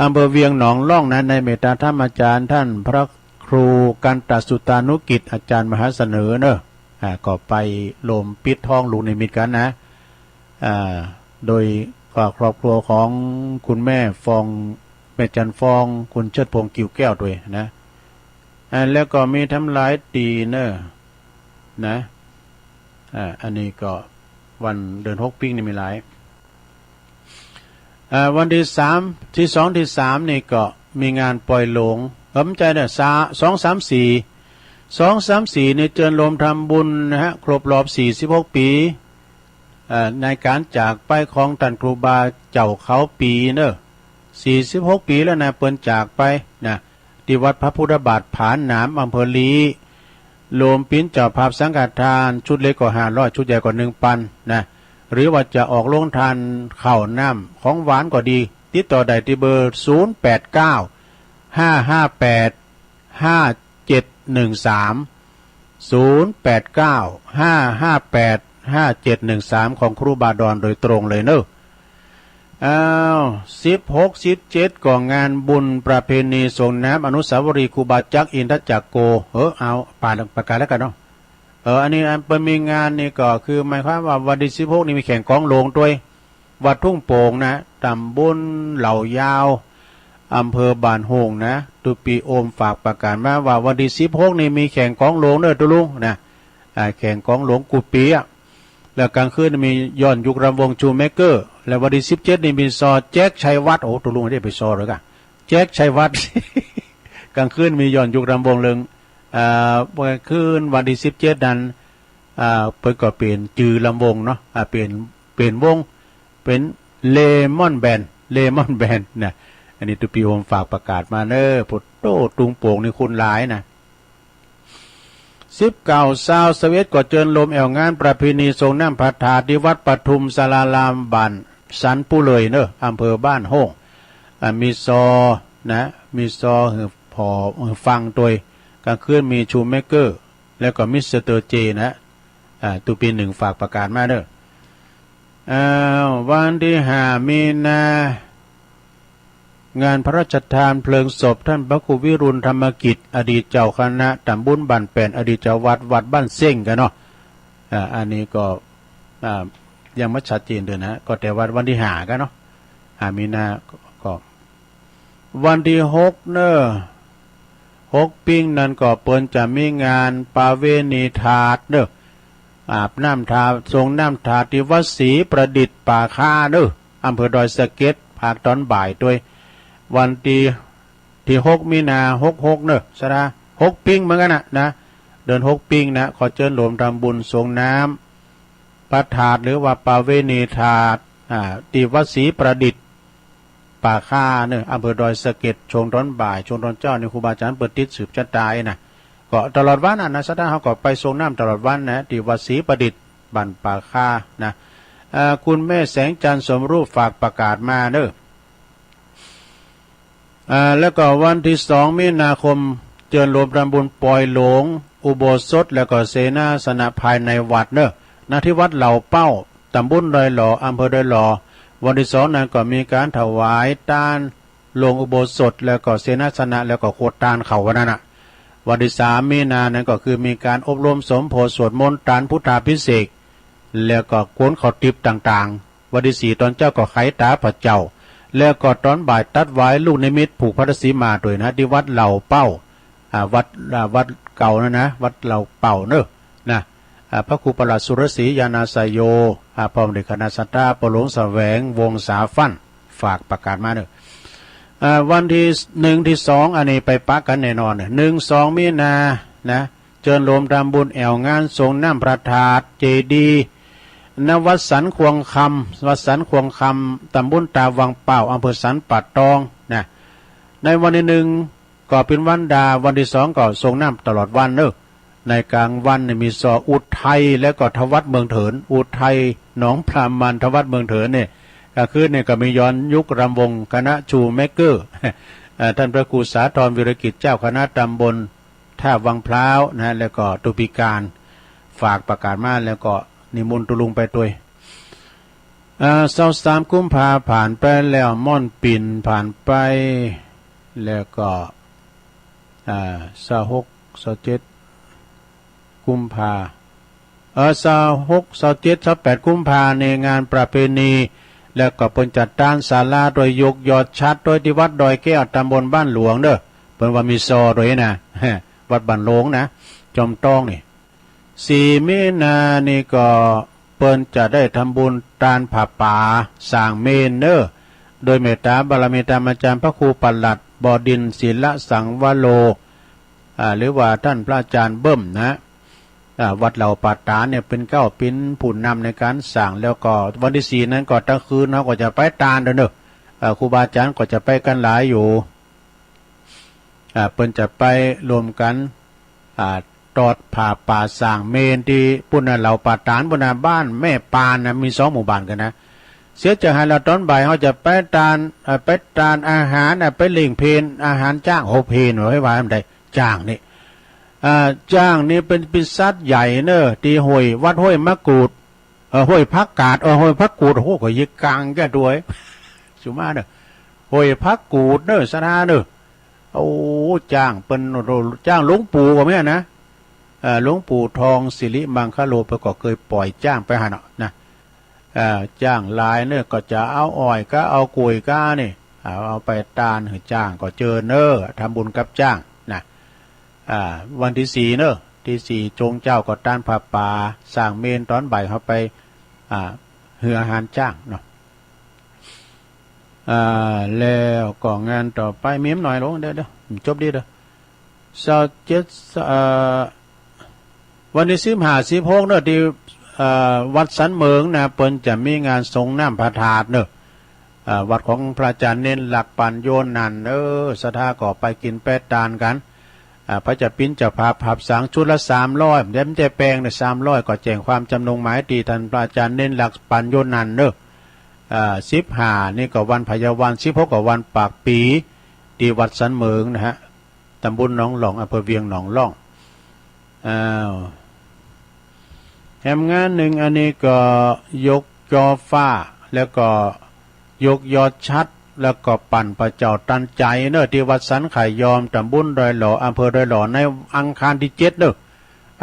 อำเภอเวียงหนองล่องนะ ในเมตตาธรรมาจ๋ารย์ต้านพระครูกันตสุตานุกิจ อาจ๋ารย์มหาเสนอเน่อ อ่า ก็ไปโฮมปิดทองลูกนิมิตกั๋นนะ อ่า โดย อ่า ครอบครัวของคุณแม่ฟอง แม่จันทร์ฟอง คุณเชิดพงษ์ กิ่วแก้วตวยนะ อ่า แล้วก็มีทำหลายตี้เน่อ นะ อ่า อันนี้ก็วันเดือนหกปิ๊งนี่มีหลาย อ่า วันตี้สาม ตี้สอง ตี้สามนี่ก็มีงานปอยหลวง เออ บ่ใจ้เน่อ สา สอง สาม สี่ สอง สาม สี่นี่เจิญโฮมทำบุญนะฮะ ครบรอบสี่สิบหกปี๋ เอ่อ ในก๋านจากไปของต้านครูบาเจ้าเขาปี๋เน่อ สี่สิบหกปี๋แล้วนะ เปิ้นจากไปนะ ตี้วัดพระพุทธบาทผาหนาม อำเภอลี้ โฮมเป๋นเจ้าภาพสังฆทาน ชุดเล็กก็ห้าร้อย ชุดใหญ่ก็หนึ่งปันนะ หรือว่าจะออกโฮงตานข้าวน้ำของหวานก็ดี ติดต่อได้ตี้เบอร์ ศูนย์ แปด เก้า ห้า ห้า แปด ห้า เจ็ด หนึ่ง สาม ศูนย์ แปด เก้า ห้า ห้า แปด ห้า เจ็ด หนึ่ง สาม ของครูบาดอนโดยตรงเลยเน่อ อ้าว สิบหก สิบเจ็ด ก็งานบุญประเพณีส่งน้ำอนุสาวรีย์ครูบาจักรอินทจักโก เออ เอา ป่าน ประกาศแล้วกั๋นเนาะ เออ อันนี้อันเปิ้นมีงานนี่ก็คือหมายความว่าวันตี้สิบหกนี่มีแข่งกองหลวงตวย วัดทุ่งโป่งนะ ตำบลเหล่ายาว อำเภอบ้านโฮ่งนะ ตุ๊ปี๋โอมฝากประกาศมาว่าวันตี้สิบหกนี่มีแข่งกองหลวงเน่อตุ๊ลุงนะ อ่า แข่งกองหลวงกู้ปี๋อะ แล้วก๋างคืนมีย้อนยุครำวงชูเมเกอร์ แล้ววันตี้สิบเจ็ดนี่มีซอแจ๊คชัยวัฒน์ โอ้ ตุ๊ลุงได้ไปซอเลยก่ะ แจ๊คชัยวัฒน์ ก๋างคืนมีย้อนยุครำวงเลิง เอ่อ ก๋างคืนวันตี้สิบเจ็ดนั้น อ่า เปิ้นก็เป๋นจื้อรำวงเนาะ อ่า เป๋น เป๋นวง เป๋นเลมอนแบนด์ เลมอนแบนด์นะ อันนี้ตุ๊ปี๋โฮมฝากประกาศมาเน่อ โผโต้ ตุงโป่งนี่คนหลายนะ สิบเก้า ซาว ซาวเอ็ด ก็เจิญโฮมแอ่วงานประเพณีสรงน้ำพระธาตุตี้วัดปทุมสารารามบ้านสันปูเลยเน่อ อำเภอบ้านโฮ่ง อ่า มีซอนะ มีซอหื้อผ่อหื้อฟังตวย ก๋างคืนมีชูเมกเกอร์ แล้วก็มิสเตอร์เจนะ อ่า ตุ๊ปี๋นึ่งฝากประกาศมาเน่อ อ้าว วันตี้ห้ามีนา งานพระราชทานเพลิงศพต้านพระครูวิรุณธรรมกิจ อดีตเจ้าคณะต๋ำบลบ้านแป้น อดีตเจ้าวัดวัดบ้านเซ้งกั๋นเนาะ อ่า อันนี้ก็ อ่า ยังบ่ชัดเจนเตื้อนะ ก็แต่ว่าวันตี้ห้ากั๋นเนาะ ห้ามีนา ก็ วันตี้หกเน่อ หกปิงนั้นก็เปิ้นจะมีงานประเวณีธาตุเน่อ อาบน้ำธาตุ สรงน้ำธาตุตี้วัดศรีประดิษฐ์ป่าคาเน่อ อำเภอดอยสะเก็ด ภาคต๋อนบ่ายตวย วันตี้ ตี้หกมีนา หกหกเน่อ สะดา หกปิงเหมือนกั๋นนะ นะ เดือนหกปิงนะ ขอเจิญโฮมทำบุญสรงน้ำพระธาตุ หรือว่าประเวณีธาตุ อ่า ตี้วัดศรีประดิษฐ์ ป่าคาเน่อ อำเภอดอยสะเก็ด ช่วงต๋อนบ่าย ช่วงต๋อนเจ๊านี่ครูบาอาจ๋ารย์เปิ้นติดสืบชะตาเองนะ ก็ตลอดวันน่ะนะ ศรัทธาเฮาก็ไปสรงน้ำตลอดวันนะ ตี้วัดศรีประดิษฐ์ บ้านป่าคานะ เอ่อ คุณแม่แสงจันทร์สมรูปฝากประกาศมาเน่อ อ่า แล้วก็วันตี้สองมีนาคม เจิญโฮมทำบุญปอยหลวง อุโบสถ แล้วก็เสนาสนะภายในวัดเน่อ ณ ที่วัดเหล่าเป้า ต๋ำบลดอยหล่อ อำเภอดอยหล่อ วันตี้สองนั้นก็มีก๋านถวายตานโลงอุโบสถ แล้วก็เสนาสนะ แล้วก็โคตานเขาวันนั้นน่ะ วันตี้สามมีนานั้นก็คือมีก๋านอบรมสมโภชน์สวดมนต์ตานพุทธาภิเษก แล้วก็กวนข้าวติบต่างๆ วันตี้สี่ต๋อนเจ๊าก็ไขต๋าพระเจ้า แล้วก็ต๋อนบ่ายตัดวายลูกนิมิตผูกพระธาตุสีมาตวยนะ ตี้วัดเหล่าเป้า อ่า วัด อ่า วัดเก่านั่นนะ วัดเหล่าเป้าเน่อ นะ อ่า พระครูประหลัดสุรศรีญาณาสโย อ่า พร้อมด้วยคณะศรัทธา ป้อหลวงแสวง วงศาฟั่น ฝากประกาศมาเน่อ อ่า วันตี้หนึ่ง ตี้สอง อันนี้ไปปะกั๋นแน่นอนเน่อ หนึ่ง สอง มีนา นะ เจิญโฮมทำบุญแอ่วงานสรงน้ำพระธาตุเจดีย์ ณ วัดสันขวงคำ วัดสันขวงคำ ต๋ำบลตาวังเป้า อำเภอสันป่าตองนะ ในวันตี้หนึ่งก็เป๋นวันดา วันตี้สองก็สรงน้ำตลอดวันเน่อ ในก๋างวันนี่มีซออุทัย แล้วก็ทวัดเมืองเถิน อุทัยหนองพระมัน ทวัดเมืองเถินเนี่ย ก๋างคืนนี่ก็มีย้อนยุครำวงคณะชูเมกเกอร์ เอ่อ ต้านพระครูสาธรวีรกิจ เจ้าคณะต๋ำบล ท่าวังพร้าวนะ แล้วก็ตุ๊ปี๋ก๋าน ฝากประกาศมา แล้วก็นิมนต์ตุ๊ลุงไปตวย อ่า ซาวสามกุมภาผ่านไปแล้ว ม่อนปิ่นผ่านไป แล้วก็ อ่า ซาวหก ซาวเจ็ด กุมภา เออ ซาวหก ซาวเจ็ด ซาวแปด กุมภานี่งานประเพณี แล้วก็เปิ้นจัดตานศาลาตวย ยกยอดฉัตรตวย ตี้วัดดอยแก้ว ต๋ำบลบ้านหลวงเน่อ เปิ้นว่ามีซอตวยนะ วัดบ้านโลงนะ จอมตองนี่ สี่มีนานี่ก็เปิ้นจะได้ทำบุญตานผ้าป่าสร้างเมรุเน่อ โดยเมตตาบารมีต๋ามอาจ๋ารย์พระครูประหลัด บดินทร์ ศิลสังวโร อ่า หรือว่าต้านพระอาจ๋ารย์เบิ้มนะ อ่า วัดเหล่าป่าต๋านเนี่ยเป๋นเก๊าเป๋นผู้นำในก๋านสร้าง แล้วก็วันตี้สี่นั้นก็ตึงคืนเฮาก็จะไปตานเน่อ อ่า ครูบาอาจ๋ารย์ก็จะไปกั๋นหลายอยู่ อ่า เปิ้นจะไปรวมกั๋น อ่า ตอดผ้าป่าสร้างเมรุตี้ปุ้นน่ะ เหล่าป่าต๋านปุ้นน่ะ บ้านแม่ปานน่ะ มีสองหมู่บ้านกั๋นนะ เสียจะหันแล้วต๋อนบ่ายเฮาจะไปตาน เอ่อ ไปตานอาหารน่ะ ไปเลี้ยงเพลอาหารจ๊าง โห เพลว่า ว่าบ่ได้ จ๊างนี่ อ่า จ๊างนี่เป๋น เป๋นสัตว์ใหญ่เน่อ ตี้ห้วย วัดห้วยมะกรูด เอ่อ ห้วยผักกาด เอ่อ ห้วยผักกูด โอ้โห ก็ยิกกางแก่ตวย สุมาเน่อ ห้วยผักกูดเน่อ สะดาเน่อ โอ้ จ๊างเปิ้น โอ้ จ๊างหลวงปู่ก็มีนะ เอ่อ หลวงปู่ทองสิริมังคโล เปิ้นก็เกยป่อยจ๊างไปหั้นเนาะนะ เอ่อ จ๊างหลายเน่อ ก็จะเอาอ้อยก้า เอาก๋วยก้านี่ เอา เอาไปตานหื้อจ๊างก็เจิญเน่อ ทำบุญกับจ๊างนะ อ่า วันตี้สี่เน่อ ตี้สี่จงเจ้าก็ตานผ้าป่าสร้างเมรุ ต๋อนบ่ายเฮาไป อ่า หื้ออาหารจ๊างเนาะ อ่า แล้วก็งานต่อไปมีน้อยลง เดี๋ยว เดี๋ยว จบดีเด้อ ซาวเจ็ด เอ่อ วันตี้สิบห้า สิบหกเน่อ ตี้ เอ่อ วัดสันเหมิงนะ เปิ้นจะมีงานสรงน้ำพระธาตุเน่อ อ่า วัดของพระอาจารย์เณรหลักปัญโญนันท์ เออ ศรัทธาก็ไปกิ๋นไปตานกั๋น อ่า พระเจ้าปิ้นเจ้าภาพหับสังชุดละสามร้อย เดี๋ยวมันจะแปงเนี่ย สามร้อย ก็แจ้งความจำนงหมายตี้ต้านพระอาจารย์เณรหลักปัญโญนันท์เนาะ อ่า สิบห้านี่ก็วันไผยวัน สิบหกก็วันปากปี๋ ตี้วัดสันเหมิงนะฮะ ต๋ำบลหนองล่อง อำเภอเวียงหนองล่อง อ้าว แถมงานนึ่งอันนี้ก็ยกจอฟ้า แล้วก็ยกยอดฉัตร แล้วก็ปั่นพระเจ้าตันใจ๋เนาะ ตี้วัดสันไข่ยอม ต๋ำบลดอยหล่อ อำเภอดอยหล่อ ในอังคารตี้เจ็ดเนาะ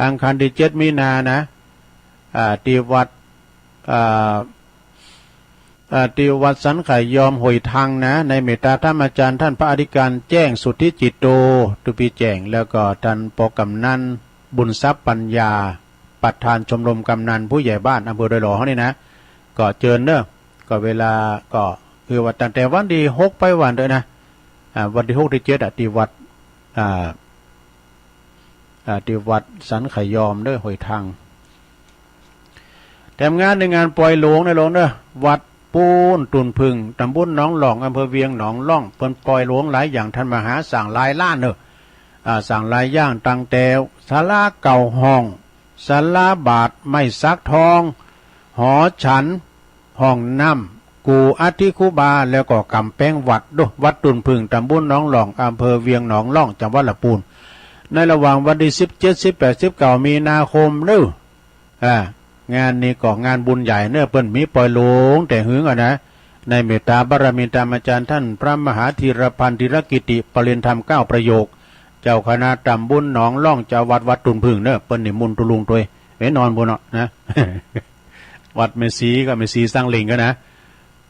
อังคารตี้เจ็ดมีนานะ อ่า ตี้วัด อ่า อ่า ตี้วัดสันไข่ยอมห้วยทังนะ ในเมตตาธรรมอาจารย์ต้านพระอธิการแจ้งสุทธิจิตโต ตุ๊ปี้แจ้ง แล้วก็ต้านปอกำนันบุญทรัพย์ปัญญา ประธานชมรมกำนันผู้ใหญ่บ้านอำเภอดอยหล่อเฮานี่นะ ก็เจิญเนาะ ก็เวลาก็คือว่าตั้งแต่วันตี้หกไปวันเด้อนะ อ่า วันตี้หกตี้เจ็ดอะ ตี้วัด อ่า อ่า ตี้วัดสันไข่ยอมเนาะ ห้วยทัง แถมงานนึ่งงานปล่อยหลวงเนาะหลวงเนาะ วัดปูนตุ่นผึ้ง ต๋ำบลหนองล่อง อำเภอเวียงหนองล่อง เปิ้นปล่อยหลวงหลายอย่าง ต้านมหาสร้างหลายล้านเนาะ อ่า สร้างหลายอย่าง ตั้งแต่ศาลาเก้าห้อง ศาลาบาท ไม้สักทอง หอฉัน ห้องน้ำ กู่อัฐิครูบา แล้วก็ก๋ำแปงวัดเนาะ วัดตุ่นผึ้ง ต๋ำบลหนองล่อง อำเภอเวียงหนองล่อง จังหวัดละปูน ในระหว่างวันตี้สิบเจ็ด สิบแปด สิบเก้า มีนาคมเนาะ อ่า งานนี้ก็งานบุญใหญ่เนาะ เปิ้นมีปล่อยหลวงแต่หึงอะนะ ในเมตตาบารมีธรรมอาจารย์ต้านพระมหาธีรพันธ์ธีรกิติ ปริญญาธรรมเก้าประโยค เจ้าคณะต๋ำบลหนองล่อง เจ้าวัดวัดตุ่นผึ้งเนาะ เปิ้นนิมนต์ตุ๊ลุงตวย ไปนอนปู้นเนาะนะ วัดแม่ศรีก็แม่ศรีสังเหล่งก็นะ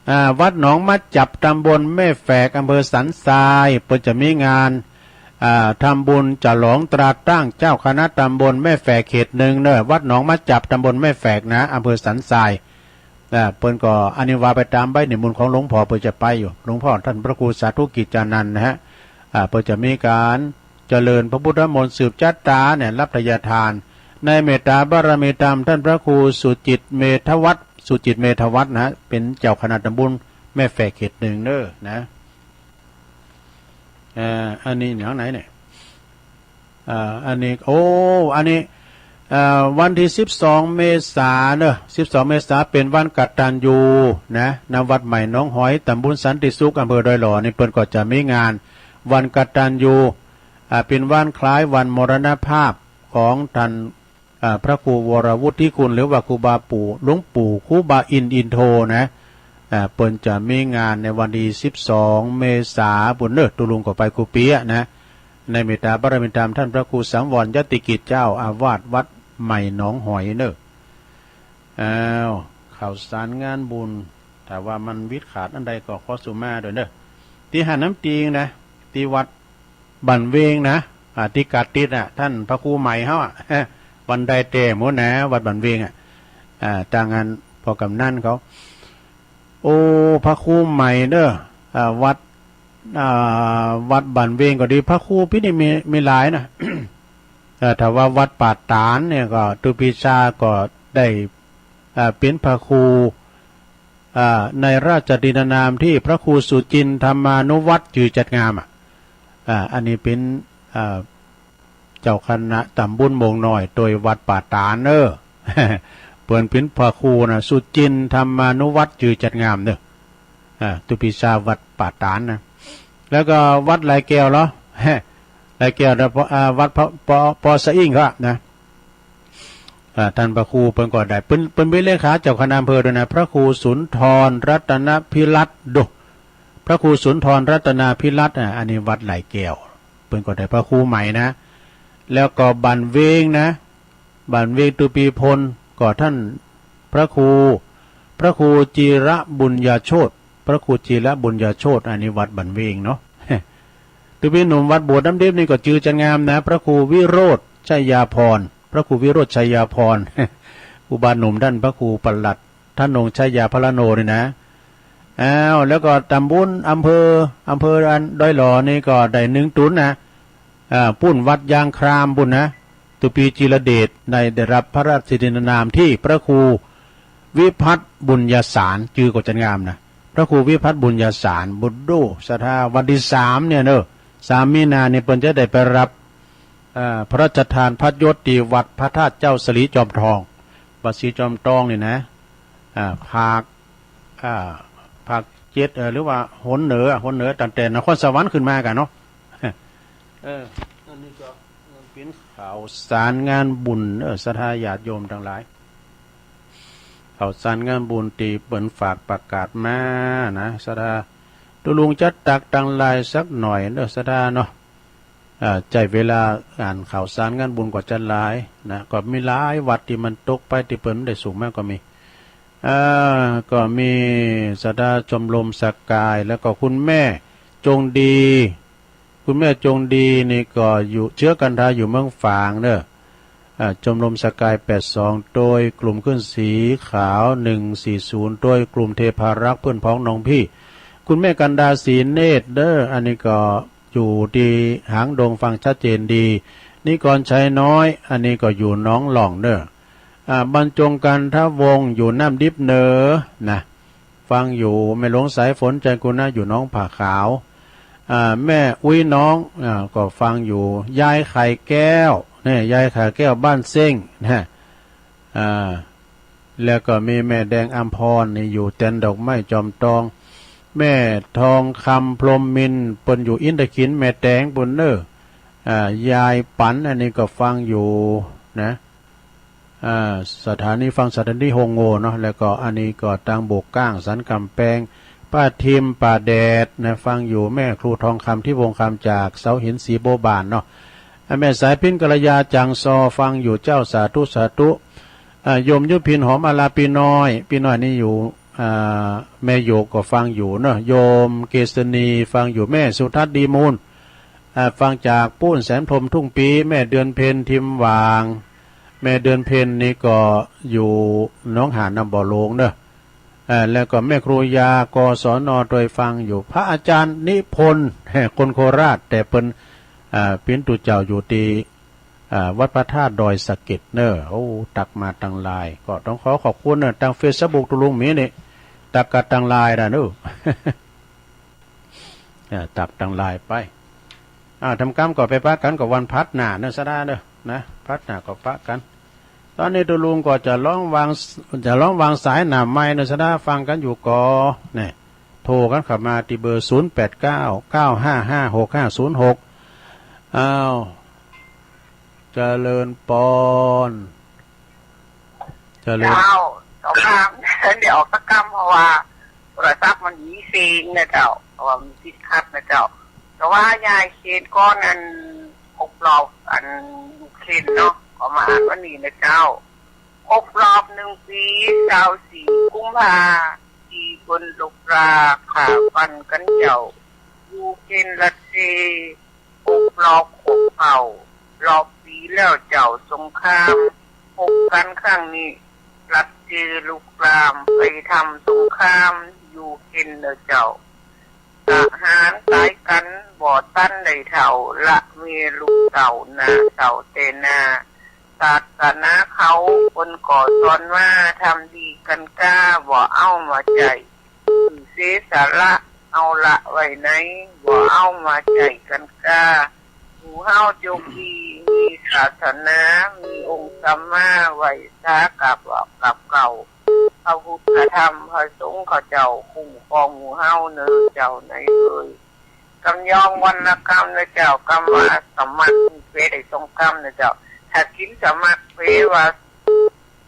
อ่า วัดหนองมะจับ ต๋ำบลแม่แฝก อำเภอสันทราย เปิ้นจะมีงาน อ่า ทำบุญฉลองตราตั้งเจ้าคณะต๋ำบลแม่แฝกเขตหนึ่งเนาะ วัดหนองมะจับ ต๋ำบลแม่แฝกนะ อำเภอสันทราย อ่า เปิ้นก็อันนี้ว่าไปต๋ามใบนิมนต์ของหลวงพ่อ เปิ้นจะไปอยู่ หลวงพ่อต้านพระครูสาธุกิจจานันท์นะฮะ อ่า เปิ้นจะมีก๋านเจริญพระพุทธมนต์สืบชะตาเนี่ย รับไทยทาน ในเมตตาบารมีธรรมต้านพระครูสุจิตเมธวัฒน์ สุจิตเมธวัฒน์นะฮะ เป๋นเจ้าคณะต๋ำบลแม่แฝกเขตหนึ่งเนาะนะ อ่า อันนี้หยังไหนเนี่ย อ่า อันนี้ โอ้ อันนี้ อ่า วันตี้สิบสองเมษาเนาะ สิบสองเมษาเป๋นวันกตัญญูนะ ณ วัดใหม่หนองหอย ต๋ำบลสันติสุข อำเภอดอยหล่อนี่ เปิ้นก็จะมีงานวันกตัญญู อ่า เป๋นวันคล้ายวันมรณภาพของต้าน อ่า พระครูวรวุฒิคุณ หรือว่าครูบาปู่ หลวงปู่ครูบาอินทร์อินโทนะ อ่า เปิ้นจะมีงานในวันตี้สิบสองเมษาปู้นเนาะ ตุ๊ลุงก็ไปกู้ปี๋อะนะ ในเมตตาบารมีธรรมต้านพระครูสังวรยติกิจเจ้าอาวาสวัดใหม่หนองหอยเนาะ อ้าว ข่าวสารงานบุญ ถ้าว่ามันวิดขาดอันใดก็ขอสุมาด้วยเนาะ ตี้หาดน้ำติงนะ ตี้วัด บ้านเวงนะ อ่า ตี้กาดติดน่ะ ต้านพระครูใหม่เฮาอะ วันใดแต๊หมดนะ วัดบ้านเวงอะ อ่า ตางานปอกำนันเขา โอ้ พระครูใหม่เนาะ อ่า วัด อ่า วัดบ้านเวงก็ดี พระครูปี้นี่มี มีหลายนะ เอ่อ ถ้าว่าวัดป่าตาดเนี่ยก็ ตุ๊ปีชาก็ได้ อ่า เป๋นพระครู อ่า ในราชทินนามตี้พระครูสุจินทร์ธรรมานุวัฒน์ จื้อจัดงามอะ อ่า อันนี้เป๋น อ่า เจ้าคณะต๋ำบลโมงน้อย ตวยวัดป่าตาดเนาะ เปิ้นเป๋นพระครูนะ สุจินทร์ธรรมานุวัฒน์ จื้อจัดงามเนาะ อ่า ตุ๊ปีชาวัดป่าตาดนะ แล้วก็วัดไหล่แก้วเหรอ ไหล่แก้วนะ ปอ อ่า วัดปอ ปอ ปอสะอิ่งก็นะ อ่า ต้านพระครูเปิ้นก็ได้ เปิ้น เปิ้นเป๋นเลขาเจ้าคณะอำเภอด้วยนะ พระครูสุนทรรัตนพิรัตน์โด พระครูสุนทรรัตนาพิรัตน์ อ่า อันนี้วัดไหล่แก้ว เปิ้นก็ได้พระครูใหม่นะ แล้วก็บ้านเวงนะ บ้านเวงตุ๊ปีพล ก็ต้านพระครู พระครูจีระบุญญาโชติ พระครูจีระบุญญาโชติ อันนี้วัดบ้านเวงเนาะ ตุ๊ปีหนุ่มวัดโบสถ์น้ำดิบนี่ก็จื้อจัดงามนะ พระครูวิโรจน์ชัยยาภรณ์ พระครูวิโรจน์ชัยยาภรณ์ ครูบาหนุ่มต้านพระครูประหลัดธนงชัยยาภรโณนี่นะ อ้าว แล้วก็ต๋ำบลอำเภอ อำเภออันดอยหล่อนี่ก็ได้นึ่งตุ๊นนะ อ่า ปู้นวัดยางครามปู้นนะ ตุ๊ปีจีรเดชได้ ได้รับพระราชทินนามตี้พระครูวิพัฒน์บุญญาสาร จื้อก็จัดงามนะ พระครูวิพัฒน์บุญญสาร บุตรดุ ศรัทธา วันตี้สามเนี่ยเนาะ สามมีนาเนี่ยเปิ้นจะได้ไปฮับ เอ่อ พระราชทานพัดยศตี้วัดพระธาตุเจ้าสิริจอมทอง วัดสิริจอมทองนี่นะ อ่า ภาค อ่า ภาคเจ็ด เอ่อ หรือว่าหนเหนือ หนเหนือตั้งแต่นครสวรรค์ขึ้นมากั๋นเนาะ เออ อันนี้ก็เป๋นข่าวสารงานบุญ เออ ศรัทธาญาติโยมตังหลาย ข่าวสารงานบุญตี้เปิ้นฝากประกาศมานะ ศรัทธา ตุ๊ลุงจะตักตังหลายสักหน่อยเนาะ ศรัทธาเนาะ อ่า ใจ๊เวลาอ่านข่าวสารงานบุญก็จะหลายนะ ก็มีหลายวัดตี้มันตกไปตี้เปิ้นบ่ได้ส่งมาก็มี อ่า ก็มีศรัทธาชมรมสกาย แล้วก็คุณแม่จงดี คุณแม่จงดีนี่ก็อยู่ เชื้อกันทาอยู่เมืองฝางเนาะ อ่า ชมรมสกาย แปดสอง โดยกลุ่มขึ้นสีขาว หนึ่งสี่ศูนย์ โดยกลุ่มเทพารักษ์เพื่อนพ้องน้องพี่ คุณแม่กันดาศรีเนตรเนาะ อันนี้ก็อยู่ตี้หางดงฟังชัดเจนดี นิกรชัยน้อย อันนี้ก็อยู่หนองหล่องเนาะ อ่า บรรจงกันทวงศ์อยู่น้ำดิบเนาะ นะ ฟังอยู่ แม่หลวงสายฝน ใจกุณะ อยู่หนองผาขาว อ่า แม่อุ๊ยน้อง อ่า ก็ฟังอยู่ ยายไข่แก้ว เนี่ย ยายไข่แก้วบ้านเซ้ง นะ อ่า แล้วก็มีแม่แดงอำพรนี่อยู่แตนดอกไม้จอมตอง แม่ทองคำพรหมมินทร์ เปิ้นอยู่อินทขิล แม่แตงปุ้นเนาะ อ่า ยายปัน อันนี้ก็ฟังอยู่นะ อ่า สถานี ฟังสถานีโฮงโงเนาะ แล้วก็อันนี้ก็ตางโบกก้าง สันกำแปง ป้าทิม ป่าแดดนะ ฟังอยู่ แม่ครูทองคำ ทิพย์วงศ์คำ จากเสาหินสีโบวบานเนาะ อ่า แม่สายพิณ กัลยา จังซอ ฟังอยู่เจ้า สาธุ สาธุ อ่า โยมยุพิน หอมอารา ปี้น้อย ปี้น้อยนี่อยู่ อ่า แม่โยกก็ฟังอยู่เนาะ โยมเกษณี ฟังอยู่ แม่สุทัศน์ ดีมูล อ่า ฟังจากปู๊น แสนพรหม ทุ่งปี แม่เดือนเพ็ญ ทิมหว่าง แม่เดือนเพ็ญนี่ก็อยู่หนองหาน น้ำบ่อโลงเนาะ อ่า แล้วก็แม่ครูยา กศน ตวยฟังอยู่ พระอาจารย์นิพนธ์ คนโคราช แต่เปิ้น อ่า เป๋นตุ๊เจ้าอยู่ตี้ อ่า วัดพระธาตุดอยสะเก็ดเนาะ โอ้ ตักมาตังหลาย ก็ต้องขอขอบคุณเนาะ ตางเฟซบุ๊กตุ๊ลุงมีนี่ ตักกั๋นตังหลายนะเนาะ อ่า ตักตังหลายไป อ่า ทำกรรมก็ไปปะกั๋นก็วันพฤหัสหน้าเนาะ ศรัทธาเนาะ นะ พฤหัสหน้าก็ปะกั๋น ตอนนี้ตุ๊ลุงก็จะลองวาง จะลองวางสายหน้าไมค์เนาะ ศรัทธาฟังกั๋นอยู่ก่อ เนี่ย โทรกั๋นเข้ามาตี้เบอร์ ศูนย์แปดเก้า เก้าห้าห้า หกห้าศูนย์หก อ้าว เจริญปอน เจริญ เจ้า สองคำ เดี๋ยวออกสักคำ เพราะว่าโทรศัพท์มันมีเสียงนะเจ้า เพราะว่ามันติดขัดนะเจ้า แต่ว่ายายเคนก่อน อันครบรอบอันยูเครนเนาะ ก็มาอ่านวันนี้นะเจ้า ครบรอบหนึ่งปี ซาวสี่กุมภา ตี้เปิ้นรบราฆ่าฟันกั๋นเจ้า ยูเครนรัสเซีย ครบรอบหกเก้า รอบปี๋แล้วเจ้า สงคราม พบกั๋นครั้งนี้ รัสเซียลุกรามไปทำสงครามยูเครนเน่อเจ้า ทหารต๋ายกั๋นบ่ตันได้เฒ่า ละเมียลูกเต้า หน้าเศร้าแต่หน้า ศาสนาเขาเปิ้นก็สอนว่า ทำดีกั๋นกล้า บ่เอามาใจ๊ ซื่อเสียสละ เอาละไว้ไหน บ่เอามาใจ๊กั๋นกล้า หมู่เฮาโจคดี มีศาสนา มีองค์สัมมา ไหว้สากราบไหว้กราบเก้า พระพุทธพระธรรมพระสงฆ์ เขาเจ้าคุ้มครองหมู่เฮาเน่อเจ้านายเอ๋ย กำยองวรรณกรรมเน่อเจ้า กำว่าสมัคร แปลได้สองกำเน่อเจ้า ถ้ากิ๋นสมัคร แปลว่า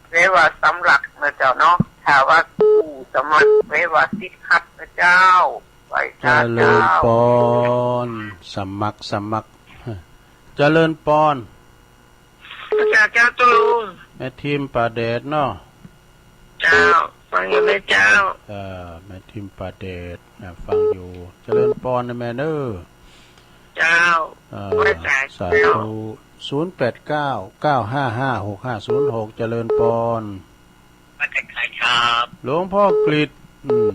แปลว่าสำลักเน่อเจ้าเนาะ ถ้าว่ากู้สมัคร แปลว่าติดขัดเน่อเจ้า ไหว้สาเจ้า เจริญปอน สมัคร สมัคร เจริญปอน เจ้า เจ้าตุ๊ลุง แม่ทิมป่าแดดเนาะ เจ้า ฟังอยู่นะเจ้า เออ แม่ทิมป่าแดด อ่ะ ฟังอยู่ เจริญปอนนะแม่เน่อ เจ้า เออ ไหว้สา สาธุ เจ้า ศูนย์แปดเก้า เก้าห้าห้า หกห้าศูนย์หก เจริญปอน มาจากไหนครับ หลวงพ่อกฤษ อืม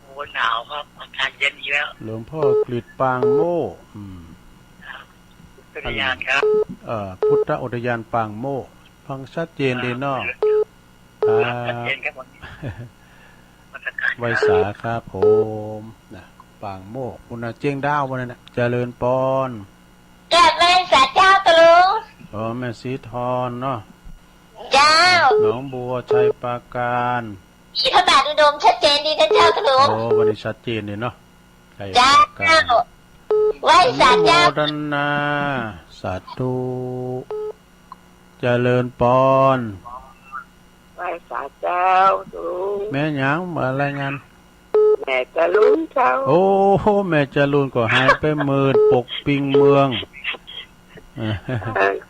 โอ้ หนาวครับ อากาศเย็นอีกแล้ว หลวงพ่อกฤษปางโมกข์ อืม ครับ อุทยานครับ เอ่อ พุทธอุทยานปางโมกข์ ฟังชัดเจนดีเนาะ ครับ อ่า ชัดเจนครับผม ไหว้สาครับผม นะ ปางโมก ปุ้นน่ะ เจียงดาวปุ้นนั่นน่ะ เจริญปอน กราบไหว้สาเจ้าตุ๊ลุง อ๋อ แม่ศรีธรเนาะ เจ้า หนองบัว ชัยปราการ มีพระบาทอุดมชัดเจนดีนะเจ้าตุ๊ลุง โอ้ วันนี้ชัดเจนดีเนาะ ชัยปราการ เจ้า ไหว้สาเจ้า อนุโมทนา สาธุ เจริญปอน ไหว้สาเจ้าตุ๊ลุง แม่หยัง มารายงาน แม่จรูนเจ้า โอ้โห แม่จรูนก็หายไปหมื่น ปกปิงเมือง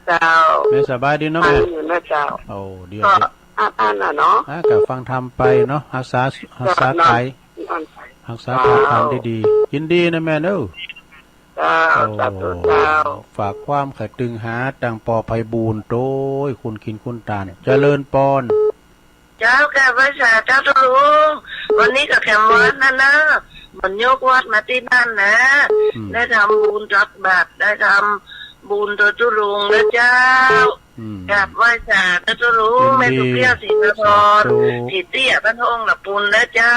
เจ้า แม่สบายดีเนาะแม่ ฟังอยู่นะเจ้า โอ้ เดี๋ยว ก็อ่านๆ น่ะเนาะ อ่ะ ก็ฟังธรรมไปเนาะ รักษา รักษา เจ้า กาย นอนไป รักษาธาตุขันธ์ดีๆ ยินดีนะแม่เนอะ เจ้า โอ้ สาธุเจ้า ฝากความขะตึงหาตังป้อไพบูลย์ โตยคุณกินคุณตาน เจริญปอน เจ้า กราบไหว้สาเจ้าตุ๊ลุง วันนี้ก็แถมวัดนะเนอะ มันยกวัดมาตี้นั่นนะ อืม ได้ทำบุญตักบาตร ได้ทำบุญโตยตุ๊ลุงนะเจ้า อืม กราบไหว้สาเจ้าตุ๊ลุง ยินดี แม่ตุ๊กเกลี้ยว ศรีนคร สาธุ ศรีเตี้ย บ้านห้องละปูนนะเจ้า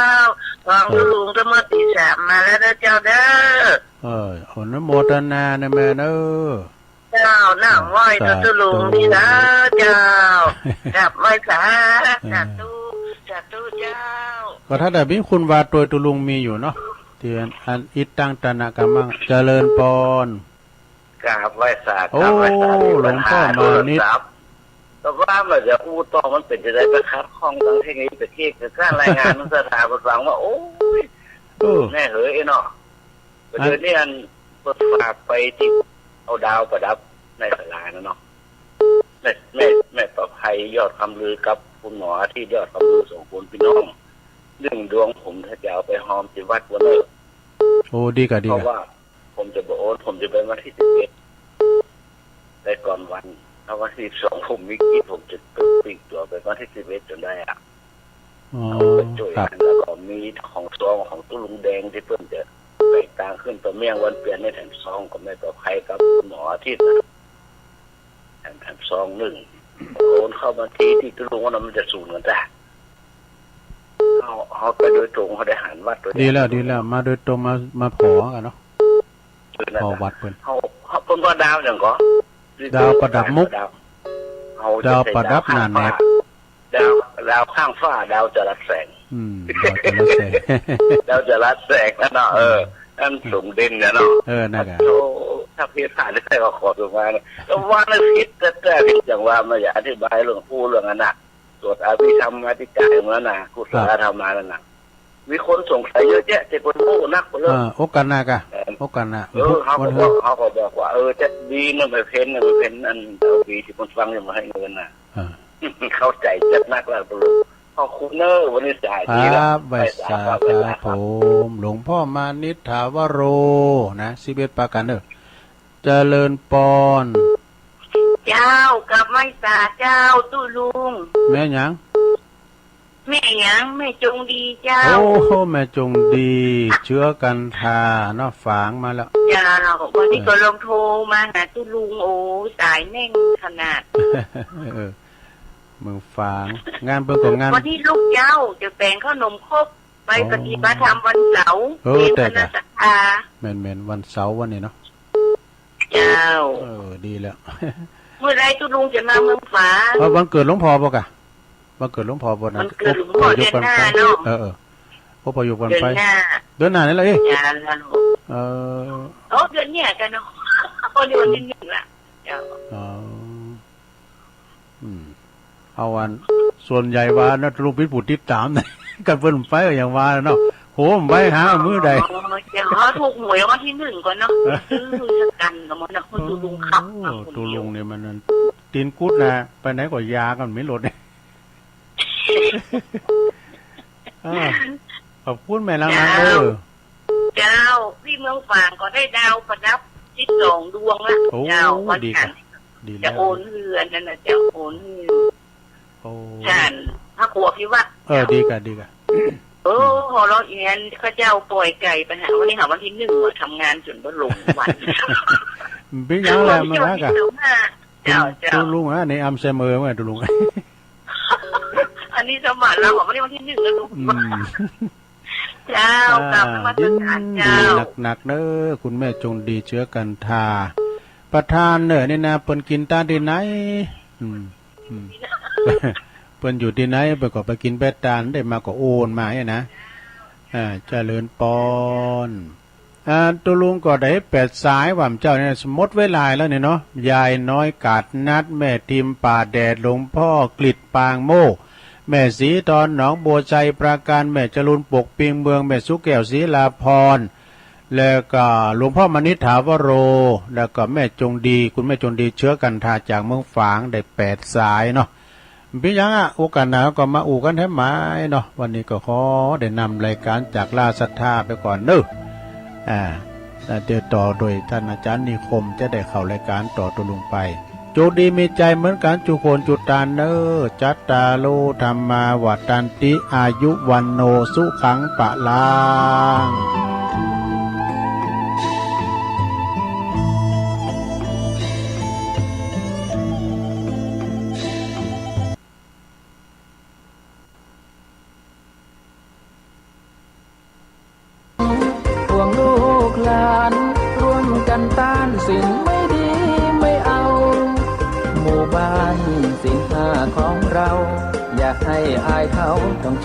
ฟังตุ๊ลุงตั้งเมื่อตีสามมาแล้วนะเจ้าเด้อ เออ อนุโมทนานะแม่เนอะ เจ้า น้ำไหว้ สาธุ เจ้าตุ๊ลุงนี่นะเจ้า กราบไหว้สา เออ สาธุ สาธุเจ้า ก็ถ้าแต่มีคุณว่าโตยตุ๊ลุงมีอยู่เนาะ ตี้อัน อันอิตตัง ตะนะกัมมัง เจริญปอน กราบไหว้สา โอ้ กราบไหว้สา หลวงพ่อมานิด ก็ว่ามาเดี๋ยวอู้ต่อมันเป๋นจะได้ไปขัดข้องตังเทคนิค ไปเทศน์กับการรายงานนักศึกษาไปฟังว่า โอ้ย เออ แม่เหยเนาะ ประเดี๋ยวนี้อันเปิดฝากไปตี้เอาดาวประดับในศาลานะเนาะ แม่ แม่ แม่ประไพยอดคำลือกับคุณหมออาทิตย์ยอดคำลือสองคนพี่น้อง นึ่งดวงผมถ้าจะเอาไปฮอมตี้วัดวันเนอะ โอ้ ดีก่ะ ดีก่ะ เพราะว่าผมจะบ่โอน ผมจะไปวันตี้สิบเอ็ด ไปก่อนวัน ถ้าวันตี้สิบสองผมมีกิจ ผมจะปิ๊กตั๋วไปวันตี้สิบเอ็ดจ๋นได้อะ อ๋อ เอาไปจ้วย ครับ กั๋น แล้วก็มีของซองของตุ๊ลุงแดงตี้เปิ้นจะไปตางขึ้นไปเมียงวันเปียรในแถมซองกับแม่ประไพกับหมออาทิตย์นะ แถม แถมซองนึ่ง โอนเข้าบัญชีตี้ตุ๊ลุงว่ามันจะสูญกั๋นจ้ะ เอา เอาไปโดยตรง เอาได้หันวัดโดย ดีแล้ว ดีแล้ว มาโดยตรง มา มาผ่อกั๋นเนาะ ผ่อวัดเปิ้น เอา เอาเปิ้นว่าดาวหยังก่อ ดาวประดับมุก ดาว เอา ดาวประดับหน้าแหนบ ดาว ดาวข้างฟ้า ดาวจรัสแสง อืม ดาวจรัสแสง ดาวจรัสแสงนั่นเนาะ เออ นั่นสูงเด่นนะเนาะ เออ นั่นแหละ โอ้ ถ้าผิดพลาดได้ก็ขอโทษมานะ ก็ว่าในผิดแต่ แต่ผิดอย่างว่ามาอย่าอธิบายเรื่องผู้เรื่องอันน่ะ สวดอภิธรรมาธิกายมานะ กุศลธรรมานั่นน่ะ มีคนสงสัยเยอะแยะ แต่คนโง่นักกว่าเรื่อง อ่า โอกาสหน้ากะ เออ โอกาสหน้า เออ เขาก็บอก เขาก็บอกว่า เออ จะดีนะ ไม่เพ้นนะ ไม่เพ้นอันเอาดีตี้คนฟังจะมาให้เงินนะ อ่า เข้าใจ๋จัดนักแล้ว ขอบคุณเนอะ วันนี้สายดีแล้ว ครับ ไหว้สา ไหว้สา ครับ ไหว้สาครับ ผม หลวงพ่อมานิษฐาวโร นะ สิบเอ็ด ประการเนอะ เจริญปอน เจ้า กราบไหว้สาเจ้าตุ๊ลุง แม่หยัง แม่หยัง แม่จงดีเจ้า โอ้โห แม่จงดี เชื้อกันทาเนาะ ฝางมาแล้ว เจ้า วันนี้ก็ลองโทรมาหาตุ๊ลุง โอ้ สายแน่นขนาด เออ เมืองฝาง งานเปิ้นก็งาน วันนี้ลูกเจ้าจะแป๋งเข้าหนมครก ไป อ๋อ ปฏิบัติธรรมวันเสาร์ เออ เตรียม แต่ คณะศรัทธา แม่นๆ วันเสาร์วันนี้เนาะ เจ้า เออ ดีแล้ว เมื่อใดตุ๊ลุงจะมาเมืองฝาง เออ วันเกิดหลวงพ่อบ่กะ วันเกิดหลวงพ่อบ่นะ วันเกิดหลวงพ่อ เดือนหน้าเนาะ เออ เออ พบประยุกต์กันไป เดือนหน้า เดือนหน้านี่แหละเอ้ย เจ้า เออ โอ้ เดือนเนี้ยกะเนาะ โอ้ เดือนที่หนึ่งละ เจ้า อ๋อ อืม เอาอัน ส่วนใหญ่ว่านะ ตุ๊ลุงปิ๊ดผู้ติดต๋ามนะ กันเปิ้นไปก็อย่างว่าเนาะ โห ไปหามื้อใด อ๋อ เดี๋ยวเขาถูกหวยรางวัลที่หนึ่งก่อนเนาะ ซื้อสักกันก็หมดนะ คุณตุ๊ลุงขับมาคนเดียว โอ้ ตุ๊ลุงนี่มันนั่น ตี๋นกุดนะ ไปไหนก็ยากันไม่หลด อ่า ขอบคุณแม่นางๆ เจ้า เด้อ เจ้า ตี้เมืองฝางก็ได้ดาวประดับสิบสองดวงละ โอ้ เจ้า วัน ดี จันทร์ ดี จะ แล้ว โอนหื้ออันนั้นน่ะ จะโอนหื้อ โอ้ จันทร์ พระครัวพิวัตร เออ ดีกะ ดีกะ เออ หัวเราะเอียน เขาเจ้าปล่อยไก่ไปหา วันนี้หาวันที่หนึ่งอะ ทำงานจ๋นบ่ลงวัน เป๋นหยังแหละ มันฮักอะ เจ้า ตุ๊ลุงอะ ในอัลไซเมอร์มั้งตุ๊ลุง อัน นี่เจ้าบ่าวลาออกวันนี้วันที่หนึ่งแล้วลูก อืม เจ้า อ่า กราบนมัสการเจ้า ยินดีหนักๆ เน้อ คุณแม่จงดี เชื้อกันทา ประธานเน่อนี่นะ เปิ้นกิ๋นตานตี้ไหน อืม อืม เปิ้นอยู่ตี้ไหน เปิ้นก็ไปกิ๋นไปตาน ได้มาก็โอนมาเนี่ยนะ อ่า เจริญปอน อ่า ตุ๊ลุงก็ได้แปดสายว่าเจ้าเนี่ย หมดเวลาแล้วเนี่ยเนาะ ยายน้อยกาดนัด แม่ทิมป่าแดด หลวงพ่อกฤษปางโมกข์ แม่ศรีทอนหนองบัวไชยปราการ แม่จรูนปกปิงเมือง แม่สุแก้วศรีลาพร แล้วก็หลวงพ่อมณิษฐาวโร แล้วก็แม่จงดี คุณแม่จงดีเชื้อกันทาจากเมืองฝาง ได้แปดสายเนาะ เป๋นหยังอะ โอกาสหน้าก็มาอู้กั๋นแถมใหม่เนาะ วันนี้ก็ขอได้นำรายก๋านจากล่าศรัทธาไปก่อนเน้อ อ่า แล้วเดี๋ยวต่อโดยต้านอาจ๋ารย์นิคมจะได้เข้ารายก๋านต่อตุ๊ลุงไป โจคดีมีชัยเหมือนกั๋นจุคนจุตานเน้อ จัตตาโร ธัมมา วัฑฒันติ อายุ วัณโณ สุขัง พะลัง ปวงลูกหลานร่วมกั๋นต้านสิ่งไม่ดีไม่เอา หมู่บ้านศีลห้าของเรา อย่าหื้ออายเขาต้อง